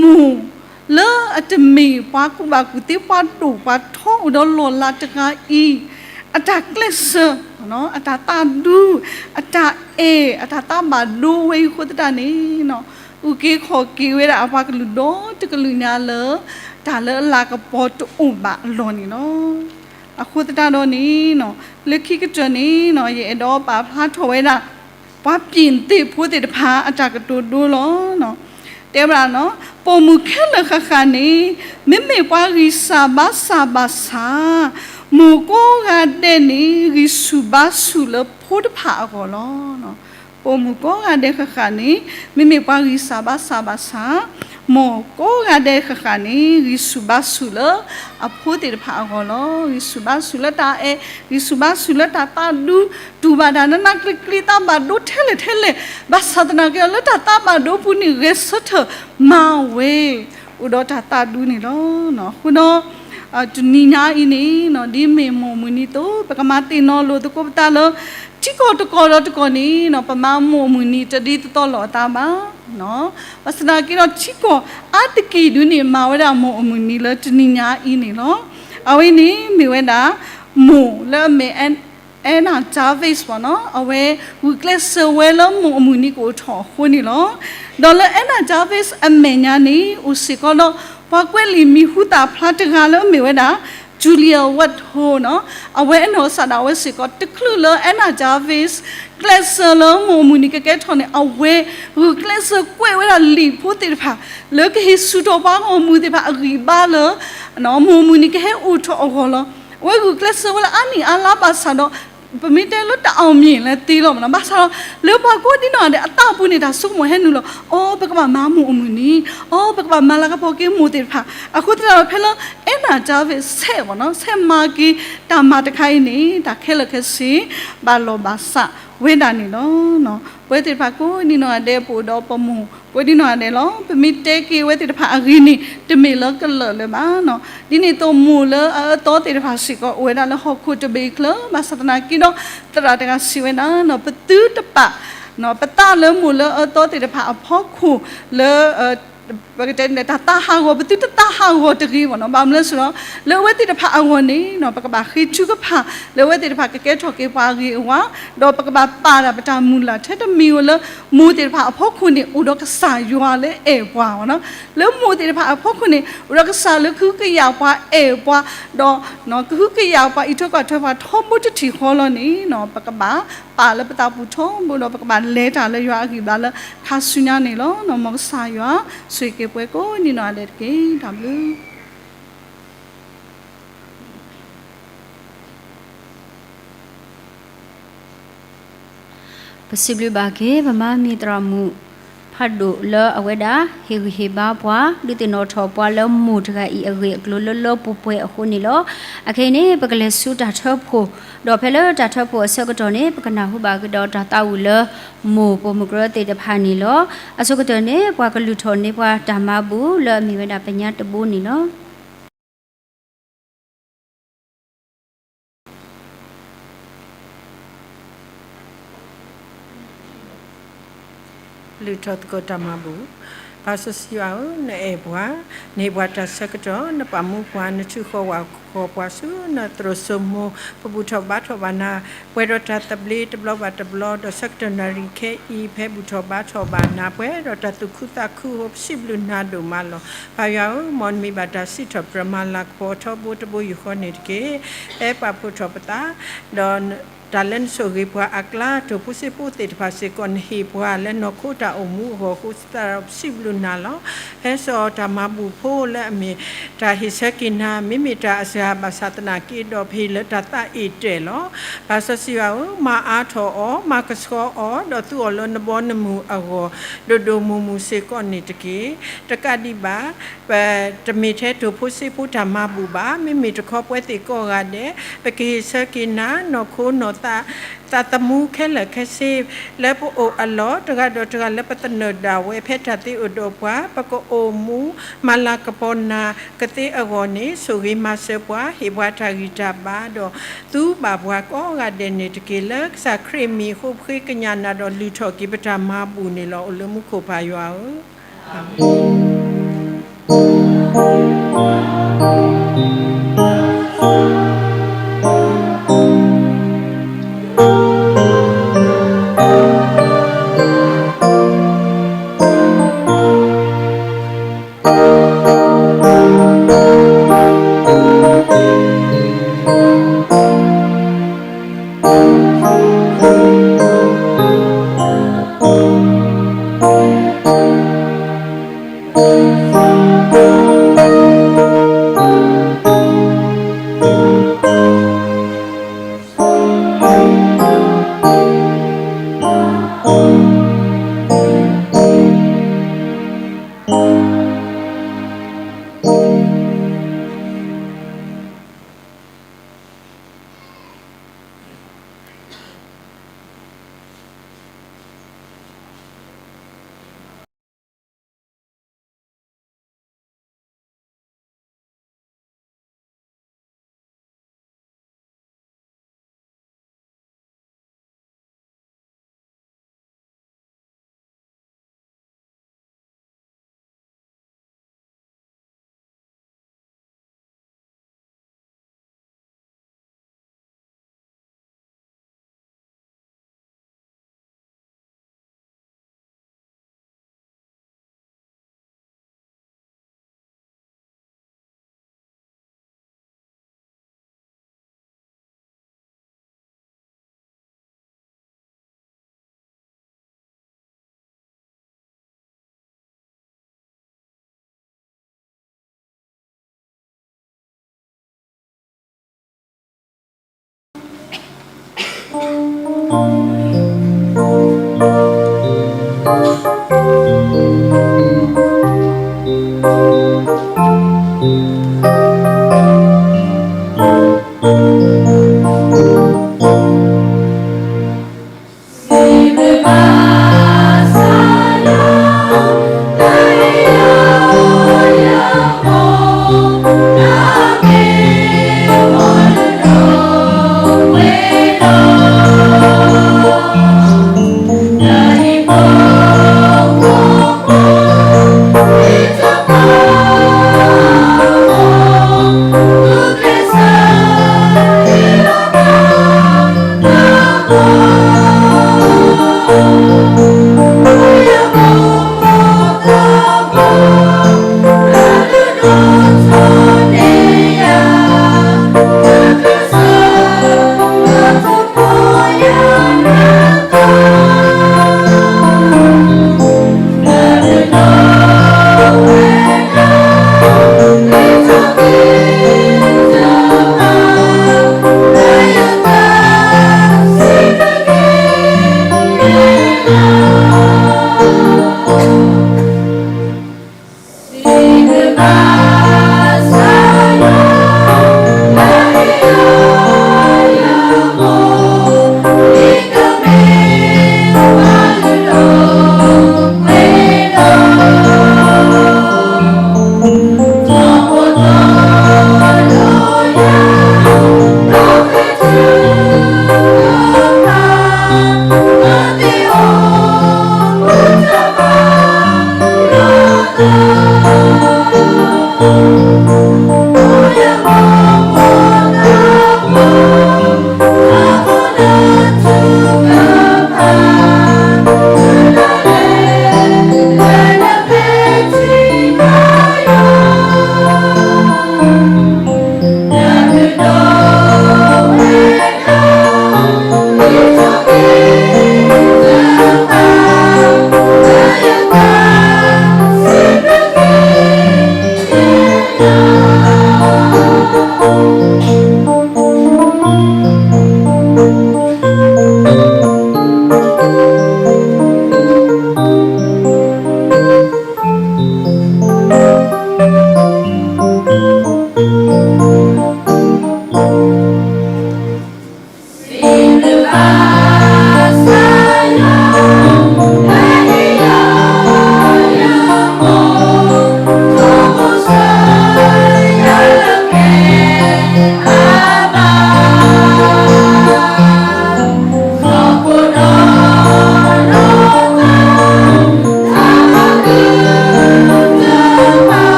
မိၢ်လၢအတမ့ၢ်ပှၤကူၣ်ဘၣ်ကူၣ်သ့ ပှၤဒိၣ်ပှၤထီအိၣ်ဒီးလီၢ်လၤတဂၤအံၤ အတၢ်ကျဲးစၢး, အတၢ်သးဒူ, အတၢ်အဲၣ်, အတၢ်သးဘၣ်ဒိဝဲအံၤအဃိသတးန့ၣ် အုၣ်က့ၤခီၣ်က့ၤဝဲဒၣ်အပှၤကလုာ်ဒီတကလုာ်ညါလၢ တၢ်လၢအလၤကပီၤတအိၣ်ဘၣ်အလီၢ်န့ၣ်လီၤ. အဃိသတးဒီးန့ၣ် လၢခံကတၢၢ်န့ၣ် ယအဲၣ်ဒိးပာ်ဖျါထီၣ်ဝဲဒၣ် ပှၤပျ့ၣ်သ့ၣ်ဖိသ့ၣ်တဖၣ်အတၢ်ကတိၤဒိလီၤ. တဲဝဲဒၣ် ပိာ်မုၣ်ခဲလၢာ်ဃၣ်ဃၣ်န့ၣ် မ့မ့ၢ်ပှၤဂံၢ်စၢ်ဘါစၢ်ဘၣ်ဆၣ် မိၢ်ကိးဂၤဒဲးန့ၣ် ဂံၢ်ဆူၣ်ဘါဆူၣ်လၢဖိတဖၣ်အဂီၢ်လီၤ. ပိာ်မုၣ်ကိးဂၤဒဲးဃၣ်ဃၣ်န့ၣ် မ့မ့ၢ်ပှၤဂံၢ်စၢ်ဘါစၢ်ဘၣ်ဆၣ်, မိၢ်ကိးဂၤဒဲးဃၣ်ဃၣ်န့ၣ် ဂံၢ်ဆူၣ်ဘါဆူၣ်လၢအဖိသ့ၣ်တဖၣ်အဂီၢ်လီၤ. ဂံၢ်ဆူၣ်ဘါဆူၣ်လၢတၢ်အဲၣ်, ဂံၢ်ဆူၣ်ဘါဆူၣ်လၢတၢ်သးဒူ, တူၢ်ဘၣ်တၢ်နးနးကျံၤကျံၤ သးဘၣ်ဒိထဲလဲၣ်ထဲလဲၣ်, ဘၣ်ဆၣ်သနာ်က့ဒီး လၢတၢ်သးဘၣ်ဒိပူၤန့ၣ် ဂဲၤဆၢထၢၣ်မၤဝဲ အိၣ်ဒီးတၢ်သးဒူန့ၣ်လီၤ. အဃိဒီး တနံၤညါအံၤန့ၣ် ဒ်မ့ၢ်မိၢ်မုၢ်နံၤအသိး ပကမၤသ့ၣ်နီၣ်လိာ်သကိးပသးလၢ ထံကီၢ်တကီၢ်ဒီးတကီၢ်န့ၣ် ပမၤမိၢ်မုၢ်နံၤတဒ်သိးသိးလိာ်အသးဘၣ်. ဘၣ်ဆၣ်သနာ်က့ဒီး ထံကီၢ်အါတက့ၢ်ဒုန့ၣ် မၤဝဲဒၣ်မိၢ်အမုၢ်နံၤလၢတနံၤညါအံၤန့ၣ်လီၤ. အဝဲန့ၣ်မ့ၢ်ဝဲဒၣ် မိၢ်လၢအမ့ၢ် Anna Jarvis ဘၣ်နီၤ, အဝဲဂုာ်ကျဲးစၢးဝဲလၢမိၢ်အမုၢ်နံၤကအိၣ်ထီၣ်အဃိန့ၣ်လီၤ. ဒီးလၢ Anna Jarvis အမဲာ်ညါန့ၣ် အိၣ်စ့ၢ်ကီးဒီး ပှၤကွဲးလံာ်မံၤဟူသၣ်ဖျါတဂၤလၢအမ့ၢ်ဝဲဒၣ် Julia Whitehall နီၤ, အဝဲအနီၢ်ကစၢ်ဒၣ်ဝဲစ့ၢ်ကီး တချုးလၢ Anna Jarvis ကျဲးစၢးလၢမိၢ်အမုၢ်နံၤကကဲထီၣ်န့ၣ် အဝဲဂုာ်ကျဲးစၢးကွဲးဝဲဒၣ်လံာ်ဖိသ့ၣ်တဖၣ် လၢကဟ့ၣ်ဆူၣ်ထီၣ်ပှၤဂီၢ်မုၢ်သ့ၣ်တဖၣ်အဂံၢ်အဘါလၢ မိၢ်အမုၢ်နံၤကဟဲအိၣ်ထီၣ်အဂီၢ်လီၤ. အဝဲဂုာ်ကျဲးစၢးဝဲလၢအါနံၣ်အါလါဘၣ်ဆၣ်ဒီး ပမ့ၢ်တဲလၢတၢ်အီၣ်မ့ၢ်လဲၤသ့လီၤမနီၤ, ဘၣ်ဆၣ်ဒီး လၢပှၤကိးဒံနီၢ်ဂၤဒဲးအသးပူၤန့ၣ် တၢ်ဆိကမိၣ်ဟဲနုာ်လီၤ, အိ ပကဘၣ်မၤမိၢ်အမုၢ်နံၤ, အိ ပကဘၣ်မၤလၤကပီၤက့ၤမိၢ်သ့ၣ်တဖၣ်. အဃိသတးဒီးဖဲလၢ Anna Jarvis ဆဲးဘၣ်နီၤ, ဆဲးမၤက့ၤတၢ်မၤတခါအံၤန့ၣ် တၢ်ခဲလၢာ်ခဲဆ့ ဘၣ်လီၢ်ဘၣ်စးဝဲဒၣ်န့ၣ်လီၤ. ပဝဲသ့ၣ်တဖၣ်ကိးဒံနီၢ်ဂၤဒဲး ပအိၣ်ဒီးပမိၢ်ကိးဒံနီၢ်ဂၤဒဲးလီၤ. ပမ့ၢ်တဲက့ၤဝဲသ့ၣ်တဖၣ်အဂ့ၢ်န့ၣ် တမ့ၢ်လၢကလၢာ်လၢၤဘၣ်နီၤ. ဒ်န့ၣ်အသိးမိၢ်လၢအအၢသီသ့ၣ်တဖၣ်စ့ၢ်ကီး အိၣ်ဝဲဒၣ်လၢဟီၣ်ခိၣ်တဘ့ၣ်အချၢ, ဘၣ်ဆၣ်သနာ်က့ဒီး သရၣ်တဂၤစံးဝဲဒၣ်နီၤ, ပသုတပာ် ပသးလၢမိၢ်လၢအအၢသီသ့ၣ်တဖၣ်အဖီခိၣ်လၢ ပကတဲန့ၣ် တၢ်သးဟးဂီၤ, ပသုတသးဟးဂီၤတဂ့ၤဘၣ်နီၤ. ဘၣ်မနုၤလဲၣ်ဆိုဒီး လၢအဝဲသ့ၣ်တဖၣ်အဂီၢ်န့ၣ် ပကဘၣ်ဃ့ထုကဖၣ် လၢအဝဲသ့ၣ်တဖၣ်ကကဲထီၣ်က့ၤပှၤဂ့ၤအဝါ, ဒီးပကဘၣ်ပာ်တၢ်ပတၢ်မုၢ်လၢ်ထဲတမံၤဧိၤလၢ မိၢ်သ့ၣ်တဖၣ်အဖီခိၣ်န့ၣ် အိၣ်ဒီးကစၢ်ယွၤလၢအဲၣ်ပှၤဘၣ်နီၤ. လၢမိၢ်သ့ၣ်တဖၣ်အဖီခိၣ်န့ၣ် အိၣ်ဒီးကစၢ်လၢကဟုကယာ်ပှၤအဲၣ်ပှၤ, ဒီး ကဟုကယာ်ပှၤအံးထွဲကွၢ်ထွဲပှၤထီဘိတထံၣ်ဃီလီၤန့ၣ် ပကဘၣ်ပာ်လၢပသးပူၤထီဘိဒီး ပကဘၣ်လဲၤတၢ်လၢယွၤအဂံၢ်ဘါလၢခါဆူညါန့ၣ်လီၤ. မ်ကစၢ်ယွၤဆိၣ်ဂ့ၤက့ၤပှၤကိးဒံနီၢ်ဂၤဒဲးတက့ၢ်. တၢ်ဘျုး ပစံးဘျုးဘၣ်က့ၤ ပမါမ့ၢ်သရၣ်မုၣ်ဖးဒိၣ်လၢအဝဲဒၣ် ဟ့ၣ်ဂံၢ်ဟ့ၣ်ဘါပှၤ ဒုးသ့ၣ်နီၣ်ထီၣ်ပှၤလၢမိၢ်တဂၤအံၤအဂ့ၢ်အကျိၤလၢလၢပှဲၤပှဲၤအဃိန့ၣ်လီၤ. အခဲအံၤန့ၣ် ပကလဲၤဆူတၢ်ထၢဖှိၣ်, ဒီးဖဲလၢတၢ်ထၢဖှိၣ်အဆၢကတီၢ်န့ၣ် ပကနၢ်ဟူဘၣ်က့ၤဒီးတၢ်သးဝံၣ်လၢ မိၢ်ပိာ်မုၣ်ကရၢသ့ၣ်တဖၣ်န့ၣ်လီၤ. အဆိကတၢၢ်န့ၣ် ပှၤကလုၢ်ထီၣ်န့ၢ်ပှၤတၢ်မၤဘူၣ်လၢအမ့ၢ်ဝဲဒၣ်ပညါတဘိန့ၣ်လီၤ. လုၢ်ထီၣ်သကိးတၢ်မၤဘူၣ်. ပၢ်စီဆှံယွၤဧၢ, နအဲၣ်ပှၤ, န့ၢ်ပှၤတၢ်ဆၢကတီၢ်, နပာ်မူပှၤ, နထုးဃီၤဝဲဃီၤပှၤဆူနသရိာ်စိမိၤ, ပဘူၣ်ထီၣ်ဘါထီၣ်ဘၣ်နၤ, ပှဲၤဒီးတၢ်သဘျ့တဘျီဘၣ်တဘျီ, ဒီးဆၢကတီၢ်နၣ်ရံၣ်ခဲအံၤ ဖဲဘူၣ်ထီၣ်ဘါထီၣ်ဘၣ်နၤ, ပှဲၤဒီးတၢ်သူၣ်ခုသးခုအဃိ ပစံးဘျုးနၤဒိၣ်မးလီၤ. ပၢ်ယွၤဧၢ, မ်နမံၤဘၣ်တၢ်စံးထီၣ်ပတြၢၤမၤလၤကပီၤထီဘိတဘိယူၢ်ဃီန့ၣ်တက့ၢ်. ဟဲပာ်ဖှိၣ်ထီၣ်ပသး ဒီး တၢ်လၢနဆိၣ်ဂ့ၤပှၤအကျါ တိၢ်ဖိစ့ဖိသ့ၣ်တဖၣ်စ့ၢ်ကီး နဟ့ၣ်ပှၤလၢနီၢ်ခိတၢ်အိၣ်မူအဂီၢ်အဃိသတးဒီး ပစံးဘျုးနၤလီၤ. ဟဲစိာ်တၢ်မၤဘူၣ်ဖိလၢအမ့ၢ်တၢ်ဟ့ၣ်ဆၢက့ၤနၤ မ့မ့ၢ်တၢ်အစှၤဘၣ်ဆၣ်သနာ်က့ဒီး ပဟ့ၣ်လၢတၢ်သးအ့ၣ်တဲာ်လီၤ. ပၢ်စီဆှံယွၤဧၢ, မၤအါထီၣ်အီၤ, မၤကဆှီအီၤ, ဒီးသူအီၤလၢနဘီနမုၢ်အဂီၢ် ဒိၣ်ဒိၣ်မုၢ်မုၢ်စ့ၢ်ကီးန့ၣ်တက့ၢ်. တကးဒံးဘၣ် ပတမ့ၢ်ထဲတိၢ်ဖိစ့ဖိတၢ်မၤဘူၣ်ဘၣ်, မ့မ့ၢ်တခီပဝဲသ့ၣ်ကိးဂၤဒဲး ပကဟ့ၣ်ဆၢက့ၤနၤ နီၢ်ခိနီၢ်သး သးသမူခဲလၢာ်ခဲဆ့ လၢပအိၣ်အလီၢ် တဂၤဒီးတဂၤလၢပသနၢၣ်ဒၣ်ဝဲ ဖဲတၢ်သ့အိၣ်ဒီးပှၤ ပကအိၣ်မူမၤလၤကပီၤနၤကသ့အဂီၢ်န့ၣ် ဆိၣ်ဂ့ၤမၤစၢၤပှၤ ဟ့ၣ်ပှၤတၢ်ဂံၢ်တၢ်ဘါဒီး သူဘၣ်ပှၤကိးဂၤဒဲးန့ၣ်တက့ၢ်. လၢကစၢ်ခရံာ်မံၤအဃိ ပဃ့ကညးနၤဒီးလုၢ်ထီၣ်က့ၤပတၢ်မၤဘူၣ်န့ၣ်လီၤ. အိၣ်လၢမူခိၣ်ပၢ်ယွၤဧၢ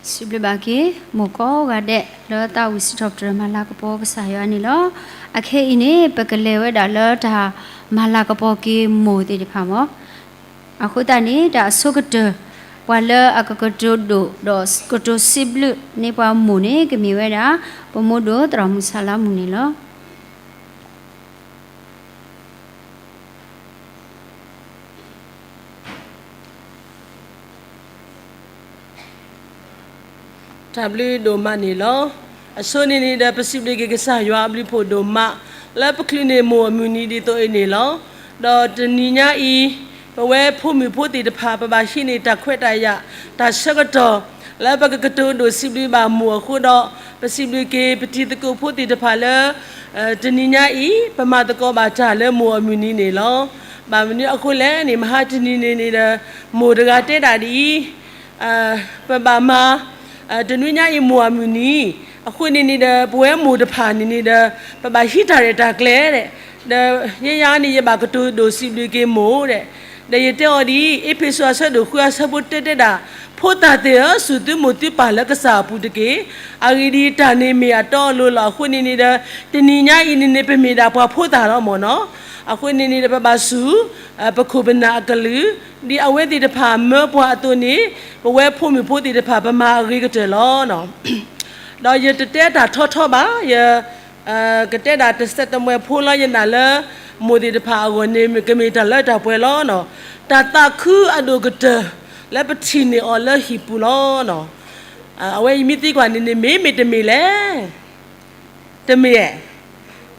စံးဘျုးဘၣ်က့ၤ မိၢ်ကိးဂၤဒဲး လၢသးဝံၣ်စံးထီၣ်ပတြၢၤမၤလၤကပီၤကစၢ်ယွၤန့ၣ်လီၤ. အခဲအံၤန့ၣ် ပကလဲၤဝဲဒၣ်လၢတၢ်မၤလၤကပီၤက့ၤမိၢ်သ့ၣ်တဖၣ်မး. အဃိသတးန့ၣ် တၢ်အဆိကတၢၢ် ပှၤလၢအကကတိၤဒိၣ်ဒီးကတိၤစံးဘျုးန့ၢ်ပှၤမိၢ်န့ၣ် ကမ့ၢ်ဝဲဒၣ် ပမိၢ်ဒိၣ်သရၣ်မုၣ်ဆၣ်လါမုၣ်န့ၣ်လီၤ. တၢ်ဘျုးဒိၣ်မးန့ၣ်လီၤ. အဆိန့ၣ်န့ၣ်ဒီး ပစံးဘျုးက့ၤကစၢ်ယွၤအဘျုးဖှိၣ်ဒိၣ်မး လၢပချုးန့ၢ်မိၢ်အမုၢ်နံၤဒ်သိးအံၤန့ၣ်လီၤ. ဒီးတနံၤညါအံၤ, ပဝဲဖိမုၣ်ဖိသ့ၣ်တဖၣ် ပဘၣ်ဟံးန့ၢ်တၢ်ခွဲးတၢ်ယာ် တၢ်ဆၢကတီၢ် လၢပကကတိၤဒိၣ်စံးဘျုးဘၣ်မိၢ်အဃိဒီး, ပစံးဘျုးက့ၤပတံၤသကိးဖိသ့ၣ်တဖၣ်လၢ တနံၤညါအံၤ ပမၤသကိးဘၣ်တၢ်လၢမိၢ်အမုၢ်နံၤန့ၣ်လီၤ. ဘၣ်မနုၤအဃိလဲၣ်န့ၣ် မဟါတနံၤန့ၣ်န့ၣ်ဒီး မိၢ်တဂၤတဲဒၣ်ဒ်အံၤ, ပဘၣ်မၤ တနွံညါအံၤမိၢ်အမုၢ်နံၤ, အဃိန့ၣ်န့ၣ်ဒီး ပဝဲမိၢ်တဖၣ်န့ၣ်န့ၣ်ဒီး ပဘၣ်ဟံးတၢ်ရဲၣ်တၢ်ကျဲၤဒီး, ဒီးယဲယၤန့ၣ် ယဘၣ်ကတိၤဒိၣ်စံးဘျုးက့ၤမိၢ်ဒီး, ဒီးယတဲအီၤဒ်အံၤ, အ့းဖ့းစူးအဆၢဒိၣ်ဃုအဆၢဖိတၢတဲဒၣ်, ဖိသၣ်သ့ၣ်ဧၢ, စူၢ်သုမိၢ်သုပၢ်လၢကစၢ်အပူၤတက့ၢ်. အဂ့ၢ်ဒ်အံၤ, တၢ်န့ၣ်မ့ၢ်အတီအလိၤလီၤ. အဃိန့ၣ်န့ၣ်ဒီး တနံၤညါအံၤန့ၣ်န့ၣ် ပမ့ၢ်ဒၣ်ပှၤဖိသၣ်လီၤမ့ၢ်နီၤ. အဃိန့ၣ်န့ၣ်ဒီး ပဘၣ်စူၢ် ပခိၣ်ပနၢ်အကလုၢ်, ဒ်အဝဲသ့ၣ်တဖၣ်မၢပှၤအသိးန့ၣ်, ပဝဲဖိမုၣ်ဖိသ့ၣ်တဖၣ် ပမၤအဂ့ၤကတၢၢ်လီၤ. ဒီးယတတဲတၢ်ထီထီဘၣ်, ယ ကတဲဒၣ်တစဲးတမှဲၤဖိလီၤ. ယနာ်လၢ မိၢ်သ့ၣ်တဖၣ်အဂီၢ်န့ၣ် ကမ့ၢ်တၢ်လၢတၢ်ပှဲၤလီၤ. တၢ်သးခုအဒိၣ်ကတၢၢ် လၢပထံၣ်န့ၢ်အီၤလၢဟံၣ်ပူၤလီၤ. အဝဲအံၤမ့ၢ်သံကွၢ်န့ၣ်န့ၣ် မ့ၢ်မ့ၢ်တမ့ၢ်လဲၣ်. တမ့ၢ်,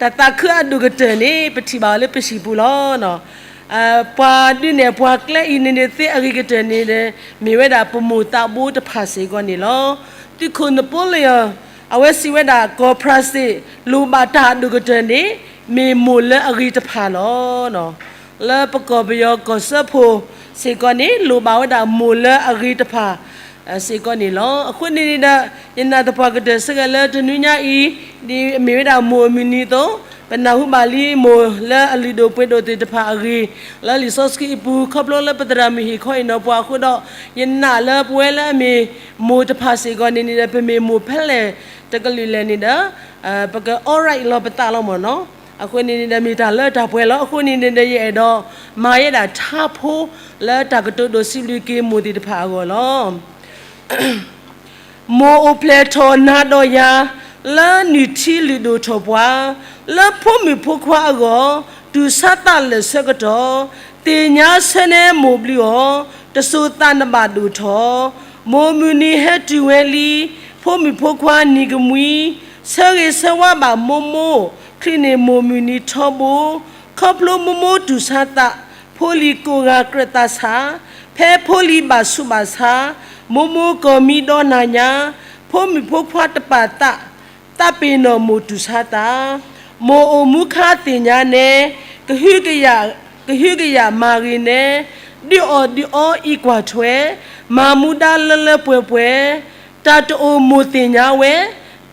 တၢ်သးခုအဒိၣ်ကတၢၢ်န့ၣ် ပထံၣ်ဘၣ်အီၤလၢပဟံၣ်ပူၤလီၤ. ပှၤဒုးနဲၣ်ပှၤကျဲအံၤန့ၣ်န့ၣ် သ့အဂ့ၤကတၢၢ်န့ၣ်ဒီး မ့ၢ်ဝဲဒၣ်ပမိၢ်သးဘိတဖၣ်စ့ၢ်ကီးန့ၣ်လီၤ. သုးခိၣ်နပီလယီၣ် အဝဲစံးဝဲဒၣ် ကီၢ်ဖရၣ်စ့ၣ် လိၣ်ဘၣ်တၢ်အဒိၣ်ကတၢၢ်န့ၣ် မ့ၢ်မိၢ်လၢအဂ့ၤတဖၣ်လီၤ. လၢပကီၢ်ပယီၤကီၢ်စၢဖှိၣ်စ့ၢ်ကီးန့ၣ် လိၣ်ဘၣ်ဝဲဒၣ်မိၢ်လၢအဂ့ၤတဖၣ် စ့ၢ်ကီးန့ၣ်လီၤ. အဃိန့ၣ်န့ၣ်ဒီး ယနာ်သပှၢ်ကတၢၢ်ဆၢဂ့ၤလၢတနွံညါအံၤ, ဒ်အမ့ၢ်ဝဲဒၣ်မိၢ်အမုၢ်နံၤအသိး, ပနၢ်ဟူဘၣ်လံမိၢ်လၢအလုၢ်ဒိၣ်ပှ့ၤဒိၣ်သ့ၣ်တဖၣ်အဂ့ၢ်, လၢလံာ်စီဆှံအပူၤ ခီဖျိလၢပသရၣ်မုၣ်ဟ့ၣ်ခီအံၤနီၤပှၤအဃိဒီး, ယနာ်လၢပဝဲလၢအမ့ၢ်မိၢ်တဖၣ်စ့ၢ်ကီးန့ၣ်န့ၣ်ဒီး ပမ့ၢ်မိၢ်ဖဲလဲၣ်တကလုာ်လဲၣ်န့ၣ်ဒီး ပက all right လီၤပသးလီၤမ့ၢ်နီၤ. အဃိန့ၣ်န့ၣ်ဒီး မ့ၢ်တၢ်လၢတၢ်ပှဲၤလီၤ. အဃိန့ၣ်န့ၣ်ဒီး ယအဲၣ်ဒိးမၤယဲဒၣ်ထါဖိ လၢတၢ်ကတိၤဒိၣ်စံးဘျုးက့ၤမိၢ်သ့ၣ်တဖၣ်အဂီၢ်လီၤ. မိၢ်အိၣ်ဖျဲၣ်ထီၣ်နၤဒီးယၤ လၢနုၢ်ထံလုၢ်ဒိၣ်ထီၣ်ပှၤ, လၢဖိမုၣ်ဖိခွါအဂီၢ် တူၢ်ဆါသးလၢာ်ဆၢကတီၢ်, သ့ၣ်ညါဆၢန့ၣ်မိၢ်ဘျုးအီၤ, တစိၤသးနဘၣ်ဒိၣ်ထီၣ်. မိၢ်မုၢ်နံၤဟဲတုၤဝဲလံ, ဖိမုၣ်ဖိခွါနံၤကမှံ, ဆၢဂ့ၤဆၢဝါဘၣ်မိၢ်မိၢ်, ချုးန့ၢ်မိၢ်မုၢ်နံၤထီဘိ, ခီဖျိမိၢ်မိၢ်တူၢ်ဆါသး, ဖိလံၤကိးဂၤကြၢးသးဆး, ဖဲဖိလံၤဘၣ်ဆူးဘၣ်ဆါ, မိၢ်မိၢ်ကီၢ်မံဒီနၤညါ, ဖိမုၣ်ဖိခွါတပာ်သး, သးပ့ၤနီၣ်မိၢ်တူၢ်ဆါသး, မိၢ်အိၣ်မူခါသ့ၣ်ညါနဲ, ကဟုကယာ်, ကဟုကယာ်မၤဂ့ၤနဲ, ဒုးအီၣ်ဒုးအီအံးကွၢ်ထွဲ, မၤမူဒါလၢလၢပှဲၤပှဲၤ, တၢ်တအိၣ်မိၢ်သ့ၣ်ညါဝဲ,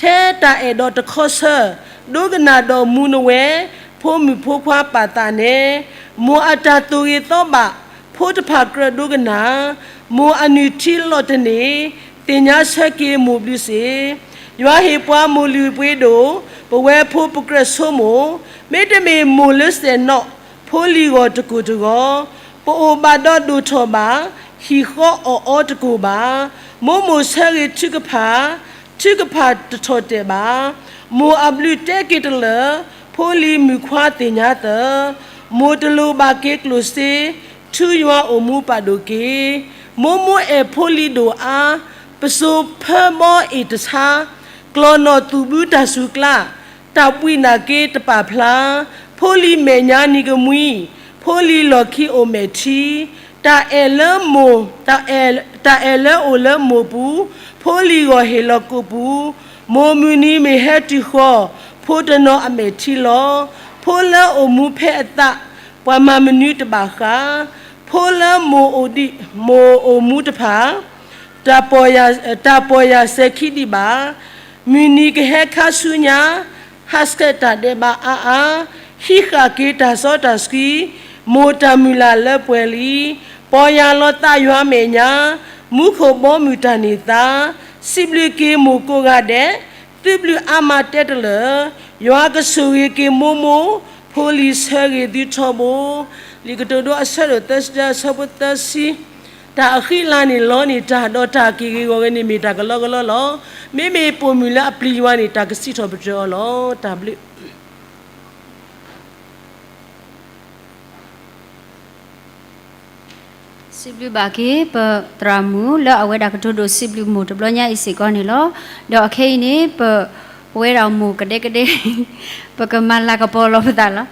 ထဲတၢ်အဲၣ်ဒိးတခီဆၢ, ဒိကနၣ်ဒီးမူနဝဲ, ဖိမုၣ်ဖိခွါပာ်သးနဲ, မိၢ်အတၢ်သိၣ်ဂ့ၤသီဘၣ်, ဖိတဖၣ်ကြၢးဒိကနၣ်, မိၢ်အနုၢ်ထံလီၤတန့ၢ်, သ့ၣ်ညါဆၢက့ၤမိၢ်ဘျုးစ့ၢ်. ယွၤဟ့ၣ်ပှၤမိၢ်လုၢ်ပှ့ၤဒိၣ်, ပဝဲဖိပကြၢးဆိကမိၣ်, မ့တမ့ၢ်မိၢ်လၢစဲၣ်နီၣ်, ဖိလံၤဂီၢ်တကိၢ်တဂီၤ, ပအိၣ်ဘၣ်ဒီးဒိၣ်ထီၣ်ဘၣ်, ဟံၣ်ဃီအီၣ်အီတကိၢ်ဘၣ်. မိၢ်မိၢ်ဆၢဂ့ၤထုကဖၣ်, ထုကဖၣ်တထီၣ်တဲာ်ဘၣ်. မိၢ်အဘျုးတဲက့ၤတလၢာ်, ဖိလံၤမုၣ်ခွါသ့ၣ်ညါသၢ, မိၢ်တလိၣ်ဘၣ်က့ၤကျိၣ်စ့, ထူယွၤအိၣ်မူပာ်ဒိၣ်က့ၤ. မိၢ်မိၢ်အဲၣ်ဖိလံၤဒိၣ်အါ, ပစိၤဖၢဘီအ့ၣ်တဆါ, ကျီၢ်နီၣ်သူၣ်ဘုတၢ်စူၤကျါ, တၢ်ဘှံးနၢ်က့တပာ်ဖျါ, ဖိလံၤမဲာ်ညါနံၤကမှံ, ဖိလံၤလီၢ်ခံအိၣ်မဲာ်ထံ, တၢ်အဲၣ်လၢမိၢ်, တၢ်အဲၣ်, တၢ်အဲၣ်လၢအိၣ်လၢမိၢ်ပူၤ, ဖိလံၤဂီၢ်ဟ့ၣ်လီၤကိးပူၤ, မိၢ်မုၢ်နံၤမ့ၢ်ဟဲတုၤဃီ, ဖိတနီၤအမဲာ်ထံလီၤ, ဖိလၢအိၣ်မူဖဲအသး, ပှၤမၤမနုၤတဘၣ်ဃး, ဖိလၢမိၢ်အိၣ်ဒံး, မိၢ်အိၣ်မူတဖၣ်, တၢ်ပီၢ်ယၢ်, တၢ်ပီၢ်ယၢ်စဲၤခံဒံးဘၣ်. မုၢ်နံၤကဟဲခါဆူညါ, ဟးဆှဲးတၢ်ဒဲးဘးအါအါ, ဟံးဃာ်က့ၤတၢ်စီတၢ်ဆှံ, မိၢ်တၢ်မုၢ်လၢ်လၢပှဲၤလံ, ပီၢ်ယၢ်လီၤသးယွၤမဲာ်ညါ, မူခိၣ်ဘီမုၢ်တၢ်န့ၢ်သါ, စံးဘျုးက့ၤမိၢ်ကိးဂၤဒဲး, သုဘျုးအါမးတဲတလၢာ်, ယွၤကဆိၣ်ဂ့ၤက့ၤမိၢ်မိၢ်, ဖိလံၤဆၢဂ့ၤသုထီဘိ. လံာ်ကတိၤဒိအဆၢဒိၣ်သၢဆံတၢ အဆၢဖိသၢဆံ တၢ်အဃံအလၤန့ၣ်လီန့ၢ်တၢ်, ဒီးတၢ်က့ၢ်ဂ့ၤဂီၢ်ဂ့ၤန့ၣ်မ့ၢ်တၢ်ကလီကလီလီၤ. မ့မ့ၢ်ပိာ်မုၣ်လၢအပျံၤယွၤန့ၣ် တၢ်ကစံးထီၣ်ပတြၢၤအီၤလီၤ. တၢ်ဘျုး စံးဘျုးဘၣ်က့ၤ ပသရၣ်မုၣ်လၢအဝဲဒၣ်ကတိၤဒိၣ်စံးဘျုးမိၢ်တဘျီညါအံၤစ့ၢ်ကီးန့ၣ်လီၤ. ဒီးအခဲအံၤန့ၣ် ပ ပဝဲဒၣ်မိၢ်ကဒဲကဒဲ, ပကမၤလၤကပီၤလီၤပသးလီၤ.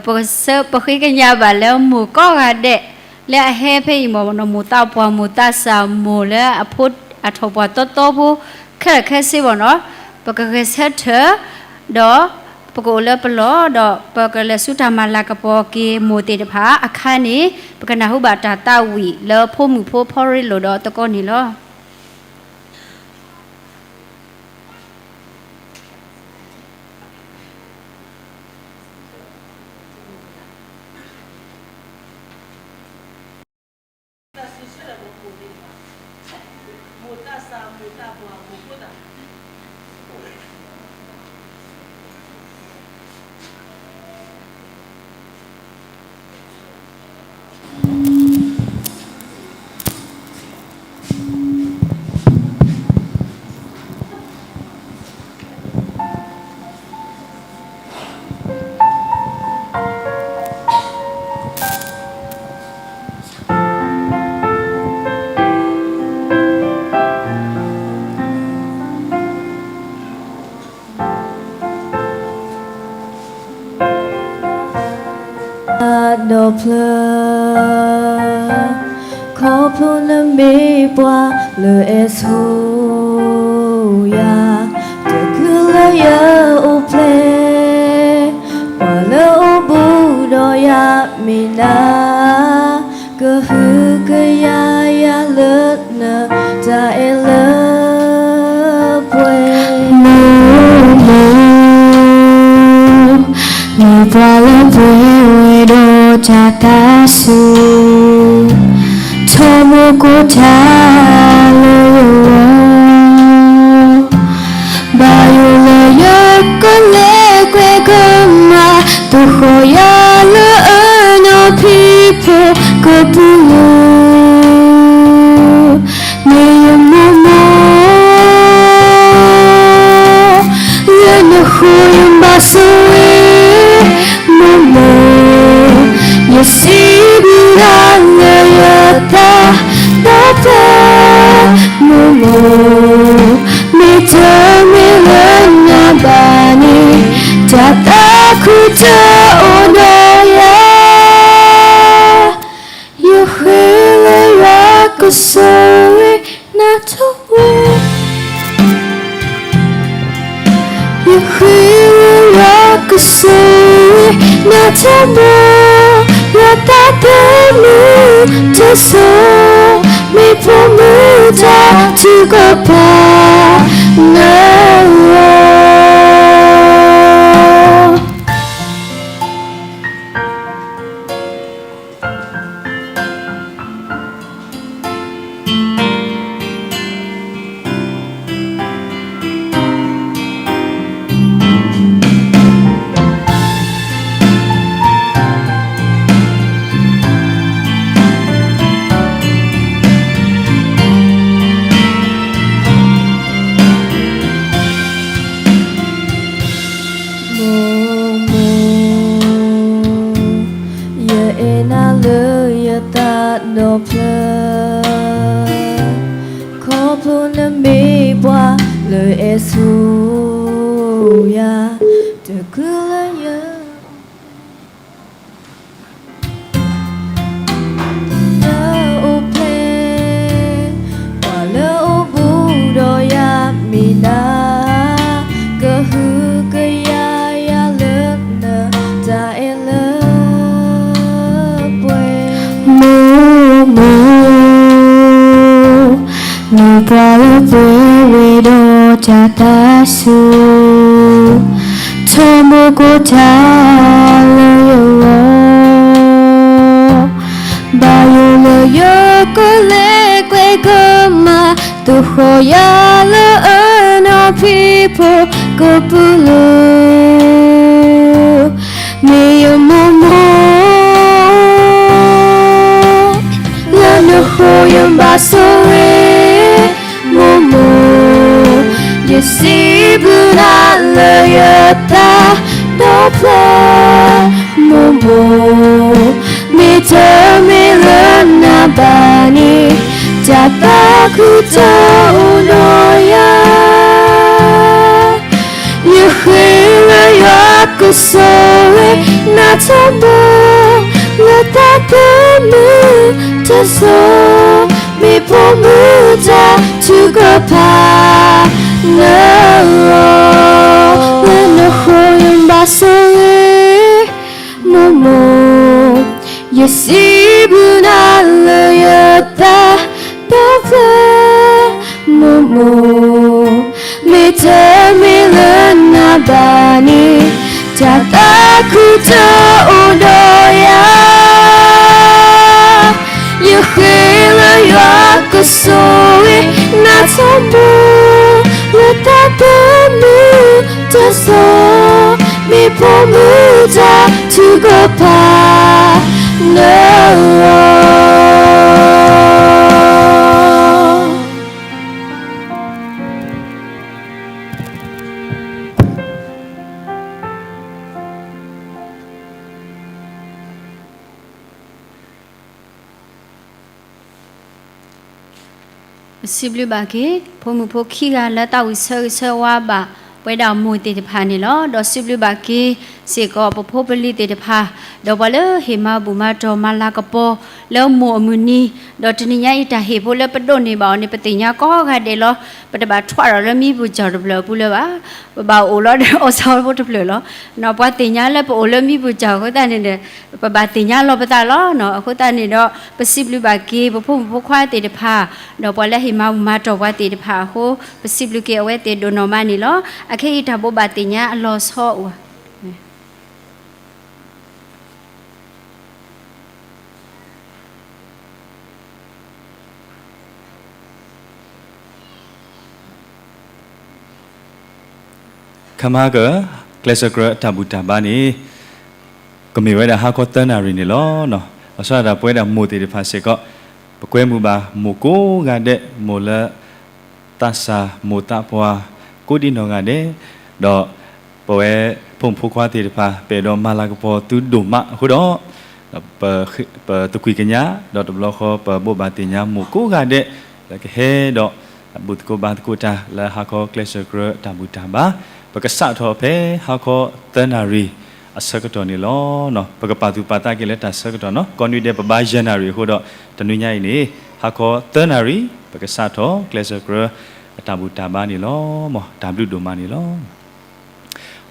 ပဃ့ကညးဘၣ်လၢမိၢ်ကိးဂၤဒဲး လၢအဟဲဖဲအံၤမ့ၢ်နီၤ, မိၢ်သးပှၢ်မိၢ်သးစၢ်မိၢ်လၢအဖိအထီၣ်ပှၢ်တီတီဖိ ခဲလၢာ်ခဲဆ့မ့ၢ်နီၤ, ပကဂဲၤဆၢထၢၣ် ဒီးပကအိၣ်လၢပလီၢ် ဒီးပကလဲၤဆူတၢ်မၤလၤကပီၤက့ၤမိၢ်သ့ၣ်တဖၣ်အခါန့ၣ် ပကနၢ်ဟူဘၣ်တၢ်သးဝံၣ်လၢဖိမုၣ်ဖိဖီရ့လိာ်ဒီးသကိးန့ၣ်လီၤ. ဒီးဖျၢၣ်, ခီဖျိနမ့ၢ်ပှၤလၢအဲၣ်ဆိယၤ, တချုးလၢယအိၣ်ဖျဲၣ်, ပှၤလၢအိၣ်ဘူးဒီးယၤမ့ၢ်နၤ, ကဟုကယာ်ယၤလၢနတၢ်အဲၣ်လၢပှဲၤ, မိၢ်မိၢ် မ့ၢ်ပှၤလၢပှဲၤဝဲဒီးတၢ်သးစူၤ, ထီဘိကိးတၢ်လၢယဂီၢ်, ဘၣ်ယိၣ်လၢယကလဲၤကွဲကမၤ, သဃီၤယၤလၢအနီၢ်ဖံးဖိကပုာ်လိၤ, မ့ၢ်ယမိၢ်မိၢ် လၢနဃိယဘၣ်ဆိၣ်ဂ့ၤ, မိၢ်မိၢ် ယစံးဘျုးနၤလၢယသးဒီဖျၢၣ်, မိၢ်မိၢ် မ့ၢ်တမ့ၢ်လၢနၤဘၣ်န့ၣ်, တၢ်သးခုတအိၣ်ဒီးယၤ, ယဃ့လၢယွၤကဆိၣ်ဂ့ၤနၤထီဘိ ယဃ့လၢယွၤကဆိၣ်ဂ့ၤနၤထီဘိ, ယသးသမူတစိၤ, မ့ၢ်ဖိမုၣ်တၢ်ထုကဖၣ်လၢယဂီၢ်. မိၢ်မိၢ်, ယအဲၣ်နၤလၢယသးဒီဖျၢၣ်, ခီဖျိနမ့ၢ်ပှၤလၢအဲၣ်ဆိယၤ, တချုးလၢယ လၢအိၣ်ဖျဲၣ်, ပှၤလၢအိၣ်ဘူးဒီးယၤမ့ၢ်နၤ, ကဟုကယာ်ယၤလၢနတၢ်အဲၣ်လၢပှဲၤ, မိၢ်မိၢ် မ့ၢ်ပှၤလၢပှဲၤဝဲဒီးတၢ်သးစူၤ, ထီဘိကိးတၢ်လၢယဂီၢ်, ဘၣ်ယိၣ်လၢယကလဲၤကွဲကမၤ, သဃီၤယၤလၢအနီၢ်ဖံးဖိကပုာ်လိၤ, မ့ၢ်ယမိၢ်မိၢ် လၢနဃိယဘၣ်ဆိၣ်ဂ့ၤ, မိၢ်မိၢ်, ယစံးဘျုးနၤလၢယသးဒီဖျၢၣ်, မိၢ်မိၢ်, မ့ၢ်တမ့ၢ်လၢနၤဘၣ်န့ၣ်, တၢ်သးခုတအိၣ်ဒီးယၤ. ကဆိၣ်ဂ့ၤနၤထီဘိ လၢတၢ်သးမုာ်တစိၤ, မ့ၢ်ပိာ်မုၣ်တၢ်ထုကဖၣ် နဂီၢ်, လၢနဃိယဘၣ်ဆိၣ်ဂ့ၤ မိၢ်မိၢ်, ယစံးဘျုးနၤလၢယသးဒီဖျၢၣ်, မိၢ်မိၢ်, မ့ၢ်တမ့ၢ်လၢနၤဘၣ်န့ၣ် တၢ်သးခုတအိၣ်ဒီးယၤ ယဃ့လၢယွၤကဆိၣ်ဂ့ၤနၤထီဘိ လၢတၢ်သးမုာ်တစိၤ, မ့ၢ်ပိာ်မုၣ်တၢ်ထုကဖၣ် နဂီၢ်. ပစံးဘျုးဘၣ်က့ၤ ဖိမုၣ်ဖိခံဂၤလၢသးဝံၣ်ဆၢဂ့ၤဆၢဝါဘၣ် ပဝဲဒၣ်မိၢ်သ့ၣ်တဖၣ်န့ၣ်လီၤ. ဒီးစံးဘျုးဘၣ်က့ၤစ့ၢ်ကီး ပဖိပလံၤသ့ၣ်တဖၣ်, ဒီးပှၤလၢဟ့ၣ်မၤဘူၣ်မၤတီၢ်မၤလၤကပီၤလၢမိၢ်အမုၢ်နံၤ, ဒီးတနံၤညါအံၤတၢ်ဟ့ၣ်ဖိလၢပဒိးန့ၢ်ဘၣ်အီၤန့ၣ် ပသ့ၣ်ညါကိးဂၤဒဲးလီၤ. ပတဘၣ်ထွးဒီးလၢမံပူၤစၢၤတဖျၢၣ်အပူၤလၢၤဘၣ်. ပဘၣ်အိၣ်လီၤဒီးအီၣ်ဆၣ်ဖိတဖျၢၣ်လီၤ. ပှၤသ့ၣ်ညါလၢပအိၣ်လၢမံပူၤစၢၤအဃိသတးန့ၣ်ဒီး ပဘၣ်သ့ၣ်ညါလီၤပသးလီၤ. အဃိသတးန့ၣ်ဒီး ပစံးဘျုးဘၣ်က့ၤ ပဖိမုၣ်ဖိခွါသ့ၣ်တဖၣ်, ဒီးပှၤလၢဟ့ၣ်မၤဘူၣ်မၤတီၢ်ပှၤသ့ၣ်တဖၣ်အဃိ ပစံးဘျုးက့ၤအဝဲသ့ၣ်ဒိၣ်နီၢ်မးန့ၣ်လီၤ. အခဲအံၤတၢ်ဘိးဘၣ်သ့ၣ်ညါအလီၤဆီအိၣ်ဧါ. ခမါက ကျဲးစၢးကြၢးတၢ်ဘူၣ်တၢ်ဘါန့ၣ် ကမ့ၢ်ဝဲဒၣ်ဟါခီသၢနၣ်ရံၣ်န့ၣ်လီၤ. ဘၣ်ဆၣ်ဒၣ်ပဝဲဒၣ်မိၢ်သ့ၣ်တဖၣ်စ့ၢ်ကီး ပကွဲမုာ်ဘၣ်မိၢ်ကိးဂၤဒဲး, မိၢ်လၢ သးစၢ်မိၢ်သးပှၢ် ကိးဒံနီၢ်ဂၤဒဲး, ဒီးပဝဲဖိမုၣ်ဖိခွါသ့ၣ်တဖၣ် ပအဲၣ်ဒိးမၤလၤကပီၤသုဒိၣ်မးအဃိဒီး ပသကွံာ်ကညး ဒီးတဘျီဃီပဘိးဘၣ်သ့ၣ်ညါမိၢ်ကိးဂၤဒဲး လၢကဟဲဒီး ဘူၣ်သကိးဘါသကိးတၢ်လၢဟါခီကျဲးစၢးကြၢးတၢ်ဘူၣ်တၢ်ဘါ, ပကစးထီၣ်ဖဲဟါခီသၢနၣ်ရံၣ်အဆၢကတီၢ်န့ၣ်လီၤ. ပကပာ်သူၣ်ပာ်သးက့ၤလၢတၢ်ဆၢကတီၢ်နီၤ, ကိးနွံဒဲးပဘါယဲၢ်နၣ်ရံၣ်အဃိဒီး တနွံညါအံၤန့ၣ် ဟါခီသၢနၣ်ရံၣ် ပကစးထီၣ်ကျဲးစၢးကြၢး အတၢ်ဘူၣ်တၢ်ဘါန့ၣ်လီၤ. မ်တၢ်ဘျုးဒိၣ်မးန့ၣ်လီၤ.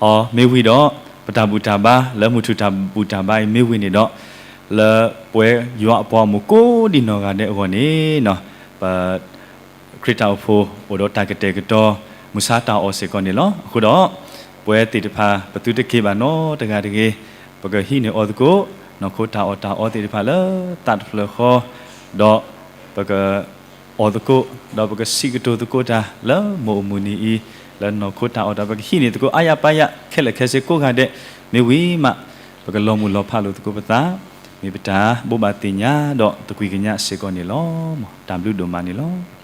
အီ မ့ၢ်ဝံၤဒီး ပတၢ်ဘူၣ်တၢ်ဘါ လၢမုၢ်ထူၣ်တၢ်ဘူၣ်တၢ်ဘါအံၤမ့ၢ်ဝံၤန့ၣ်ဒီး လၢပဝဲယွၤအပှၤဂီၢ်မုၢ်ကိးဒံနီၢ်ဂၤဒဲးအဂီၢ်န့ၣ် ပ ခရံာ်တၢ်အိၣ်ဖှိၣ်အိၣ်ဒီးတၢ်ကတဲာ်ကတီၤ မုၢ်ဆါတၢ်အီၣ်စ့ၢ်ကီးန့ၣ်လီၤ. အဃိဒီး ပဝဲသ့ၣ်တဖၣ် ပသုတက့ၤဘၣ်နီတဂၤတဂ့ၤ, ပကဟံးန့ၢ်အီၣ်သကိး နီၢ်ခိတၢ်အီၣ်တၢ်အီသ့ၣ်တဖၣ်လၢသးတဖျၢၣ်ဃီ, ဒီးပက အီၣ်သကိး, ဒီးပကစံးကတိၤသကိးတၢ်လၢမိၢ်အမုၢ်နံၤအံၤ, လၢနီၢ်ခိတၢ်အီၣ်တၢ် ပကဟံးန့ၢ်သကိးအါယၤပါယၤ ခဲလၢာ်ခဲဆ့ကိးဂၤဒဲး, မ့ၢ်ဝံၤမး ပကလီၤမုၢ်လီၤဖးလိာ်သကိးပသး, မ့ၢ်ပတၢ်ဘိးဘၣ်သ့ၣ်ညါဒီးသကွံာ်ကညးစ့ၢ်ကီးန့ၣ်လီၤ. မ်တၢ်ဘျုးဒိၣ်မးန့ၣ်လီၤ.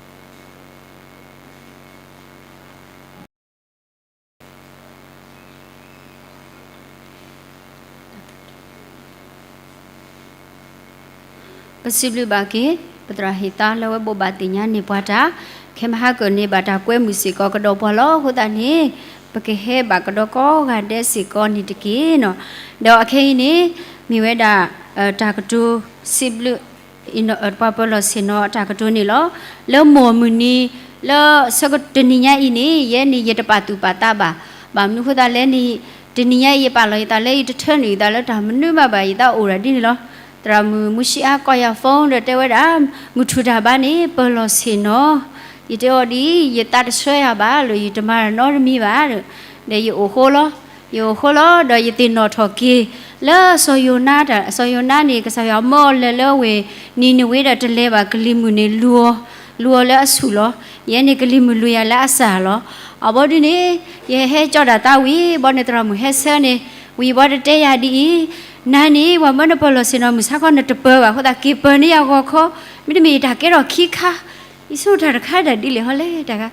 ပစံးဘျုးဘၣ်က့ၤ ပသရၣ်ဟ့ၣ်သါလၢအဝဲဘိးဘၣ်သ့ၣ်ညါန့ၢ်ပှၤတၢ်, ခဲမဟါကၢၢ်န့ၣ် ဘၣ်တၢ်ကွဲမုာ်စ့ၢ်ကီးကဒီးပှၤလီၤ. အဃိသတးန့ၣ် ပကဟဲဘၣ်ကဒီးကိးဂၤဒဲးစ့ၢ်ကီးန့ၣ်တက့ၢ်နီၤ. ဒီးအခဲအံၤန့ၣ် မ့ၢ်ဝဲဒၣ် တၢ်ကတိၤစံးဘျုး ပှၤပၢၤလီၢ်ဆ့ၣ်နီၤအတၢ်ကတိၤန့ၣ်လီၤ. လၢမိၢ်အမုၢ်နံၤ လၢဆၢကတီၢ်တနံၤညါအံၤန့ၣ် ယဲန့ၣ်ယတပာ်သူၣ်ပာ်သးဘၣ်. ဘၣ်မနုၤအဃိသတးလဲၣ်န့ၣ် တနံၤညါအံၤယပာ်လီၤယသးလၢယတထၢနုာ်ယသးလၢတၢ်မနုၤမးဘၣ်, ယသးအိၣ်ဒၣ်ဒ်န့ၣ်လီၤ. သရၣ်မုၣ်မူၡံအါကိးယၤ phone ဒီးတဲဝဲဒၣ် မုၢ်ထူၣ်တၢ်ဘါန့ၣ် ပၢၤလီၢ်ဆ့ၣ်နီၤ, ယတဲအီၤဒ်အံၤ ယသးတဆၢယၤဘၣ်လၢ ယတမၤတၢ်နီတမံၤဘၣ်, ဒီးယအိၣ်ဃိလီၤ. ယအိၣ်ဃိလီၤ ဒီးယသ့ၣ်နီၣ်ထီၣ်က့ၤ လၢစီၤယိၤနါတၢ်, စီၤယိၤနါန့ၣ် ကစၢ်ယွၤမၢအီၤလၢၤလၢအဝ့ၢ်နံၤနဝ့ဒီး တလဲၤဘၣ်ကလံၤမုၢ်န့ၣ်လူၤအီၤ, လူၤအီၤလၢအဆူၣ်လီၤ. ယဲန့ၣ်ကလံၤမုၢ်လူၤယၤလၢအစၢ်လီၤ. အဘီဒ်န့ၣ် ယဟဲကၠီတၢ်သးဝံၤ ဘီန့ၣ် သရၣ်မုၣ်ဟဲဆၢန့ၣ် ဝံၤဘီတတဲယၤဒ်အံၤ, နၤန့ၣ် ပှၤမၢနပၢၤလီၢ်ဆ့ၣ်နီၤမုၢ်ဆါခီနတပၢၤဘၣ်အဃိသတး က့ၤပၢၤန့ၢ်ယၤဂီၤခီ, မ့တမ့ၢ်ယတၢ်ကဲထီၣ်ခံခါ ယဆိကမိၣ်တၢ်တခါဒၣ်ဒ်လဲၣ်ဟီလဲၣ်တဂၤ,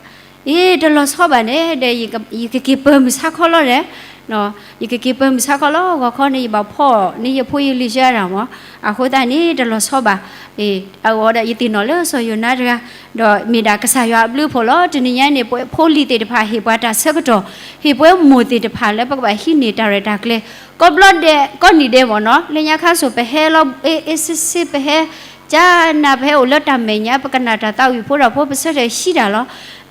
အ့ တလီၤဆီဘၣ်န့ၣ်ဒီး ယကက့ၤပၢၤမုၢ်ဆါခီလီၤဒီး, ယကက့ၤပၢမုၢ်ဆါခီလီၤ ဂီၤခီန့ၣ် ယဘၣ်ဖီၣ်န့ၢ်ယဖိယလံၤယဲဒၣ်မး, အဃိသတးန့ၣ် တလီၤဆီဘၣ်. အဝဲဒီးယသ့ၣ်နီၣ်လၢစီၤယိၤနါတဂၤ, ဒီးမ့ၢ်ဒၣ်ကစၢ်ယွၤအဘျုးအဖှိၣ်လီၤ. တနံၤညါန့ၣ် ပဝဲဖိလံၤသ့ၣ်တဖၣ်ဟ့ၣ်ပှၤတၢ်ဆၢကတီၢ်, ဟ့ၣ်ပဝဲမိၢ်သ့ၣ်တဖၣ်လၢပကဘၣ်ဟံးန့ၢ်တၢ်ရဲၣ်တၢ်ကျဲၤ ကိးဘျီဒဲး ကိးနံၤဒဲးမ့ၢ်နီၤ. လၢညါခါစိၤ ပဟဲလီၤအ့ၣ်အ့ၣ်ဆ့ဆ့ ပဟဲကနၣ် ပဟဲအိၣ်လၢတၢ်မဲာ်ညါ ပကနၣ်တၢ်သးဝံၣ်ဖိဒီးဖိ ပဆၢထၢၣ်ဟံးတၢ်လီၤ.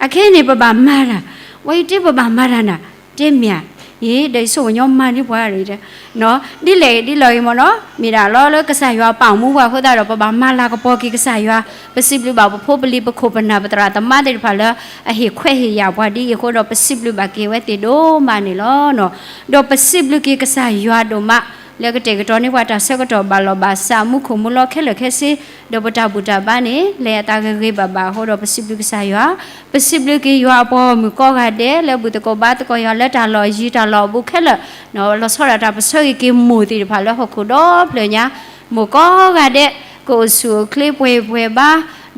အခဲအံၤန့ၣ် ပဘၣ်မၤတၢ်, ဝဲယတဲပဘၣ်မၤတၢ်နၤ, တဲမ့ၢ်ဧါ, ယဒီးယဆိကမိၣ်ညီမၤန့ၢ်ပှၤ, ဒ်လဲၣ်ဒ်လဲၣ်ဂ့ၤမ့ၢ်နီၤ, မ့ၢ်ဒၣ်လီၤလၢကစၢ်ယွၤပာ်မူပှၤအဃိသတးဒီး ပဘၣ်မၤလၤကပီၤက့ၤကစၢ်ယွၤ, ပစံးဘျုးဘၣ်ပဖိပလံၤ ပခိၣ်ပနၢ် ပသရၣ်သမါသ့ၣ်တဖၣ်လၢ အဟ့ၣ်ခွဲးဟ့ၣ်ယာ်ပှၤဒ်အံၤအဃိဒီး ပစံးဘျုးဘၣ်က့ၤဝဲသ့ၣ်ဒိၣ်မးန့ၣ်လီၤ. ဒီးပစံးဘျုးက့ၤကစၢ်ယွၤဒိၣ်မး လၢကတဲာ်ကတီၤန့ၢ်ပှၤတၢ်ဆၢကတီၢ် ဘၣ်လီၤဘၣ်စး မူခိၣ်မူလီၤခဲလၢာ်ခဲဆ့, ဒီးပတၢ်ဘူၣ်တၢ်ဘါန့ၣ် လဲၤအသးဂ့ၤဂ့ၤဘၣ်ဘၣ်အဃိဒီး ပစံးဘျုးကစၢ်ယွၤ, ပစံးဘျုးက့ၤယွၤအပှၤဂီၢ်မုၢ်ကိးဂၤဒဲး လၢဘူၣ်သကိးဘါသကိးယွၤလၢတၢ်လီၢ်ယံၤတၢ်လီၢ်အဘူးခဲလၢာ်, လီၤဆီဒၣ်တၢ် ပဆၢဂ့ၤက့ၤမိၢ်သ့ၣ်တဖၣ်လၢဟီၣ်ခိၣ်ဒီဖျၢၣ်ညါ, မိၢ်ကိးဂၤဒဲး ကအိၣ်ဆူၣ်အိၣ်ချ့ပှဲၤပှဲၤဘါ,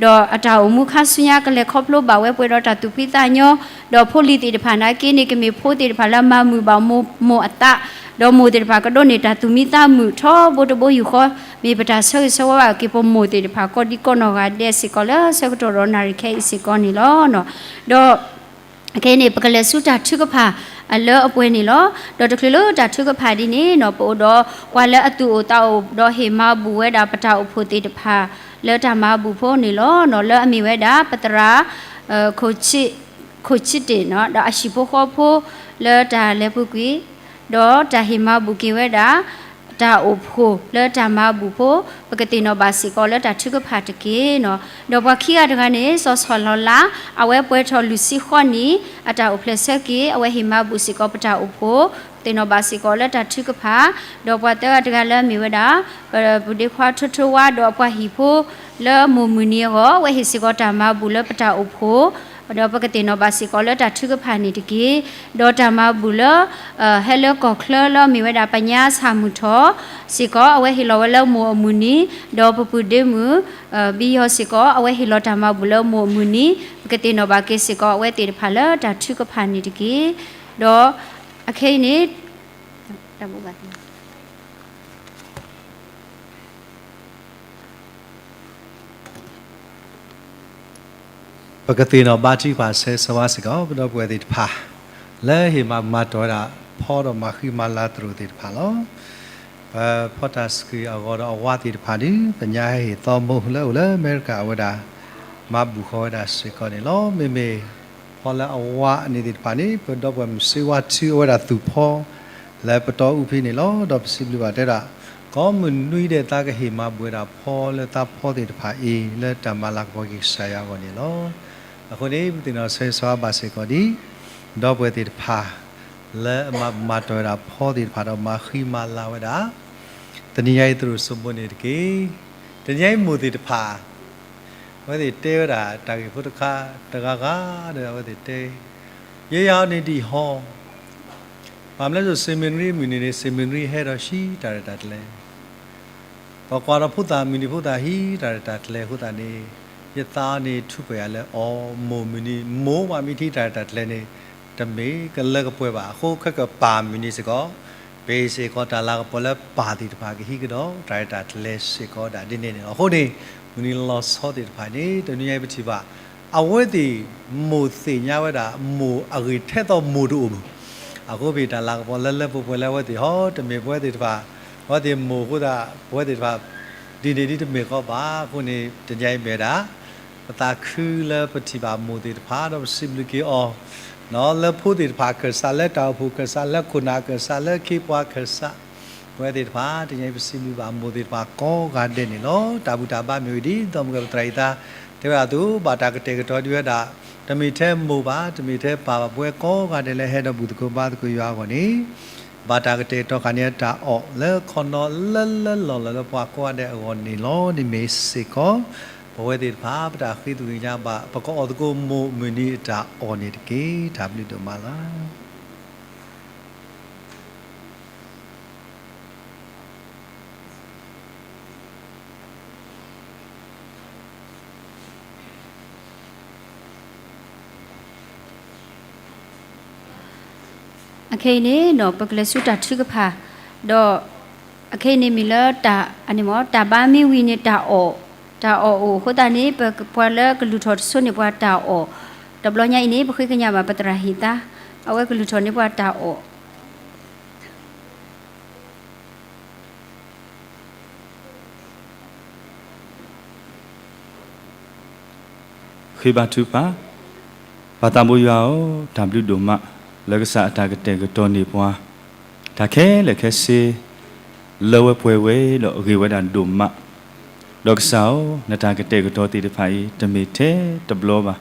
ဒီးအတၢ်အိၣ်မူခါဆူညါ ကလဲၤခီဖျိဘၣ်ဝဲပှဲၤဒီးတၢ်သူၣ်ဖှံသးညီ, ဒီးဖိလံၤသ့ၣ်တဖၣ်နာ်က့န့ၣ် ကမ့ၢ်ဖိသ့ၣ်တဖၣ်လၢမၤမုာ်ဘၣ်မိၢ်အသး, ဒီးမိၢ်သ့ၣ်တဖၣ်ကဒိးန့ၢ်တၢ်သူၣ်မံသးမုာ်ထီဘိတဘိယူၢ်ဃီ, မ့ၢ်ပတၢ်ဆၢဂ့ၤဆၢဝါဘၣ်က့ၤပမိၢ်သ့ၣ်တဖၣ် ကိးဒံကိးနီၢ်ဂၤဒဲးစ့ၢ်ကီးလၢဆၢကတီၢ်ဒီးနၣ်ရံၣ်ခဲအံၤစ့ၢ်ကီးန့ၣ်လီၤ. ဒီး ခဲအံၤန့ၣ် ပကလဲၤဆူတၢ်ထုကဖၣ်အလၢအပှဲၤန့ၣ်လီၤ. ဒီးတချုးလၢတၢ်ထုကဖၣ်ဒ်န့ၣ်နီၤ ပအိၣ်ဒီးပှၤလၢအသူၣ်အိၣ်သးအိၣ် ဒီးဟ့ၣ်မၤဘူၣ်ဝဲဒၣ်ပတၢ်အိၣ်ဖှိၣ်သ့ၣ်တဖၣ် လၢတၢ်မၤဘူၣ်ဖိန့ၣ်လီၤ. လၢအမ့ၢ်ဝဲဒၣ် ပသရၣ် ခိၣ်ဆံတ့ၣ် ဒီးအဟံၣ်ဖိဃီဖိ လၢတၢ်လဲၤပူၤကွံာ် ဒီးတၢ်ဟ့ၣ်မၤဘူၣ်က့ၤဝဲဒၣ် တၢ်အိၣ်ဖှိၣ်လၢတၢ်မၤဘူၣ်ဖိ ပကသ့ၣ်နီၣ်ဘၣ်စ့ၢ်ကီးလၢတၢ်ထုကဖၣ်တက့ၢ်နီၤ. ဒီးပှၤခံဂၤတဂၤန့ၣ် စီၤဆီၣ်လီၤလး အဝဲပှဲၤထီၣ်လွံၢ်ဆံဃီနံၣ် အတၢ်အိၣ်ဖျဲၣ်ဆၢက့ၤ အဝဲဟ့ၣ်မၤဘူၣ်စ့ၢ်ကီးပတၢ်အိၣ်ဖှိၣ် သ့ၣ်နီၣ်ဘၣ်စ့ၢ်ကီးလၢတၢ်ထုကဖၣ်. ဒီးပှၤသၢဂၤတဂၤလၢအမ့ၢ်ဝဲဒၣ် ပဒ့ခွါထိထိဝါ ဒီးအပှၤဟံၣ်ဖိ လၢမိၢ်မုၢ်နံၤအဂီၢ် အဝဲဟ့ၣ်စ့ၢ်ကီးတၢ်မၤဘူၣ်လၢပတၢ်အိၣ်ဖှိၣ် ဒီးပကသ့ၣ်နီၣ်ဘၣ်စ့ၢ်ကီးလၢတၢ်ထုကဖၣ်န့ၣ်တက့ၢ်. ဒီးတၢ်မၤဘူၣ်လၢ ဟဲလၢကီၢ်ချၢလၢအမ့ၢ်ဝဲဒၣ် ပညါဆၣ်မုၢ်ထီၣ်စ့ၢ်ကီး အဝဲဟ့ၣ်လီၤဝဲလၢမိၢ်အမုၢ်နံၤ, ဒီးပပုၢ်ဒ့မုၣ် ဘံယီၤစ့ၢ်ကီး အဝဲဟ့ၣ်လီၤတၢ်မၤဘူၣ်လၢမိၢ်အမုၢ်နံၤ, ပကသ့ၣ်နီၣ်ဘၣ်က့ၤစ့ၢ်ကီးအဝဲသ့ၣ်တဖၣ်လၢတၢ်ထုကဖၣ်န့ၣ်တက့ၢ်. ဒီးအခဲအံၤန့ၣ် ပကသ့ၣ်နီၣ်ဘါထုကဖၣ်ဆၢဂ့ၤဆၢဝါစ့ၢ်ကီး ပဒီပုၢ်ဝဲၢ်သ့ၣ်တဖၣ် လၢဟ့ၣ်မၤဘူၣ်မၤတီၢ်ဝဲဒၣ် ဖီဒီးမၤဃံမၤလၤသရိာ်သ့ၣ်တဖၣ်လီၤ. ပဖီတၢ်ဆှံအဂီၤဒီးအဝါသ့ၣ်တဖၣ်ဒီး ပညါဟဲဟ့ၣ်သီမိၢ်လၢအိၣ်လၢအမဲရကၤအဝဲဒၣ် မၤဘူၣ်ဃီဝဲဒၣ်စ့ၢ်ကီးန့ၣ်လီၤ. မ့မ့ၢ်ဖီလၢအဝါန့ၣ်သ့ၣ်တဖၣ်န့ၣ် ပဒီပုၢ်ဝဲၢ်မုၣ်စ့ဝါထုအဝဲဒၣ်သူၣ်ဖီ လၢပတီၢ်အူဖဲန့ၣ်လီၤ. ဒီးပစံးဘျုးဘၣ်တဲဒၣ် ကိးမုၢ်နွံဒဲးသးကဟ့ၣ်မၤဘူၣ်ဝဲဒၣ်ဖီလၢသးဖီသ့ၣ်တဖၣ်အံၤ လၢတၢ်မၤလၤကပီၤက့ၤကစၢ်ယွၤအဂီၢ်န့ၣ်လီၤ. အဃိန့ၣ် ပသ့ၣ်နီၣ်ဆၢဂ့ၤဆၢဝါဘၣ်စ့ၢ်ကီးဒ် ဒီပုၢ်ဝဲၢ်သ့ၣ်တဖၣ် လၢအမၤဘူၣ်မၤတီၢ်ဝဲဒၣ်ဖီသ့ၣ်တဖၣ်ဒီးမၤဃံမၤလၤဝဲဒၣ် တနံၤညါအံၤသရိာ်စိမိၤန့ၣ်တက့ၢ်. တနံၤညါအံၤမိၢ်သ့ၣ်တဖၣ် အဝဲသ့ၣ်တဲဝဲဒၣ်တၢ်ဂ့ၢ်ဖိတခါတဂၤဂၤဒီး အဝဲသ့ၣ်တဲ ယဲယၤအီၤန့ၣ်ဒံးဟီ ဘၣ်မနုၤလဲၣ် seminary မုၢ်နံၤန့ၣ် seminary ဟဲဒီးဟံးတၢ်ရဲၣ်တၢ်ကျဲၤ ပကွၢ်ဒီးဖိသၣ်မုၢ်နံၤဖိသၣ်ဟံးတၢ်ရဲၣ်တၢ်ကျဲၤအဃိသတးန့ၣ် ယသးအီၤန့ၣ်ထူးပှဲၤယၤလၢအီၤ မိၢ်မုၢ်နံၤ မိၢ်ပှၤမ့ၢ်ထံၣ်တၢ်ရဲၣ်တၢ်ကျဲၤန့ၣ် တမ့ၢ်ကလၢကပှဲၤဘၣ်. အဃိခဲကပၢ်မုၢ်နံၤစ့ၢ်ကီး ပ့ၤစ့ၢ်ကီးတၢ်လၤကပီၤလၢပၢ်သ့ၣ်တဖၣ်ကဟံးကဒီးတၢ်ရဲၣ်တၢ်ကျဲၤစ့ၢ်ကီးဒၣ်ဒ်န့ၣ်န့ၣ်လီၤ. အဃိန့ၣ် မုၢ်နံၤလီၤဆီသ့ၣ်တဖၣ်န့ၣ် တနံၤညါအံၤပထံၣ်ဘၣ် အဝဲသ့ၣ်မိၢ်သ့ၣ်ညါဝဲဒၣ် မိၢ်အဂ့ၤထဲသိးမိၢ်တအိၣ်မုၢ် အဃိပတၢ်လၤကပီၤလၢလၢပှဲၤပှဲၤလၢအဝဲသ့ၣ်ဟီ တမ့ၢ်ပဝဲသ့ၣ်တဖၣ် အဝဲသ့ၣ်မိၢ်အဃိသတး ပဝဲသ့ၣ်တဖၣ် ဒ်န့ၣ်ဒ်တမ့ၢ်ကီးဘၣ်. အဃိန့ၣ် တနံၤညါအံၤမ့ၢ်ဝဲဒၣ် ပသးခုလၢပထံၣ်ဘၣ်မိၢ်သ့ၣ်တဖၣ် ဒီးပစံးဘျုးက့ၤအီၤ လၢဖိသ့ၣ်တဖၣ်အခၢၣ်စး လၢတၢ်အိၣ်ဖှိၣ်အခၢၣ်စး လၢခိၣ်နၢ်အခၢၣ်စး လၢခ့ပှၤအခၢၣ်စး ပဝဲသ့ၣ်တဖၣ် တနံၤညါအံၤပစံးဘျုးဘၣ်မိၢ်သ့ၣ်တဖၣ်ကိးဂၤဒဲးန့ၣ်လီၤ. တၢ်ဘူၣ်တၢ်ဘါမ့ၢ်ဝဲဒ်သိးမုၢ်ဂီၤပသရၣ်အံၤသး တဲဝဲဒၣ်အသိး ဘၣ်တၢ်ကတဲာ်ကတီၤဒံးဝဲဒၣ် တမ့ၢ်ထဲမိၢ်ဘၣ် တမ့ၢ်ထဲပၢ်ဘၣ် ပဝဲကိးဂၤဒဲးလၢဟဲဒီးဘူၣ်သကိးဘါသကိးယွၤအဂီၢ်န့ၣ် ဘၣ်တၢ်ကတဲာ်ကတီၤဃာ်န့ၢ်တၢ်အီၣ်လၢခီနီလၢလၢလီၢ်လီၢ်လၢပှၤကိးဂၤဒဲးအဂီၢ်န့ၣ်လီၤ. ဒ်မ့ၢ်စ့ၢ်ကီး ပဝဲသ့ၣ်တဖၣ် ပတၢ်ဃ့သကွံာ်ညါဘၣ် ပကအီၣ်သကိးမိၢ်မုၢ်နံၤအတၢ်အီၣ်န့ၣ်တက့ၢ်. တၢ်ဘျုးဒိၣ်မးလီၤ. အခဲအံၤန့ၣ် ပကလဲၤဆူတၢ်ထုကဖၣ်, ဒီးအခဲအံၤန့ၣ်မ့ၢ်လၢ တၢ်ဘါမ့ၢ်ဝံၤန့ၣ် တၢ်အီၣ်, တၢ်အီၣ်အိၣ်အဃိသတးန့ၣ် ပှၤလၢကလုၢ်ထီၣ်တစိၤန့ၣ် ပှၤတၢ်အီၣ်, တဘျီညါအံၤန့ၣ် ပဃ့ကညးဘၣ်ပသရၣ်ဟ့ၣ်သါ, အဝဲကလုၢ်ထီၣ်န့ၢ်ပှၤတၢ်အီၣ် ဃ့ဘါထုကဖၣ်, ပၢ်သးဘိယွၤဧၢ, တၢ်ဘျုးဒိၣ်မး လၢကစၢ်အတၢ်ကတဲာ်ကတီၤန့ၢ်ပှၤ တၢ်ခဲလၢာ်ခဲဆ့ လၢဝဲပှဲၤဝဲဒီးအဂ့ၤဝဲဒၣ်ဒိၣ်မး, ဒီးကစၢ်ဧၢ, နတၢ်ကတဲာ်ကတီၤသ့ၣ်တဖၣ်အံၤ တမ့ၢ်ထဲတဘျီဘၣ်,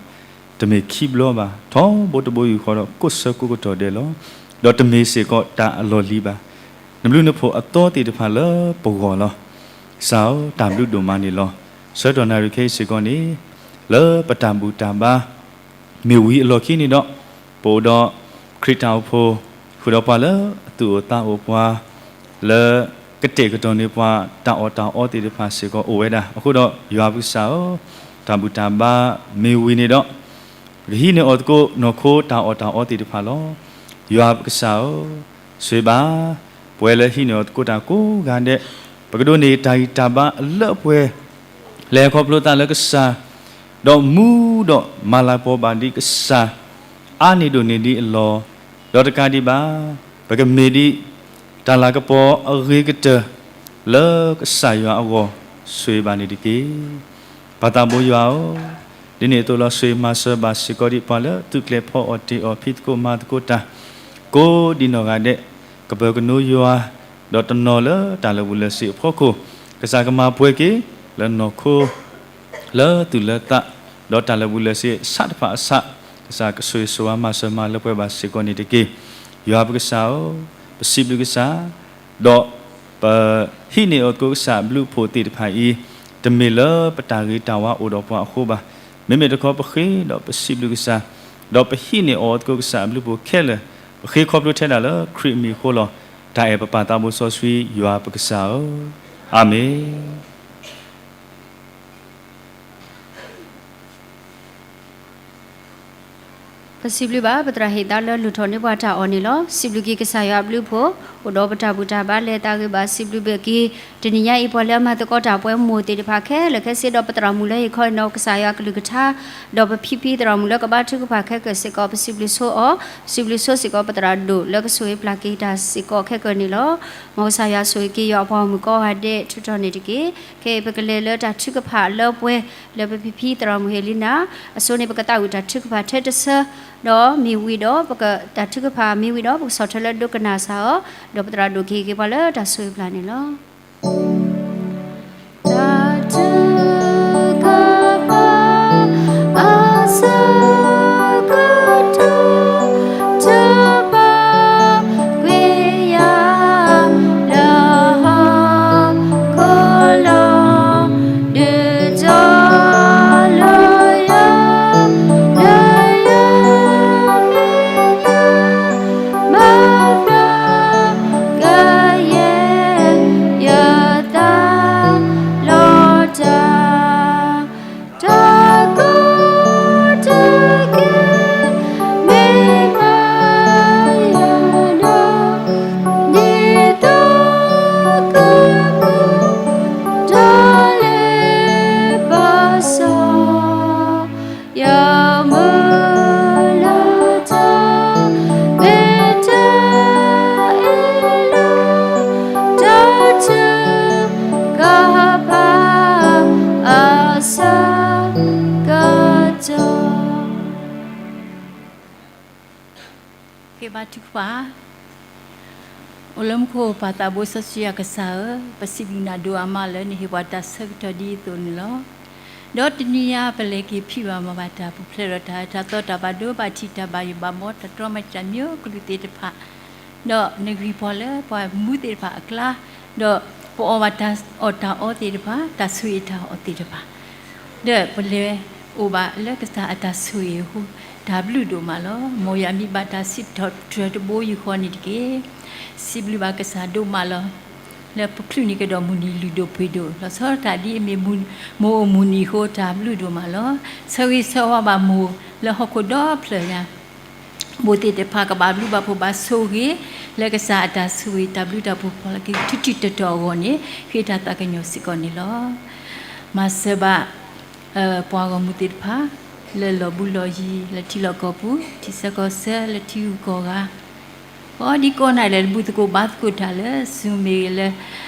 တမ့ၢ်ခံဘျီဘၣ်, ထီဘိတဘိယူၢ်ဃီဒီးကိးဆၢကိးကတီၢ်ဒဲးလီၤ. ဒီးတမ့ၢ်စ့ၢ်ကီးတၢ်အလီၢ်လံၤဘၣ်. နဘျုးနဖှိၣ်အသီသ့ၣ်တဖၣ်လၢပဂီၢ်လီၤ. ကစၢ်ဧၢ, တၢ်ဘျုးဒိၣ်မးန့ၣ်လီၤ. ဆၢကတီၢ်နၣ်ရံၣ်ခဲအံၤစ့ၢ်ကီးန့ၣ် လၢပတၢ်ဘူၣ်တၢ်ဘါ မ့ၢ်ဝံၤအလီၢ်ခံန့ၣ်ဒီး ပအိၣ်ဒီးခရံာ်တၢ်အိၣ်ဖှိၣ် ဃုာ်ဒီးပှၤလၢအသူၣ်အိၣ်သးအိၣ်ပှၤ လၢကတဲာ်ကတီၤန့ၢ်ပှၤ တၢ်အီၣ်တၢ်အီသ့ၣ်တဖၣ်စ့ၢ်ကီးအိၣ်ဝဲဒၣ်. အဃိဒီးယွၤပကစၢ်ဧၢ, တၢ်ဘူၣ်တၢ်ဘါမ့ၢ်ဝံၤန့ၣ်ဒီး ပကဟံးန့ၢ်အီၤသကိးနီၢ်ခိတၢ်အီၣ်တၢ်အီသ့ၣ်တဖၣ်လီၤ. ယွၤပကစၢ်ဧၢ, ဆိၣ်ဂ့ၤဘၣ် ပဝဲလၢဟံးန့ၢ်အီၤသကိးတၢ်ကိးဂၤဒဲး, ပကဒိးန့ၢ်တၢ်ဂံၢ်တၢ်ဘါအလၢအပှဲၤ လဲၤခီဖျိသးလၢကစၢ်, ဒီးမူဒီးမၤလၤကပီၤဘၣ်ဒံးကစၢ် အါန့ၢ်ဒိၣ်န့ၢ်ဒံးအလီၢ်, ဒီးတကးဒံးဘၣ် ပကမ့ၢ်ဒံး တၢ်လၤကပီၤအဂ့ၤကတၢၢ် လၢကစၢ်ယွၤအဂီၢ် ဆိၣ်ဂ့ၤဘၣ်န့ၣ်တက့ၢ်. ပၢ်သးဘိယွၤဧၢ, ဒ်န့ၣ်အသိးလီၤ ဆိၣ်ဂ့ၤမၤစၢၤဘၣ်စ့ၢ်ကီးဒံးပှၤလၢသုးကျဲၤဖီအီၣ်တ့ၢ်အီၣ် ဖံးသကိးမၤသကိးတၢ် ကိးဒံးနီၢ်ဂၤဒဲး, ကပၢၤကနိယွၤ ဒီးတနီၤလၢတၢ်လၢာ်ဘူၣ်လၢာ်စ့အဖီခိၣ်, ကစၢ်ကမၤပှဲၤက့ၤ လၢနီၢ်ခိ လၢသူၣ်လၢသး, ဒီးတၢ်လၢာ်ဘူၣ်လၢာ်စ့အဆးတဖၣ်အဆး, ကစၢ်ကဆိၣ်ဂ့ၤဆိၣ်ဝါမၤစၢၤမၤလၢပှဲၤဘၣ်စ့ၢ်ကီးန့ၣ်တက့ၢ်. ယွၤပကစၢ်ဧၢ, ပစံးဘျုးကစၢ်, ဒီးပဟံးန့ၢ်အီၤသကိးကစၢ်အဘျုးအဖှိၣ်သ့ၣ်တဖၣ်အံၤ, တမ့ၢ်လၢပတၢ်ဂ့ၤတၢ်ဝါအိၣ်ဒီးပှၤအဃိဘၣ်. မ့မ့ၢ်တခီပဃ့ဒီးပစံးဘျုးကစၢ်, ဒီးပဟံးန့ၢ်အီၤသကိးကစၢ်အဘျုးအဖှိၣ်ခဲလၢာ်, ပဃ့ခီဖျိထဲဒၣ်လၢခရံာ်အမံၤအဃိလီၤ. တၢ်အဲၣ်ပပၢ်သးဘိစီဆှံယွၤပကစၢ်ဧၢ, အၤမ့ၣ်. ပစံးဘျုးဘၣ် ပသရၣ်ဟ့ၣ်သါလၢလုၢ်ထီၣ်န့ၢ်ပှၤတၢ်အီၣ်န့ၣ်လီၤ. စံးဘျုးက့ၤကစၢ်ယွၤအဘျုးအဖှိၣ်, အိၣ်ဒီးပတၢ်ဘူၣ်တၢ်ဘါလဲၤသးဂ့ၤဘၣ် စံးဘျုးဘၣ်က့ၤ တနံၤညါအံၤ ပှၤလၢအမၤသကိးတၢ်ပှဲၤမိၢ်သ့ၣ်တဖၣ်ခဲလၢာ်ခဲဆ့ ဒီးပသရၣ်မုၣ်လၢဟ့ၣ်ခီနီၢ်ကစၢ်ယွၤအကလုၢ်ကထါ, ဒီးပဖံဖံသရၣ်မုၣ်လၢကဘါထုကဖၣ်ခဲကၢၢ်စ့ၢ်ကီး ပစံးဘျုးဆိအီၤ, ပစံးဘျုးဆိစ့ၢ်ကီး ပသရၣ်ဒိၣ်လၢကဆိၣ်ဂ့ၤပျၢ်က့ၤတၢ်စ့ၢ်ကီးခဲကၢၢ်န့ၣ်လီၤ. မ်ကစၢ်ယွၤဆိၣ်ဂ့ၤက့ၤ ယွၤအပှၤဂီၢ်မုၢ်ကိးဂၤဒဲးထုးထီၣ်န့ၣ်တက့ၢ်. ခဲအံၤပကလဲၤလၢတၢ်ထုကဖၣ်လၢပှဲၤ လၢပဖံဖံသရၣ်မုၣ်ဟ့ၣ်လံနၤ, အဆိန့ၣ် ပကသးဝံၣ်တၢ်ထုကဖၣ်ထဲတဆၢ, ဒီးမ့ၢ်ဝံၤဒီး ပက တၢ်ထုကဖၣ်မ့ၢ်ဝံၤဒီး ပကဆီၣ်ထွဲလၢဒိကနၣ်စ့ၢ်ကီးအီၤ, ဒီးပသရၣ်ဒိၣ်ကဟ့ၣ်က့ၤပှၤလၢတၢ်ဆိၣ်ဂ့ၤပျၢ်န့ၣ်လီၤ. တၢ်ထုကဖၣ် အဆၢကတီၢ် ထုကဖၣ်ကွံာ်ယၤ လၢဟီၣ်ခိၣ်လီၤ, ဒုးတီၤလၢယၤ လၢယၤမ့ၢ်ယၤ မၤဘျါကယဲၢ် ယသးလီၤတၢ် တၢ်ကီတၢ်ခဲ မ့ၢ်မၤယၤဒီး ဒ်သိးကပူၤ တၢ်လဲၤပာ်စီဆှံ ယမုၢ်လၢ်တၢ် မ့ၢ်တၢ်အ့ၣ်လိာ် တၢ်ထုကဖၣ် အဆၢကတီၢ် ကဘါထုကဖၣ်. အိၣ်လၢမူခိၣ်ပၢ်သးဘိစီဆှံယွၤကစၢ်ဧၢ, ပစံးဘျုးနၤဒိၣ်အါမးလၢနဟ့ၣ်ပှၤတၢ်ဆၢကတီၢ်ဒ်အသိးန့ၣ်လီၤ. ဒီးတနံၤညါပလဲၤက့ၤဖံးဘၣ်မၤဘၣ်တၢ်ပူၤဖျဲးဒီးတၢ်အၢတၢ်သီတၢ်ဘၣ်ဒိဘၣ်ထံးတၢ်ဘၣ်ယိၣ်ဘၣ်ဘီ တၢ်တြီမၤစၢၤမ့ၢ်အိၣ်ကလုာ်သ့ၣ်တဖၣ် ဒီးနဂံၢ်ပှၤလၢပှၤမူသ့ၣ်တဖၣ်အကျါ, ဒီးပအီၣ်ဘၣ်တၢ်အီၣ်တၢ်အီသ့ၣ်တဖၣ်, တၢ်ဆိၣ်ဂ့ၤတၢ်အီၣ်သ့ၣ်တဖၣ်, ဒီးပလဲၤအိၣ်ဘၣ်လၢကစၢ်အတၢ်ဆိၣ်ဂ့ၤအဃိ, တၢ်ဘျုးဒိၣ်မးလီၤ. မ်ယွၤမံဘၣ်တၢ်စံးထီၣ်ပတြၢၤတဘိယူၢ်ဃီန့ၣ်တက့ၢ်. စံးဘျုးဘၣ်ကစၢ်ဒိၣ်မးလီၤ. လၢပချုးန့ၢ်ကဒီးမုၢ်နံၤလုၢ်ဒိၣ်ပှ့ၤဒိၣ်, လီၤဆီဒၣ်တၢ်ဒ်အမ့ၢ်မိၢ်အိၣ်မုၢ်နံၤအဃိ တၢ်ဘျုးဒိၣ်မးလီၤ. ဆၢဂ့ၤဆၢဝါဘၣ်မိၢ်လၢဟီၣ်ခိၣ်ဒီဖျၢၣ်ညါ မိၢ်သ့ၣ်တဖၣ်ကဘၣ်ဘျုးဘၣ်ဖှိၣ်ဘၣ်ဆိၣ်ဂ့ၤ လၢကစၢ်အတၢ်ဆိၣ်ဂ့ၤတၢ်ဘျုးတၢ်ဖှိၣ်ဖီၣ်လီၤက့ၤ ထူးထူးတီၤတီၤအဂီၢ်န့ၣ် ဃ့တၢ်သးကညီၤစ့ၢ်ကီးန့ၣ်လီၤ. မၤစၢၤဘၣ် ပှၤဂီၢ်မုၢ်သ့ၣ်တဖၣ် လၢလီၢ်ဘူးလီၢ်ယံၤ လၢထံလီၢ်ကီၢ်ပူၤ ထံဆၢကီၢ်ဆၢ လၢထံဂုၤကီၢ်ဂၤ ကိးဒံကိးနၤဒဲး တဘူၣ်သကိးဘါသကိးတၢ်လၢ Zoom မ့ၢ်ဂ့ၤ လၢ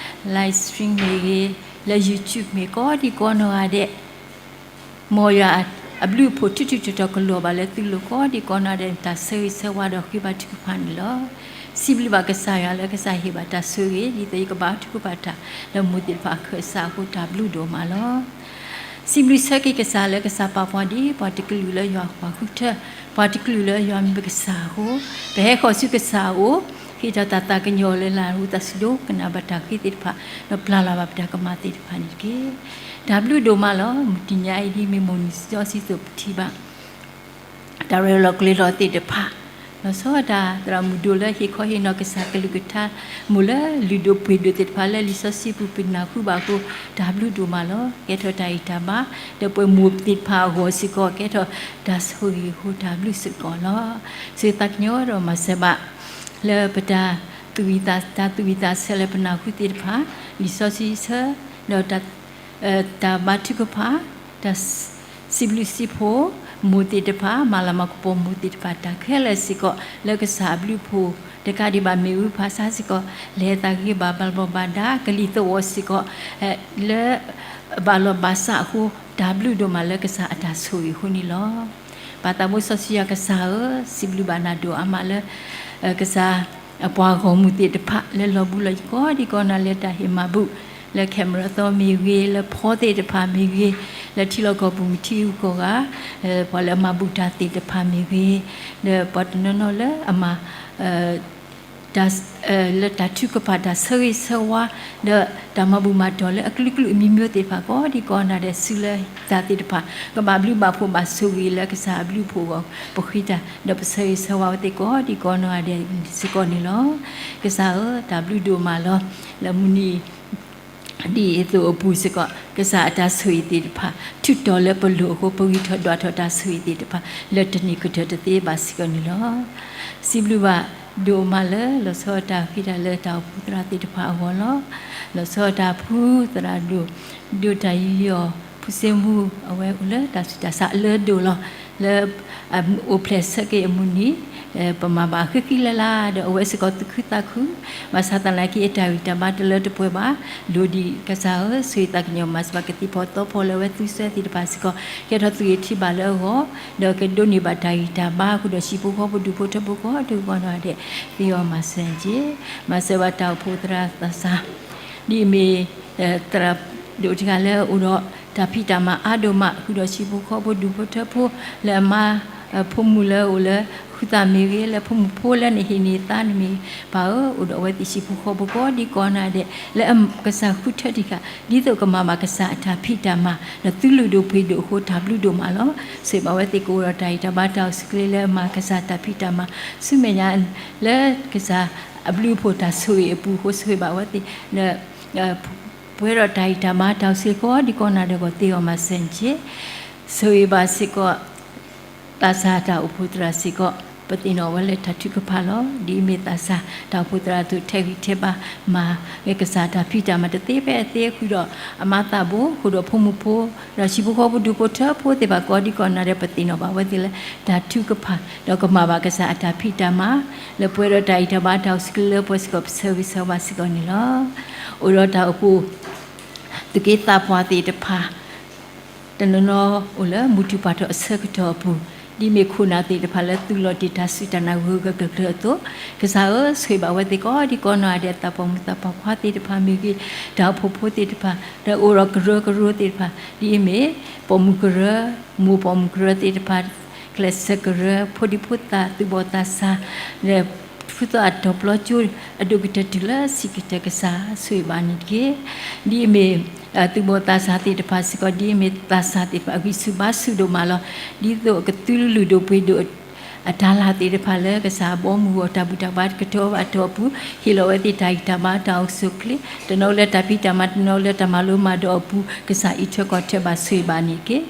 live stream မ့ၢ်ဂ့ၤ လၢ YouTube မ့ၢ် ကိးဒံကိးနီၢ်ဂၤဒဲး မ်ယွၤအဘျုးအဖှိၣ်ထူးထူးတီၤတီၤကလီၤဘၣ်လၢသုလိၤ ကိးဒံကိးနီၢ်ဒဲး တၢ်ဆၢဂ့ၤဆၢဝါဒီးဃ့ဘါထုကဖၣ်န့ၣ်လီၤ. စံးဘျုးဘၣ်ကစၢ်ယွၤလၢကစၢ်ဟ့ၣ်ဘၣ်တၢ်ဆိၣ်ဂ့ၤ ဒ်သိးယကဘါထုကဖၣ်တၢ် လၢမိၢ်သ့ၣ်တဖၣ်အခၢၣ်စးအဃိ တၢ်ဘျုးဒိၣ်မးလီၤ. စံးဘျုးဆၢက့ၤကစၢ်လၢကစၢ်ပာ်ပှၤဒ်ပှၤတကလုာ်လၢယွၤပှၤဃုထၢ ပှၤတကလုာ်လၢယွၤမ့ၢ်ပကစၢ်အဃိ ပဟဲဃီၤဆူကစၢ်အအိၣ် ဃ့တၢ်သးကညီၤလၢလၢ်ဟူ သးစူၤဒိကနၣ်ဘၣ်တၢ်ဃ့သ့ၣ်တဖၣ် ဒီးပျၢ်လီၤဘၣ်ပတၢ်ကမၣ်သ့ၣ်တဖၣ်န့ၣ်တက့ၢ်. တၢ်ဘျုးဒိၣ်မးလီၤ. မုၢ်တနံၤအံၤဒ်မ့ၢ်မိၢ်နံၤစီဆှံသိးပထံၣ်ဘၣ် တၢ်ရ့လိာ်ကျဲၤလိာ်သ့ၣ်တဖၣ် လီၤဆီဒၣ်တၢ် သရၣ်မုၣ်ဒိၣ်လၢဟ့ၣ်ခီဟ့ၣ်နီၤကစၢ်ကလုၢ်ကထါ မိၢ်လၢလုၢ်ဒိၣ်ပှ့ၤဒိၣ်သ့ၣ်တဖၣ်လၢလံာ်စီဆှံပူၤပနၢ်ဟူဘၣ်အဃိ တၢ်ဘျုးဒိၣ်မးလီၤ. ကဲထီၣ်တၢ်ဂံၢ်တၢ်ဘါ ဒီးပှၤမိၢ်သ့ၣ်တဖၣ်အဂီၢ်စ့ၢ်ကီး ကဲထီၣ်တၢ်ဆိၣ်ဂ့ၤအဃိ တၢ်ဘျုးစ့ၢ်ကီးလီၤ. ဆိၣ်ဂ့ၤသးကညီၤဒီးမၤစၢၤဘၣ် လၢပတၢ်သူၣ်ဝံၣ်သး တၢ်သူၣ်ဝံၣ်သးဆၢလၢပနၢ်ဟူသ့ၣ်တဖၣ် လံာ်စီဆှံဆၢ ဒီး တၢ်ဘါထုကဖၣ် တၢ်စံးဘျုးစံးဖှိၣ် မိၢ်သ့ၣ်တဖၣ် မၤလၤမၤကပီၤမိၢ်သ့ၣ်တဖၣ် တၢ်ခဲလၢာ်စ့ၢ်ကီး လၢကစၢ်အဘျုးအဖှိၣ် တကးဒံးဘၣ်မ့ၢ်ဝံဖးဆါစ့ၢ်ကီး လဲၤသးဂ့ၤဘၣ်ဘၣ်လီၤဘၣ်ဒါ ကလံၤသဝီစ့ၢ်ကီး လၢ ဘၣ်လီၤဘၣ်စးအဃိ တၢ်ဘျုးဒိၣ်မးလၢကစၢ်အတၢ်ဆိၣ်ဂ့ၤအဃိန့ၣ်လီၤ. ပၢ်သးဘိစီဆှံယွၤကစၢ်ဧၢ, စံးဘျုးဘၣ်နၤဒိၣ်အါမးလၢ ကစၢ် ပှၤဂီၢ်မုၢ်သ့ၣ်တဖၣ် လၢလီၤဘူးလီၤယံၤကိးဒံကိးနီၢ်ဂၤဒဲး တၢ်ဟ့ၣ်မၤဘူၣ် လၢ camera သီမ့ၢ်ဂ့ၤ, လၢဖီသ့ၣ်တဖၣ်မ့ၢ်ဂ့ၤ, လၢထံလီၢ်ကီၢ်ပူၤမ့ၢ်ထံဂုၤကီၢ်ဂၤ, ပှၤလၢအမၤဘူၣ်တၢ်သ့ၣ်တဖၣ်မ့ၢ်ဂ့ၤ, ဒီးပှၤတနီၤနီၤလၢအမၤ တၢ် လၢတၢ်ထုကဖၣ်တၢ်ဆၢဂ့ၤဆၢဝါ ဒီးတၢ်မၤဘူၣ်မၤတီၢ်လၢအကလုာ်ကလုာ်အမံၤမံၤသ့ၣ်တဖၣ် ကိးဒံကိးနီၢ်ဂၤဒဲး စုလၢတၢ်သ့ၣ်တဖၣ် ကဘၣ်ဘျုးဘၣ်ဖှိၣ်ဘၣ်ဆိၣ်ဂ့ၤလၢကစၢ်အဘျုးအဖှိၣ်အဂီၢ် ပဃ့တၢ် ဒီးပဆၢဂ့ၤဆၢဝါဝဲသ့ၣ်ကိးဒံကိးနီၢ်ဂၤဒဲးစ့ၢ်ကီးန့ၣ်လီၤ. ကစၢ်ဧၢ, တၢ်ဘျုးဒိၣ်မးလီၤ. လၢမုၢ်နံၤ ဒ်အံၤအသိးအပူၤစ့ၢ်ကီး ကစၢ်အတၢ်ဆိၣ်ဂ့ၤသ့ၣ်တဖၣ် ထုးထီၣ်လၢပလိၤအဃိ ပဂံၢ်ထီၣ်ဒွးထီၣ်တၢ်ဆိၣ်ဂ့ၤသ့ၣ်တဖၣ် လၢတနံၤကတၢၢ်တသ့ဘၣ်စ့ၢ်ကီးန့ၣ်လီၤ. စံးဘျုးဘၣ်ဒိၣ်မးလၢ လီၤဆီတၢ်ဃ့တၢ်လၢတၢ်အိၣ်ဖှိၣ်သရၣ်သ့ၣ်တဖၣ်အဂီၢ်လီၤ. လီၤဆီတၢ်ဖုသရၣ်ဒိၣ် ဒိၣ်တၢ်ယီၤ ဖုစ့မူ အဝဲအိၣ်လၢတၢ်ဆူးတၢ်ဆါအလၢဒိၣ်လီၤ. လၢ အိၣ်ဖျဲၣ်ဆၢက့ၤအမုၢ်နံၤ ပမၤဘၣ်ဃံဃံလၤလၤ ဒီးအဝဲစ့ၢ်ကီးသူၣ်ခုသးခု ဘၣ်ဆၣ်သနာ်က့ အတၢ်ဂံၢ်တၢ်ဘါတလၢတပှဲၤဘၣ် ဒိၣ်ဒံးကစၢ်ဧၢ, ဆိၣ်ဂ့ၤသးကညီၤမၤစၢၤဘၣ်ကသံၣ်ဖီၣ်သီဖီၣ်လၢအဝဲသူစၢၤသ့ၣ်တဖၣ်စ့ၢ်ကီး ကဲထီၣ်သူၣ်ဂ့ၤထံဘၣ်လၢအဂီၢ် ဒီးကဒိးန့ၢ်ဘၣ်တၢ်ဂံၢ်တၢ်ဘါအဃိဒီး ဟံၣ်ဖိဃီဖိဒူၣ်ဖိထၢဖိကိးဒံကိးနီၢ်ဂၤဒဲး သ့အီၤမၤစၢၤက့ၤ မၤစၢၤဘၣ်တၢ်အိၣ်ဖှိၣ်သရၣ်သးစၢ် ဒ်အမ့ၢ် သရၣ်ဒိၣ်တဂၤလၢအိၣ်ဒီးတၢ်ဖံးတၢ်မၤအါဒိၣ်မး ဃုာ်ဒီးဟံၣ်ဖိဃီဖိဒူၣ်ဖိထၢဖိ လၢအမါ ဖိမုၣ်လၢအိၣ်လၢ ဃုသးမ့ၢ်ဂ့ၤ လၢဖိမုၣ်ဖိလၢနဟ့ၣ်န့ၢ်သးန့ၣ်မ့ၢ် ပၢ်ဧၢ အိၣ်ဒီးအဝဲသ့ၣ်ဟံၣ်ဖိဃီဖိကိးဒံကိးနီၢ်ဂၤဒဲး လၢကစၢ်ဃုထၢတံၢ်ဃာ် ဒ်သိးကမၤဘၣ်ကစၢ်အတၢ်ဖံးတၢ်မၤ ဒီးသုလုၢ်ဒိၣ်ပှ့ၤဒိၣ်အဃိ တၢ်ဘျုးဒိၣ်မးလီၤ. ဆိၣ်ဂ့ၤဘၣ်ဝဲသ့ၣ်ကအိၣ်ဒီးတၢ်ဂံၢ်တၢ်ဘါတၢ်အိၣ်ဆူၣ်ချ့လၢအမၤကစၢ်တၢ်ဖံးတၢ်မၤ ဆူမဲာ်ညါ လၢကစၢ်အဘျုးအဖှိၣ်တၢ်ဆိၣ်ဂ့ၤအပူၤအဃိ ဆိၣ်ဂ့ၤဘၣ်ဝဲသ့ၣ် လၢ ပှဲၤဒီးတၢ်ဂံၢ်တၢ်ဘါတၢ်အိၣ်ဆူၣ်ချ့ကိးဒံကိးနီၢ်ဂၤဒဲးအဂီၢ် သ့အီၤမၤစၢၤက့ၤ ဆိၣ်ဂ့ၤဘၣ်စ့ၢ်ကီး သးစၢ်တၢ်အိၣ်ဖှိၣ်သရၣ်စ့ၢ်ကီး ပသ့ၣ်နီၣ်ဝဲလၢတၢ်ထုကဖၣ်လီၤ. ဒ်အမ့ၢ်သးစၢ်တၢ်အိၣ်ဖှိၣ်သရၣ်အသိး ထဲးဂံၢ်ထဲးဘါ မၤဂ့ၤကစၢ်တၢ်ဖံးတၢ်မၤတသ့ဖဲအသ့ ဃုာ်ဒီးအမါသးဘိ ဃုာ်ဒီးဖိမုၣ်ဖိ ဒီးဟံၣ်ဖိဃီဖိဒူၣ်ဖိထၢဖိသ့ၣ်တဖၣ်ကိးဒံကိးနီၢ်ဂၤဒဲး ပသ့ၣ်နီၣ်ဘၣ်ဝဲသ့ၣ်လၢ တၢ်ထုကဖၣ် ဒီးကမၤဘၣ်ကစၢ်အတၢ်ဖံးတၢ်မၤ လၢပှဲၤဒီးတၢ်ဂံၢ်တၢ်ဘါတၢ်အိၣ်ဆူၣ်ချ့လၢပှဲၤစ့ၢ်ကီး ပဆၢဂ့ၤဆၢဝါစ့ၢ်ကီးန့ၣ်လီၤ. အိၣ်ဒီးတၢ်အိၣ်ဖှိၣ် သူၣ်က့သးပှၢ်သ့ၣ်တဖၣ် တနီၤနီၤအိၣ်လၢမုၢ်တူၢ်ပှၢ်ထီၣ်အဆၢကတီၢ်အပူၤ ဒ်မ့ၢ်ခိၣ်နၢ်သ့ၣ်တဖၣ်လၢသူၣ်လီၤတ့ၢ်တၢ်စူၢ်တၢ်နာ်ဂၢၢ်ဂၢၢ်ကျၢၤကျၢၤအသိး ကစၢ်ဧၢ ဆိၣ်ဂ့ၤဘၣ်ဝဲသ့ၣ်ကိးဒံကိးနီၢ်ဂၤဒဲး သးပှၢ်မုၣ်သးပှၢ်ခွါသ့ၣ်တဖၣ်မ့ၢ်ဂ့ၤ တၢ်အိၣ်ဖှိၣ်ဖိသ့ၣ်တဖၣ် ဒီးအိၣ်ဒီးကရၢကရိသ့ၣ်တဖၣ် ဒ်အမ့ၢ် ပိာ်မုၣ်ကရၢ မိၢ်ပိာ်မုၣ်ကရၢသ့ၣ်တဖၣ် ကျဲးစၢးကရၢ ဖိဒံဖိသၣ် သူၣ်ဘီၣ်သးစၢ် ဒီး ဖုသီအတီၤပျီကၠိ အဒိၣ်ကတၢၢ်တုၤလၢဆံးကတၢၢ် ကစၢ်ဆိၣ်ဂ့ၤဘၣ်န့ၣ်တက့ၢ်. ဒ်အမ့ၢ် သူၣ်ဘီၣ်သးစၢ်သ့ၣ်တဖၣ်စ့ၢ်ကီး ဒ်အမ့ၢ်သးစၢ်သ့ၣ်တဖၣ် အဂံၢ်ဆူၣ်ဘါဆူၣ်ဒိၣ်မးလီၤ. ဒ်သိးအကသုလုၢ်ဒိၣ်ပှ့ၤဒိၣ် အတၢ်လၤသ့ၣ်တဖၣ်လၢကစၢ်အဘီမုၢ်အတၢ်ဘူၣ်တၢ်ဘါကတၢၢ်ဘၣ်တၢ်အပူၤ, ဟ့ၣ်လီၤဝဲသ့ၣ်တၢ်ဂံၢ်တၢ်ဘါတၢ်အိၣ်ဆူၣ်အိၣ်ချ့, တနီၤလၢတၢ်ဖံးတၢ်မၤ တနီၤလၢတၢ်မၤလိမၤဒိးအပူၤ, ကစၢ်အံးထွဲကွၢ်ထွဲဘၣ်ဆိၣ်ဂ့ၤဘၣ်န့ၣ်တက့ၢ်.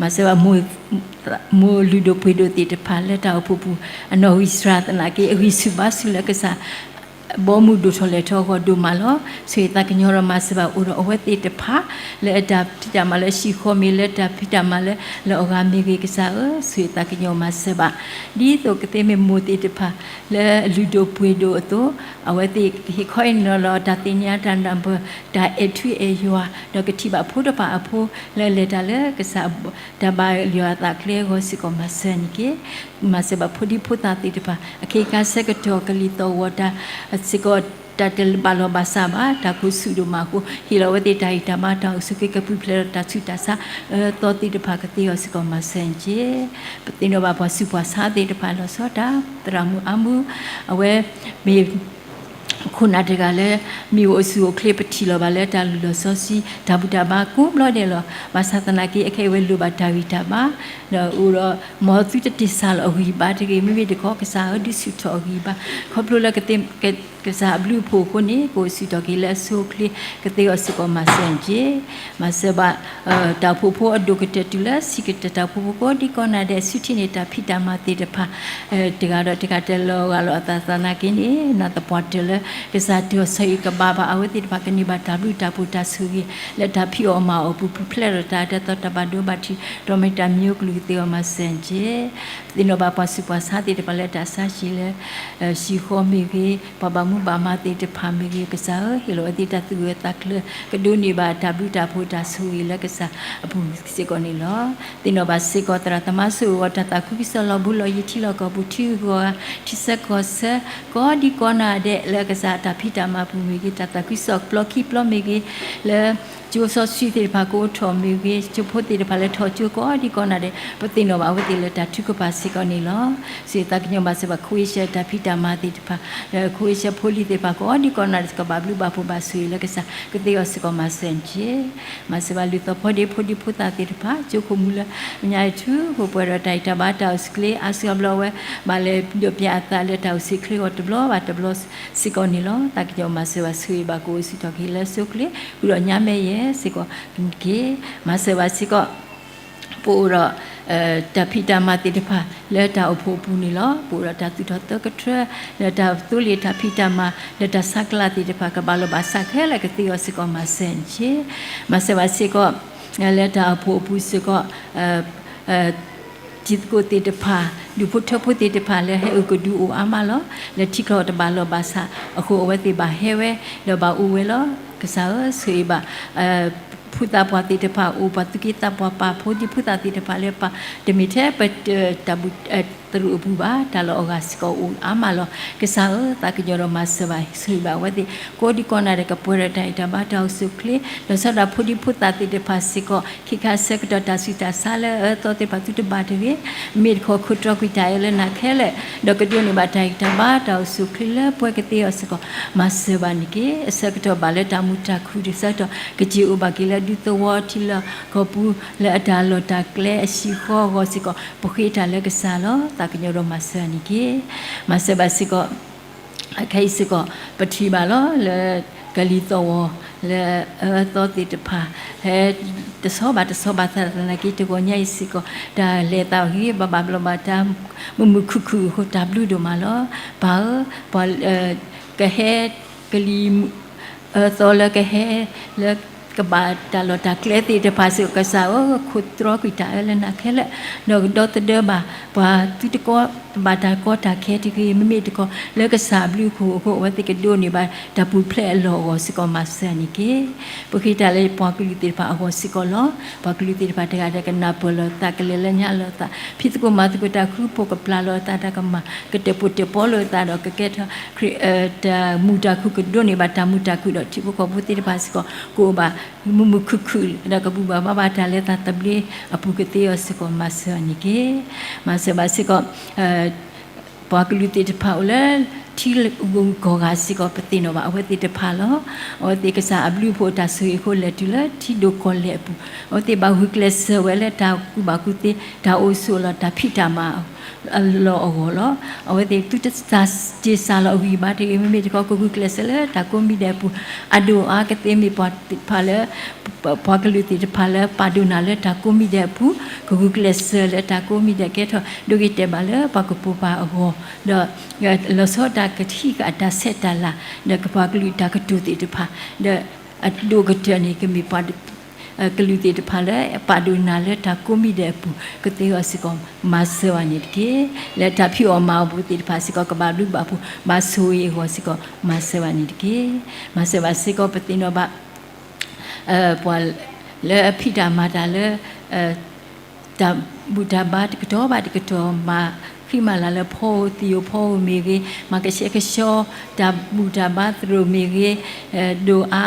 မၤစၢၤဘၣ် မိၢ်လုၢ်ဒိၣ်ပှ့ၤဒိၣ်သ့ၣ်တဖၣ်လၢတၢ်အိၣ်ဖှိၣ်ပူၤ အနီၣ်ဂံၢ်စှၤသနာ်က့ အဂံၢ်ဆူၣ်ဘါဆူၣ်လၢကစၢ် ဘီမုၢ်ဒိၣ်ထီၣ်လဲၢ်ထီၣ်အဂီၢ်ဒိၣ်မးလီၤ. ဆိၣ်ဂ့ၤသးကညီၤဒီးမၤစၢၤဘၣ်အိၣ်ဒီးအဝဲသ့ၣ်တဖၣ် လၢအတၢ်ဖံးတၢ်မၤလၢဟံၣ်ဃီမ့ၢ်ဂ့ၤ လၢတၢ်ဖံးတၢ်မၤလၢလၢအဂၤမ့ၢ်ဂ့ၤကစၢ်ဧၢ, ဆိၣ်ဂ့ၤသးကညီၤမၤစၢၤဘၣ် ဒ်သိးကသ့မ့ၢ်မိၢ်သ့ၣ်တဖၣ် လၢအလုၢ်ဒိၣ်ပှ့ၤဒိၣ်အသိး, အဝဲသ့ၣ်ကဟ့ၣ်ခီဟ့ၣ်နီၤလီၤတၢ်သ့ၣ်ညါတၢ်နၢ်ပၢၢ် တၢ်အဲၣ်ထူအဲၣ်ယွၤ, ဒီးကထံၣ်ဘၣ်ဖိတဖၣ်အဖိ လၢအလဲၤတၢ်လၢကစၢ် တၢ်ဘၣ်ယွၤအသးကျဲအဂီၢ်စ့ၢ်ကီးမၤစၢၤန့ၣ်တက့ၢ်. မၤစၢၤဘၣ်ဖိဒံဖိသၣ်သ့ၣ်တဖၣ် အခ့အခါဆၢကတီၢ်ကလံၤသီၣ်ဂီၤတၢ်စ့ၢ်ကီး တၢ်တဘၣ်လီၢ်ဘၣ်စးဘၣ် တၢ်ကိၢ်ဆူၣ်ဒိၣ်မးအဃိ ဟ့ၣ်လီၤဝဲသ့ၣ်တၢ်ဂံၢ်တၢ်ဘါတၢ်အိၣ်ဆူၣ်အိၣ်ချ့ ကပူၤဖျဲးဒီးတၢ်ဆူးတၢ်ဆါ အၢသီသ့ၣ်တဖၣ်ကသ့အီၤစ့ၢ်ကီးမၤစၢၤန့ၣ်တက့ၢ်. ပသ့ၣ်နီၣ်ဘၣ်ပှၤဆူးပှၤဆါသ့ၣ်တဖၣ်လီၤဆီတၢ်သရၣ်မုၣ်အါမူ အဝဲမ့ၢ် ခိၣ်နၢ်တဂၤလၢ မ့ၢ်အိၣ်ဆူၣ်အိၣ်ချ့ ပထံၣ်လီၤဘၣ်လၢတၢ်လုၢ်လီၢ်စီဆှံ တၢ်ဘူၣ်တၢ်ဘါကိးဘျီဒဲးလီၤ. ဘၣ်ဆၣ်သနာ်က့ အခဲအံၤဝဲလိၣ်ဘၣ်တၢ်ဂံၢ်တၢ်ဘါ ဒီးအိၣ်ဒီး မ်သုတတ့ၢ်စၢ်လီၤအဂံၢ်ဘါတဂ့ၤ, မ့မ့ၢ်တခီ ကစၢ်ဧၢ ဒုးဆူၣ်ထီၣ်အဂံၢ်ဘါ ခီဖျိလၢ ကစၢ်အဘျုးအဖှိၣ်အဃိန့ၣ် ကအိၣ်ဆူၣ်ထီၣ်က့ၤလၢအဆိအချ့ ကသ့အီၤစ့ၢ်ကီးမၤစၢၤန့ၣ်တက့ၢ်. မၤစၢၤဘၣ် တၢ်အိၣ်ဖှိၣ်ဖိအဒိၣ်ကတၢၢ်တုၤလၢဆံးကတၢၢ် တၢ်အိၣ်ဖှိၣ်ဖိကိးဒံကိးနၤဒဲး ဆူထံန့ၢ်တၢ်ဖံးတၢ်မၤသ့ၣ်တဖၣ် တဂၤဒီးတဂၤတလီၤဂာ်လိာ်အသးသနာ်က့န့ၣ် နာ်သပှၢ်တၢၢ်လၢ ကစၢ်တၢ်ဆိၣ်ဂ့ၤကဘၣ်ဘၣ်အဝဲသ့ၣ်တဖၣ် ကန့ၢ်ဘၣ်တၢ်ဘျုးတၢ်ဖှိၣ်တၢ်ဆိၣ်ဂ့ၤ လၢတၢ်ဖံးအီၣ်မၤအီၣ်အပူၤ ပူၤဖျဲးဒီးတၢ်အဒၢသီတၢ်ဘၣ်ဒိဘၣ်ထံး ဒီးမ့ၢ်တၢ်မံၤကလုာ်ကသ့အီၤမၤစၢၤန့ၣ်တက့ၢ်. သ့ၣ်နီၣ်ဘၣ်ပှၤဆူးပှၤဆါသ့ၣ်တဖၣ်လၢတၢ်ဆါဟံၣ်လၢ ဟံၣ်ဃီမ့ၢ်ဂ့ၤ ပှၤဘၣ်မူဘၣ်မၤသ့ၣ်တဖၣ်မ့ၢ်ဂ့ၤ ကစၢ်ဧၢ ဟ့ၣ်လီၤဝဲသ့ၣ်တၢ်သူၣ်ဂၢၢ်သးကျၢၤ ကဒိးန့ၢ်ဘၣ်တၢ်ဘျုးတၢ်ဖှိၣ်တၢ်ဆိၣ်ဂ့ၤလၢကစၢ်အပူၤစ့ၢ်ကီးန့ၣ်လီၤ. သ့ၣ်နီၣ်ဘၣ်စ့ၢ်ကီး သရၣ်သမါဆိၣ်ဂ့ၤအီၤ တၢ်သးခုကစီၣ် လီၤဘှံးလီၤယံၤ ထံလီၢ်ကီၢ်ပူၤ ထံဂုၤကီၢ်ဂၤ ထံဆၢကီၢ်ဆၢ ကိးဒံကိးနၤဒဲး လၢကစၢ်တၢ်ဖံးတၢ်မၤပူၤမ့ၢ်ဂ့ၤ တၢ်သးခုကစီၣ်ပျီခံပျီမ့ၢ်ဂ့ၤ လၢ ကၠိစီဆှံသ့ၣ်တဖၣ်ကအိၣ်ထီၣ်မ့ၢ်ဂ့ၤ ကၠိဖိသ့ၣ်တဖၣ်လၢထီၣ်ကၠိကိးဒံကိးနၤဒဲး ပသ့ၣ်နီၣ်ဘၣ်အဝဲသ့ၣ်လၢတၢ်ထုကဖၣ်စ့ၢ်ကီးန့ၣ်လီၤ. ဆိၣ်ဂ့ၤသးကညီၤမၤစၢၤဘၣ် ခဝ့ၡၢၣ်တၢ်ဖံးတၢ်မၤသ့ၣ်တဖၣ် လၢခဝ့ၡၢၣ်ဖိလံၤသ့ၣ်တဖၣ် ကိးဒံကိးနၤဒဲး ကဘၣ်ဘျုးဘၣ်ဖှိၣ်ဘၣ်ဆိၣ်ဂ့ၤလၢကစၢ် ကသ့အီၤစ့ၢ်ကီးမၤစၢၤန့ၣ်တက့ၢ်. မၤစၢၤဘၣ်လုၢ်သီဖီဒ့ဖိဒံဖိသၣ်သ့ၣ်တဖၣ် ကၠိခိၣ်မူလၢ မညါအံၤထူ ဟိၣ်ပှဲၤဒီးတၢ်ဂံၢ်တၢ်ဘါတၢ်အိၣ်ဆူၣ်အိၣ်ချ့ အါစုအါဘျီဝဲ ဘၣ်လဲၤဒိးပျၢ်အသးလၢတၢ်အိၣ်ဆူၣ်အိၣ်ချ့အဂီၢ်တဘျီဘၣ်တဘျီစ့ၢ်ကီးန့ၣ်လီၤ. သးကညီၤမၤစၢၤဘၣ်ဆိၣ်ဂ့ၤဘၣ်ကအိၣ်ဆူၣ်ထီၣ်က့ၤလၢအဆိအချ့ ဃုာ်ဒီးညါမဲာ်ယဲၢ်စ့ၢ်ကီးတက့ၢ်. မၤစၢၤဘၣ်စ့ၢ်ကီး ပအိၣ်ဒီး တၢ်ဖံးတၢ်မၤသ့ၣ်တဖၣ်လၢတၢ်အိၣ်ဖှိၣ်အပူၤန့ၣ်လီၤ. ပအိၣ်ဒီးတၢ်သူၣ်ထီၣ်သၢကထၢ လၢတၢ်သိလ့ၣ်တၢ်ဖံးတၢ်မၤ လၢတၢ်ဆါကလၢ်သ့ၣ်တဖၣ် ကဘၣ်လီၢ်ဘၣ်စးခဲလၢာ်ကသ့အီၤစ့ၢ်ကီးမၤစၢၤန့ၣ်တက့ၢ်. မၤစၢၤဘၣ်စ့ၢ်ကီး လၢတၢ်အိၣ်ဖှိၣ်အပူၤစ့ၢ်ကီး တံၤသကိးသ့ၣ်တဖၣ် ဒူၣ်ဖိထၢဖိသ့ၣ်တဖၣ်လၢဟဲအုၣ်ကဒုအိၣ်အါမးလီၤ. လၢထံချီတဘၣ်လီၢ်ဘၣ်စးအဃိ အဝဲသ့ၣ်ဘၣ်ဟဲဝဲ ဒီးဘၣ်အိၣ်ဝဲလီၤ. ကစၢ်ဧၢ ဆိၣ်ဂ့ၤဘၣ် ဖိသၣ်ပှၢ်သ့ၣ်တဖၣ်အိၣ် ပှၤသူၣ်က့သးပှၢ်ပာ်ဖိဒံဖိသၣ်သ့ၣ်တဖၣ်လၢပာ် တမ့ၢ်ထဲပတၢ်သရူးအပူၤဘၣ် တၢ်လီၢ်အဂၤစ့ၢ်ကီးအိၣ်အါမးလီၤ. ကစၢ်ဧၢ သးကညီၤဒီးမၤစၢၤဘၣ် ဆိၣ်ဂ့ၤဘၣ်အဝဲသ့ၣ် ကိးဒံကိးနၤဒဲး ကပှဲၤဒီးတၢ်ဂံၢ်တၢ်ဘါတၢ်အိၣ်ဆူၣ်အိၣ်ချ့ လီၤဆီဒၣ်ဖိဒံဖိသၣ်သ့ၣ်တဖၣ်စ့ၢ်ကီး ခ့ခါဆၢကတီၢ်တၢ်ဆူးတၢ်ဆါလၢအအၢသီသ့ၣ်တဖၣ်သုတဘၣ်တဂ့ၤ မ့ၢ်တခီ ခိးတြီကွံာ်တၢ်အၢလၢနၤခဲလၢာ် ဒီးကဒိးန့ၢ်ဘၣ်တၢ်ဂံၢ်တၢ်ဘါတၢ်အိၣ်ဆူၣ်အိၣ်ချ့လၢပှဲၤကသ့အီၤစ့ၢ်ကီး မၤစၢၤဘၣ်န့ၣ်တက့ၢ်. အဆၢကတီၢ်ဘၣ်လၢတၢ်မုာ်တၢ်ခုၣ်တဆၢကတီၢ် ကစၢ်အိၣ်ဘၣ်က့ၤလၢဒူသဝီထံလီၢ်ကီၢ်ပူၤ လၢအတၢ်လီၢ်တၢ်ကျဲအဟံၣ်ဃီအဂီၢ်စ့ၢ်ကီး ပဃ့တၢ်လၢကစၢ်လီၤ. သးကညီၤဒီးမၤစၢၤန့ၣ်တက့ၢ်. မၤစၢၤဘၣ်စ့ၢ်ကီး အခဲအံၤစ့ၢ်ကီး ပထံၣ်ဘၣ်လီၤလၢ ကလံၤသီၣ်ဝီၤ လၢအအၢသီသ့ၣ်တဖၣ် ဟဲတဆီဘၣ်တဆီဘၣ်သနာ်က့ တဂီၤညါအံၤစ့ၢ်ကီး တၢ်လဲၤသးဂ့ၤ ဘၣ်ဘၣ်ဘျီဘၣ်တၢ် မုာ်မုာ်ခုၣ်ခုၣ်အဃိ တၢ်ဘျုးဒိၣ်မးလီၤ. ပၢ်ဧၢ ပှၤ ကဟဲ ကလံၤ အၢသီလၢကဟဲ လၢကဘၣ်တၢ်လီၢ်တၢ်ကျဲသ့ၣ်တဖၣ်စ့ၢ်ကီး ကစၢ်ဧၢ ခိးတြီကွံာ်တၢ်အၢလၢနၤခဲလၢာ် ဒီးကဒီသဒၢဘၣ် ပှၤသုတကီ တဘၣ်တၢ်ကီတၢ်ခဲတဂ့ၤ မ့မ့ၢ်တခီ လၢကစၢ်အဘျုးအဖှိၣ်အဃိ အဝဲသ့ၣ်ကဒိးန့ၢ်ဘၣ်တၢ်ပူၤဖျဲးအလီၢ်အဂီၢ်စ့ၢ်ကီး မၤစၢၤန့ၣ်တက့ၢ်. ပဃ့တၢ်လၢပှၤကလုာ်သ့ၣ်တဖၣ်အဂီၢ်စ့ၢ်ကီးလီၤ. ပှၤကလုာ်သ့ၣ်တဖၣ်တဂၤဒီးကနၢ်ပၢၢ်လီၤအသး ကလဲၤလၢညါလီၤအသး ဖံးသကိးမၤသကိးတၢ် ဃူဖိးကပျၢ်လီၤအသး တၢ်ကမၣ် ကတၢၣ်ပီၣ်တၢၣ်ပီလိာ်အသးဒီး ကကဲထီၣ် ခရံာ် တၢ်မုာ်တၢ်ခုၣ် ကဒိးန့ၢ်ဘၣ်တၢ်မုာ်တၢ်ခုၣ်ဒီး ထံဖိကီၢ်ဖိသ့ၣ်တဖၣ်စ့ၢ်ကီး ကအိၣ်ဘၣ် မုာ်မုာ်ခုၣ်ခုၣ် ဒီးကဘူၣ်ဘၣ်ဘါဘၣ်တၢ်လၢသးသဘျ့အပူၤကသ့အီၤစ့ၢ်ကီး မၤစၢၤအီၤန့ၣ်တက့ၢ်. မၤစၢၤဘၣ်စ့ၢ်ကီး ပှၤကလုာ်သ့ၣ်တဖၣ်အိၣ်လၢ ထံဂုၤကီၢ်ဂၤစ့ၢ်ကီး ပသ့ၣ်နီၣ်ဘၣ်အဝဲသ့ၣ်တဖၣ်လီၤ. အဝဲသ့ၣ်ကစၢ်အဘျုးအဖှိၣ်တၢ်ဆိၣ်ဂ့ၤအဃိ လဲၤတုၤလၢထံဒိၣ်ကီၢ်လဲၢ်အပူၤ, အဝဲသ့ၣ်ဘၣ်ဂုာ်ကျဲးစၢးဝဲလၢတၢ်ကူၣ်ဘၣ်ကူၣ်သ့ တၢ်အိၣ်ဆိးလီၤ တၢ်ဖံးတၢ်မၤအလီၢ်အဂီၢ်လီၤ. အဝဲသ့ၣ်သုတစၢ်တ့ၢ်စၢ်လီၤအဂံၢ်ဘါတဂ့ၤ, မ့မ့ၢ်တခီ ကဂုာ်ကျဲးစၢးလၢတၢ်ကိးမံၤဒဲးအပူၤ, အဒိၣ်အါကသ့မ့ၢ်ပှၤသ့ၣ်တဖၣ်လၢ ပှၤကလုာ်သ့ၣ်တဖၣ်လၢပာ်ဒိၣ်နၤလၢတၢ်ကိးမံၤဒဲးအပူၤ, ကဂုာ်ကျဲးစၢးလၢတၢ်ကိးမံၤဒဲးကဲထီၣ်ဒိဂ့ၤတဲာ်ဘၣ်လၢပှၤကပိာ်ပှၤအဂီၢ်, ဒီးလီၤဆီတၢ်ကထံၣ်ဃာ်တၢ်ဆဲးတၢ်လၤ, ဒီးကပှၤကလုာ်တၢ်ကတိၤသ့ၣ်တဖၣ်, ဒီးအဒိၣ်ကတၢၢ်န့ၣ် ကမ့ၢ်ပှၤ ကလုာ်သ့ၣ်တဖၣ်လၢပာ်ဒိၣ်နၤလၢတၢ်ကိးမံၤဒဲးအပူၤ ကသ့အီၤစ့ၢ်ကီး မၤစၢၤဘၣ်န့ၣ်တက့ၢ်. လၢတၢ်ဖံးအီၣ်မၤအီၣ်ပူၤသ့ၣ်တဖၣ်စ့ၢ်ကီး ကဘၣ်ဘျုးဘၣ်ဖှိၣ် ဘၣ်ဆိၣ်ဂ့ၤအဂီၢ်စ့ၢ်ကီး မၤစၢၤဘၣ်န့ၣ်တက့ၢ်. မၤစၢၤဘၣ်စ့ၢ်ကီး ပသ့ၣ်နီၣ်ဘၣ် ပှၤလၢအဖံးတၢ်မၤတၢ်လၢ တၢ်ဘူၣ်တၢ်ဘါတကတီၢ်ဘၣ်တကတီၢ်, မၤဃံမၤလၤလၢဖီဧိၤသံဧိၤဖီဧိၤမ့ၢ်ဂ့ၤ, မၤကဆှဲကဆှီတၢ်ဘူၣ်တၢ်ဘါသရိာ်မ့ၢ်ဂ့ၤ, ဒိၣ်အါ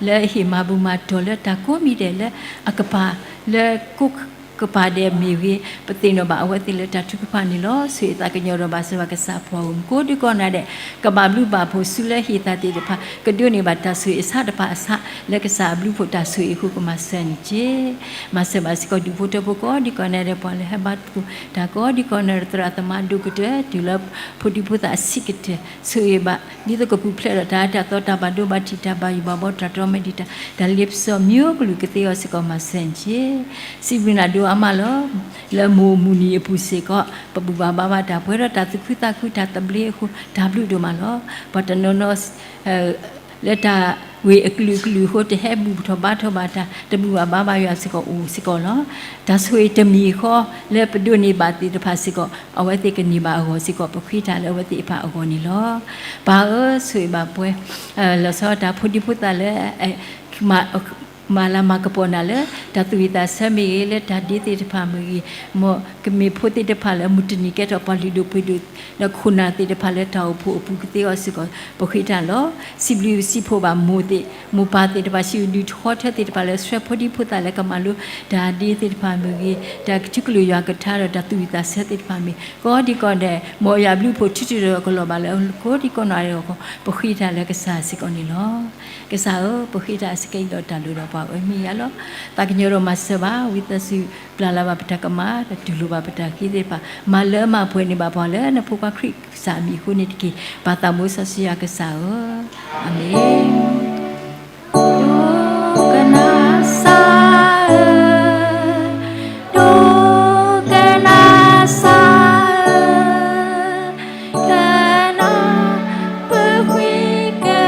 လၢအဟ့ၣ်မၤဘူၣ်မၤတီၢ်လၢတၢ်ကိးမံၤဒဲးလၢအကပၤလၢကိးကပၤဒဲးမ့ၢ်ဂ့ၤ, ပသ့ၣ်နီၣ်ဘၣ်အဝဲသ့ၣ်လၢတၢ်ထုကဖၣ်န့ၣ်လီၤ. ဆိၣ်ဂ့ၤသးကညီၤဒီးဘၣ်စၢၤဘၣ်ကစၢ်အပှၤဧိၤ ကိးဒံကီးနၤဒဲး, ကဘၣ်ဘျုးဘၣ်ဖှိၣ်ဆူလၢဟ့ၣ်သးသ့ၣ်တဖၣ် ကဒိးန့ၢ်ဘၣ်တၢ်ဆိၣ်ဂ့ၤအဆၣ်တဖၣ်အဆၣ် လၢကစၢ်အဘျုးဖှိၣ်တၢ်ဆိၣ်ဂ့ၤအဃိ ကမၤစၢၤန့ၣ်တက့ၢ်. မၤစၢၤဘၣ်စ့ၢ်ကီးဒူၣ်ဖိထၢဖိကိးဒံကီးနၤဒဲး ပှၤလၢဟဲဘါသကိးတၢ်ကိးဒံကီးနၤဒဲး သရၣ်သမါဒိၣ်ကတၢၢ် တုၤလၢဖိဒံဖိသၣ်အဆံးကတၢၢ် ဆိၣ်ဂ့ၤဘၣ် ဒ်သိးကပူၤဖျဲးဒီးတၢ်အၢတၢ်သီ တၢ်ဘၣ်ဒိဘၣ်ထံး တၢ်ဘၣ်ယိၣ်ဘၣ်ဘှီ တၢ်တြီမ့ၢ်ဒံးတၢ် တၢ်လ့ပစီ မျိုးကလုာ် ကသ့အီၤစ့ၢ်ကီး မၤစၢၤန့ၣ်တက့ၢ်. စံးဘျုးနၤဒိၣ်အါမးလီၤ. လၢမိၢ်မုၢ်နံၤအပူၤစ့ၢ်ကီး ပဘူၣ်ဘၣ်ဘါဘၣ်တၢ်ပှဲၤဒီးတၢ်သူၣ်ခုသးခု တၢ်သဘျ့အဃိ တၢ်ဘျုးဒိၣ်မးလီၤ. ပှၤတနီၤနီၤ လၢတၢ်ဂ့ၢ်အကလုာ်ကလုာ်အဃိ တဟဲဘူၣ်ထီၣ်ဘါထီၣ်ဘၣ်တၢ် တဘူၣ်ဘၣ်ဘါဘၣ်ယွၤစ့ၢ်ကီးအိၣ်စ့ၢ်ကီးလီၤ. တၢ်ဆိၣ်ဂ့ၤတမံၤဃီ လၢပဒိးန့ၢ်ဘၣ်သ့ၣ်တဖၣ်စ့ၢ်ကီး အဝဲသ့ၣ်ကန့ၢ်ဘၣ်အဂီၢ်စ့ၢ်ကီး ပဃ့တၢ်လၢအဝဲသ့ၣ်တဖၣ်အဂီၢ်န့ၣ်လီၤ. ပၢ်ဧၢ ဆိၣ်ဂ့ၤဘၣ်ပှဲၤ လီၤဆီတၢ်ဖိဒံဖိသၣ်လၢ မၤလၤမၤကပီၤနၤလၢ တၢ်သူၣ်ဝံၣ်သးဆၢမ့ၢ်ဂ့ၤ, လၢတၢ်ဒ့သ့ၣ်တဖၣ်မ့ၢ်ဂ့ၤ, မ်ကမ့ၢ်ဖိသ့ၣ်တဖၣ်လၢမုၢ်တနံၤကဲထီၣ်ပှၤလုၢ်ဒိၣ်ပှ့ၤဒိၣ် ဒီးခိၣ်နၢ်သ့ၣ်တဖၣ်လၢတၢ်အိၣ်ဖှိၣ်အပူၤကသ့အီၤစ့ၢ်ကီး ပဃ့တၢ်လီၤ. စံးဘျုးစံးဖှိၣ်ဘၣ်မိၢ်သ့ၣ် မိၢ်ပၢ်သ့ၣ်တဖၣ် စံးဒုးထီထၢသ့ၣ်တဖၣ်လၢ ဆှၢဖိဒံဖိသၣ်လၢကမၤလိတၢ်ဒ့သ့ၣ်တဖၣ်မ့ၢ်ဂ့ၤ, တၢ်ကထုကလုၢ်ယွၤကထါဒီးတၢ်သူၣ်ဝံၣ်သးဆၢသ့ၣ်တဖၣ်မ့ၢ် ကိးဒံကီးဒဲး မ်ယွၤဘျုးဖှိၣ်ထုးထုးဒီးကလီၤဘၣ်လၢကိးဒံကီးနၤဒဲးအဂီၢ် ပဃ့တၢ်လၢကစၢ်စ့ၢ်ကီးန့ၣ်လီၤ. ကစၢ်ဧၢ, ပဃ့တၢ်အဆၢကတီၢ်ဒီးတၢ်လိၣ်ဒီးပှၤအၢမ့ၢ်ယၤလီၤ. သးကညီၤဒီးမၤစၢၤဘၣ် ဝံသးစူၤ ပျၢ်လၢ်ဘၣ်ပတၢ်ကမၣ် ဒီးတူၢ်လိာ်ဘၣ်ပတၢ်ဃ့သ့ၣ်တဖၣ် မၤလၢမၤပှဲၤန့ၢ်ဘၣ်ပှၤလၢနဖိခွါခရံာ်ကစၢ်အမံၤအဃိန့ၣ်တက့ၢ်. ပၢ်သးဘိစီဆှံယွၤကစၢ်ဧၢ, အၤမ့ၣ်. ဒိကနၣ်စၢ်ဧၢ, ဒိကနၣ်စၢ်ဧၢ, ကနၣ်ပဃ့ကညး ဒီး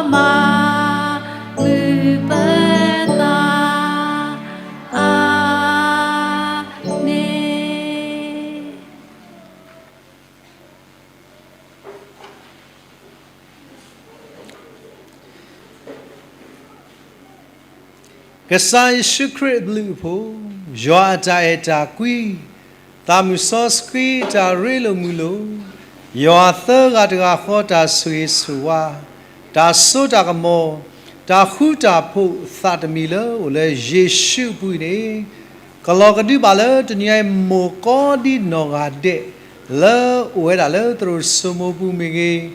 မၤမုာ်ပသး, အၤမ့ၣ်. ကစၢ်ယ့ၣ်ၡူးခရံာ်အဘျုးအဖှိၣ်, ယွၤအတၢ်အဲၣ်တၢ်ကွံ, သးမုၢ်စီဆှံတၢ်ရ့လိာ်မုာ်လိာ်, ယွၤသၢဂၤတဂၤဃီတၢ်ဆိၣ်ဂ့ၤဆိၣ်ဝါ, တၢ်စိတၢ်ကမီၤ, တၢ်ဃူတၢ်ဖိးသးတမံၤလၢအိၣ်လၢယ့ၣ်ၡူးအပူၤအံၤန့ၣ် ကလီၤကဒုဘၣ်လၢတနံၤအံၤ မိၢ်ကိးဒံနီၢ်ဂၤဒဲး လၢအိၣ်ဝဲဒၣ်လၢသရိာ်စိမိပူၤမ့ၢ်ဂ့ၤ,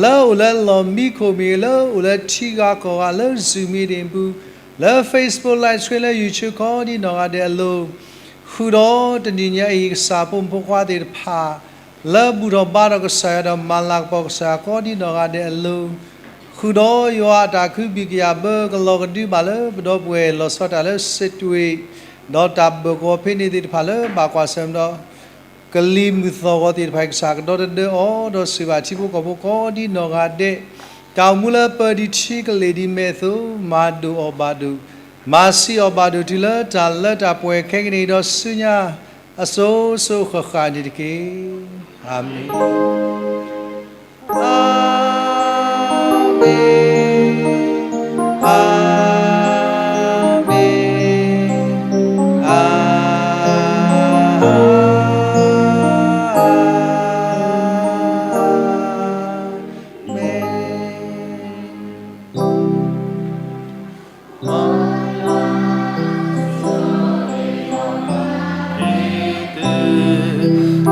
လၢအိၣ်လၢလီၢ်မံခိၣ်မ့ၢ်ဂ့ၤ, လၢအိၣ်လၢထံဂၤကီၢ်ဂၤ လၢ Zoom meeting ပူၤ, လၢ Facebook Live Stream လၢ YouTube ကိးဒံနီၢ်ဂၤဒဲးအလိၤ, ဃုာ်ဒီးတနံၤညါအံၤ ကစၢ်ဖိမုၣ်ဖိခွါသ့ၣ်တဖၣ် လၢဘူၣ်ထီၣ်ဘါထီၣ်ကစၢ်ယွၤဒီးမၤလၤကပီၤကစၢ်ယွၤကိးဒံနီၢ်ဂၤဒဲးအလိၤ, ဃုာ်ဒီးယွၤအတၢ်ခုဘံၣ်ကယာ်ဘၢ ကလီၤကဒုဘၣ်လၢပဒီပုၢ်ဝဲၢ် လီၤဆီဒၣ်တၢ်လၢစ့းတွ့ၣ် ဒီးတၢ်ဘၢၣ်ကဝီၤဖဲန့ၣ်သ့ၣ်တဖၣ်လၢဘၣ်ကွၢ်ဆၢၣ်မဲာ်ဒီး ကလံၤမုၢ်သီၣ်ဂီၤသ့ၣ်တဖၣ် ကစၢ်ကဒီသဒၢအီၤ ဒီးစံးဘၣ်ထံဖိကီၢ်ဖိကိးဒံနီၢ်ဂၤဒဲး, တၢ်အိၣ်မူလၢပၢၤဒံးထံကလ့ၢ်ဒံးမဲာ်အသိး မၤဒိၣ်အီၤဘၣ်ဒိၣ်, မၤဆံးအီၤဘၣ်ဒိၣ် တုၤလၢတၢ်လၢတၢ်ပှဲၤခဲကနံၣ်အံၤ ဒီးဆူညါအစိၤစိၤဃၣ်ဃၣ်န့ၣ်တက့ၢ်. အၤမ့ၣ်. အၤမ့ၣ်, အၤမ့ၣ်, အၤမ့ၣ်.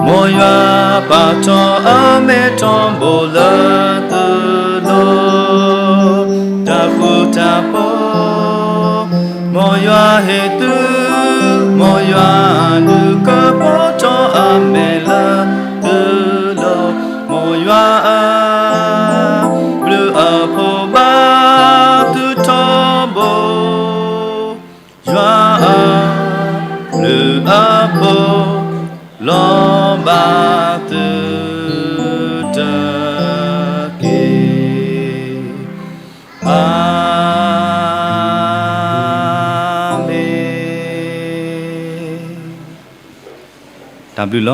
မ်ယွၤပၢ် ထီၣ်အမဲာ်ထီဘိလၢသုလိၤ, တၢ်ဃူတၢ်ဖိး, မ်ယွၤဟ့ၣ်သု, မ်ယွၤအဒုးကဖီထီၣ်အမဲာ်လၢသုလိၤ, မ်ယွၤအဘျုးအဖှိၣ် ဘၣ်သုထီဘိ, ယွၤအဘျုးအဖှိၣ် လီၤဘၣ်သုတက့ၢ်. အၤမ့ၣ်. တၢ်ဘျုးလီၤ.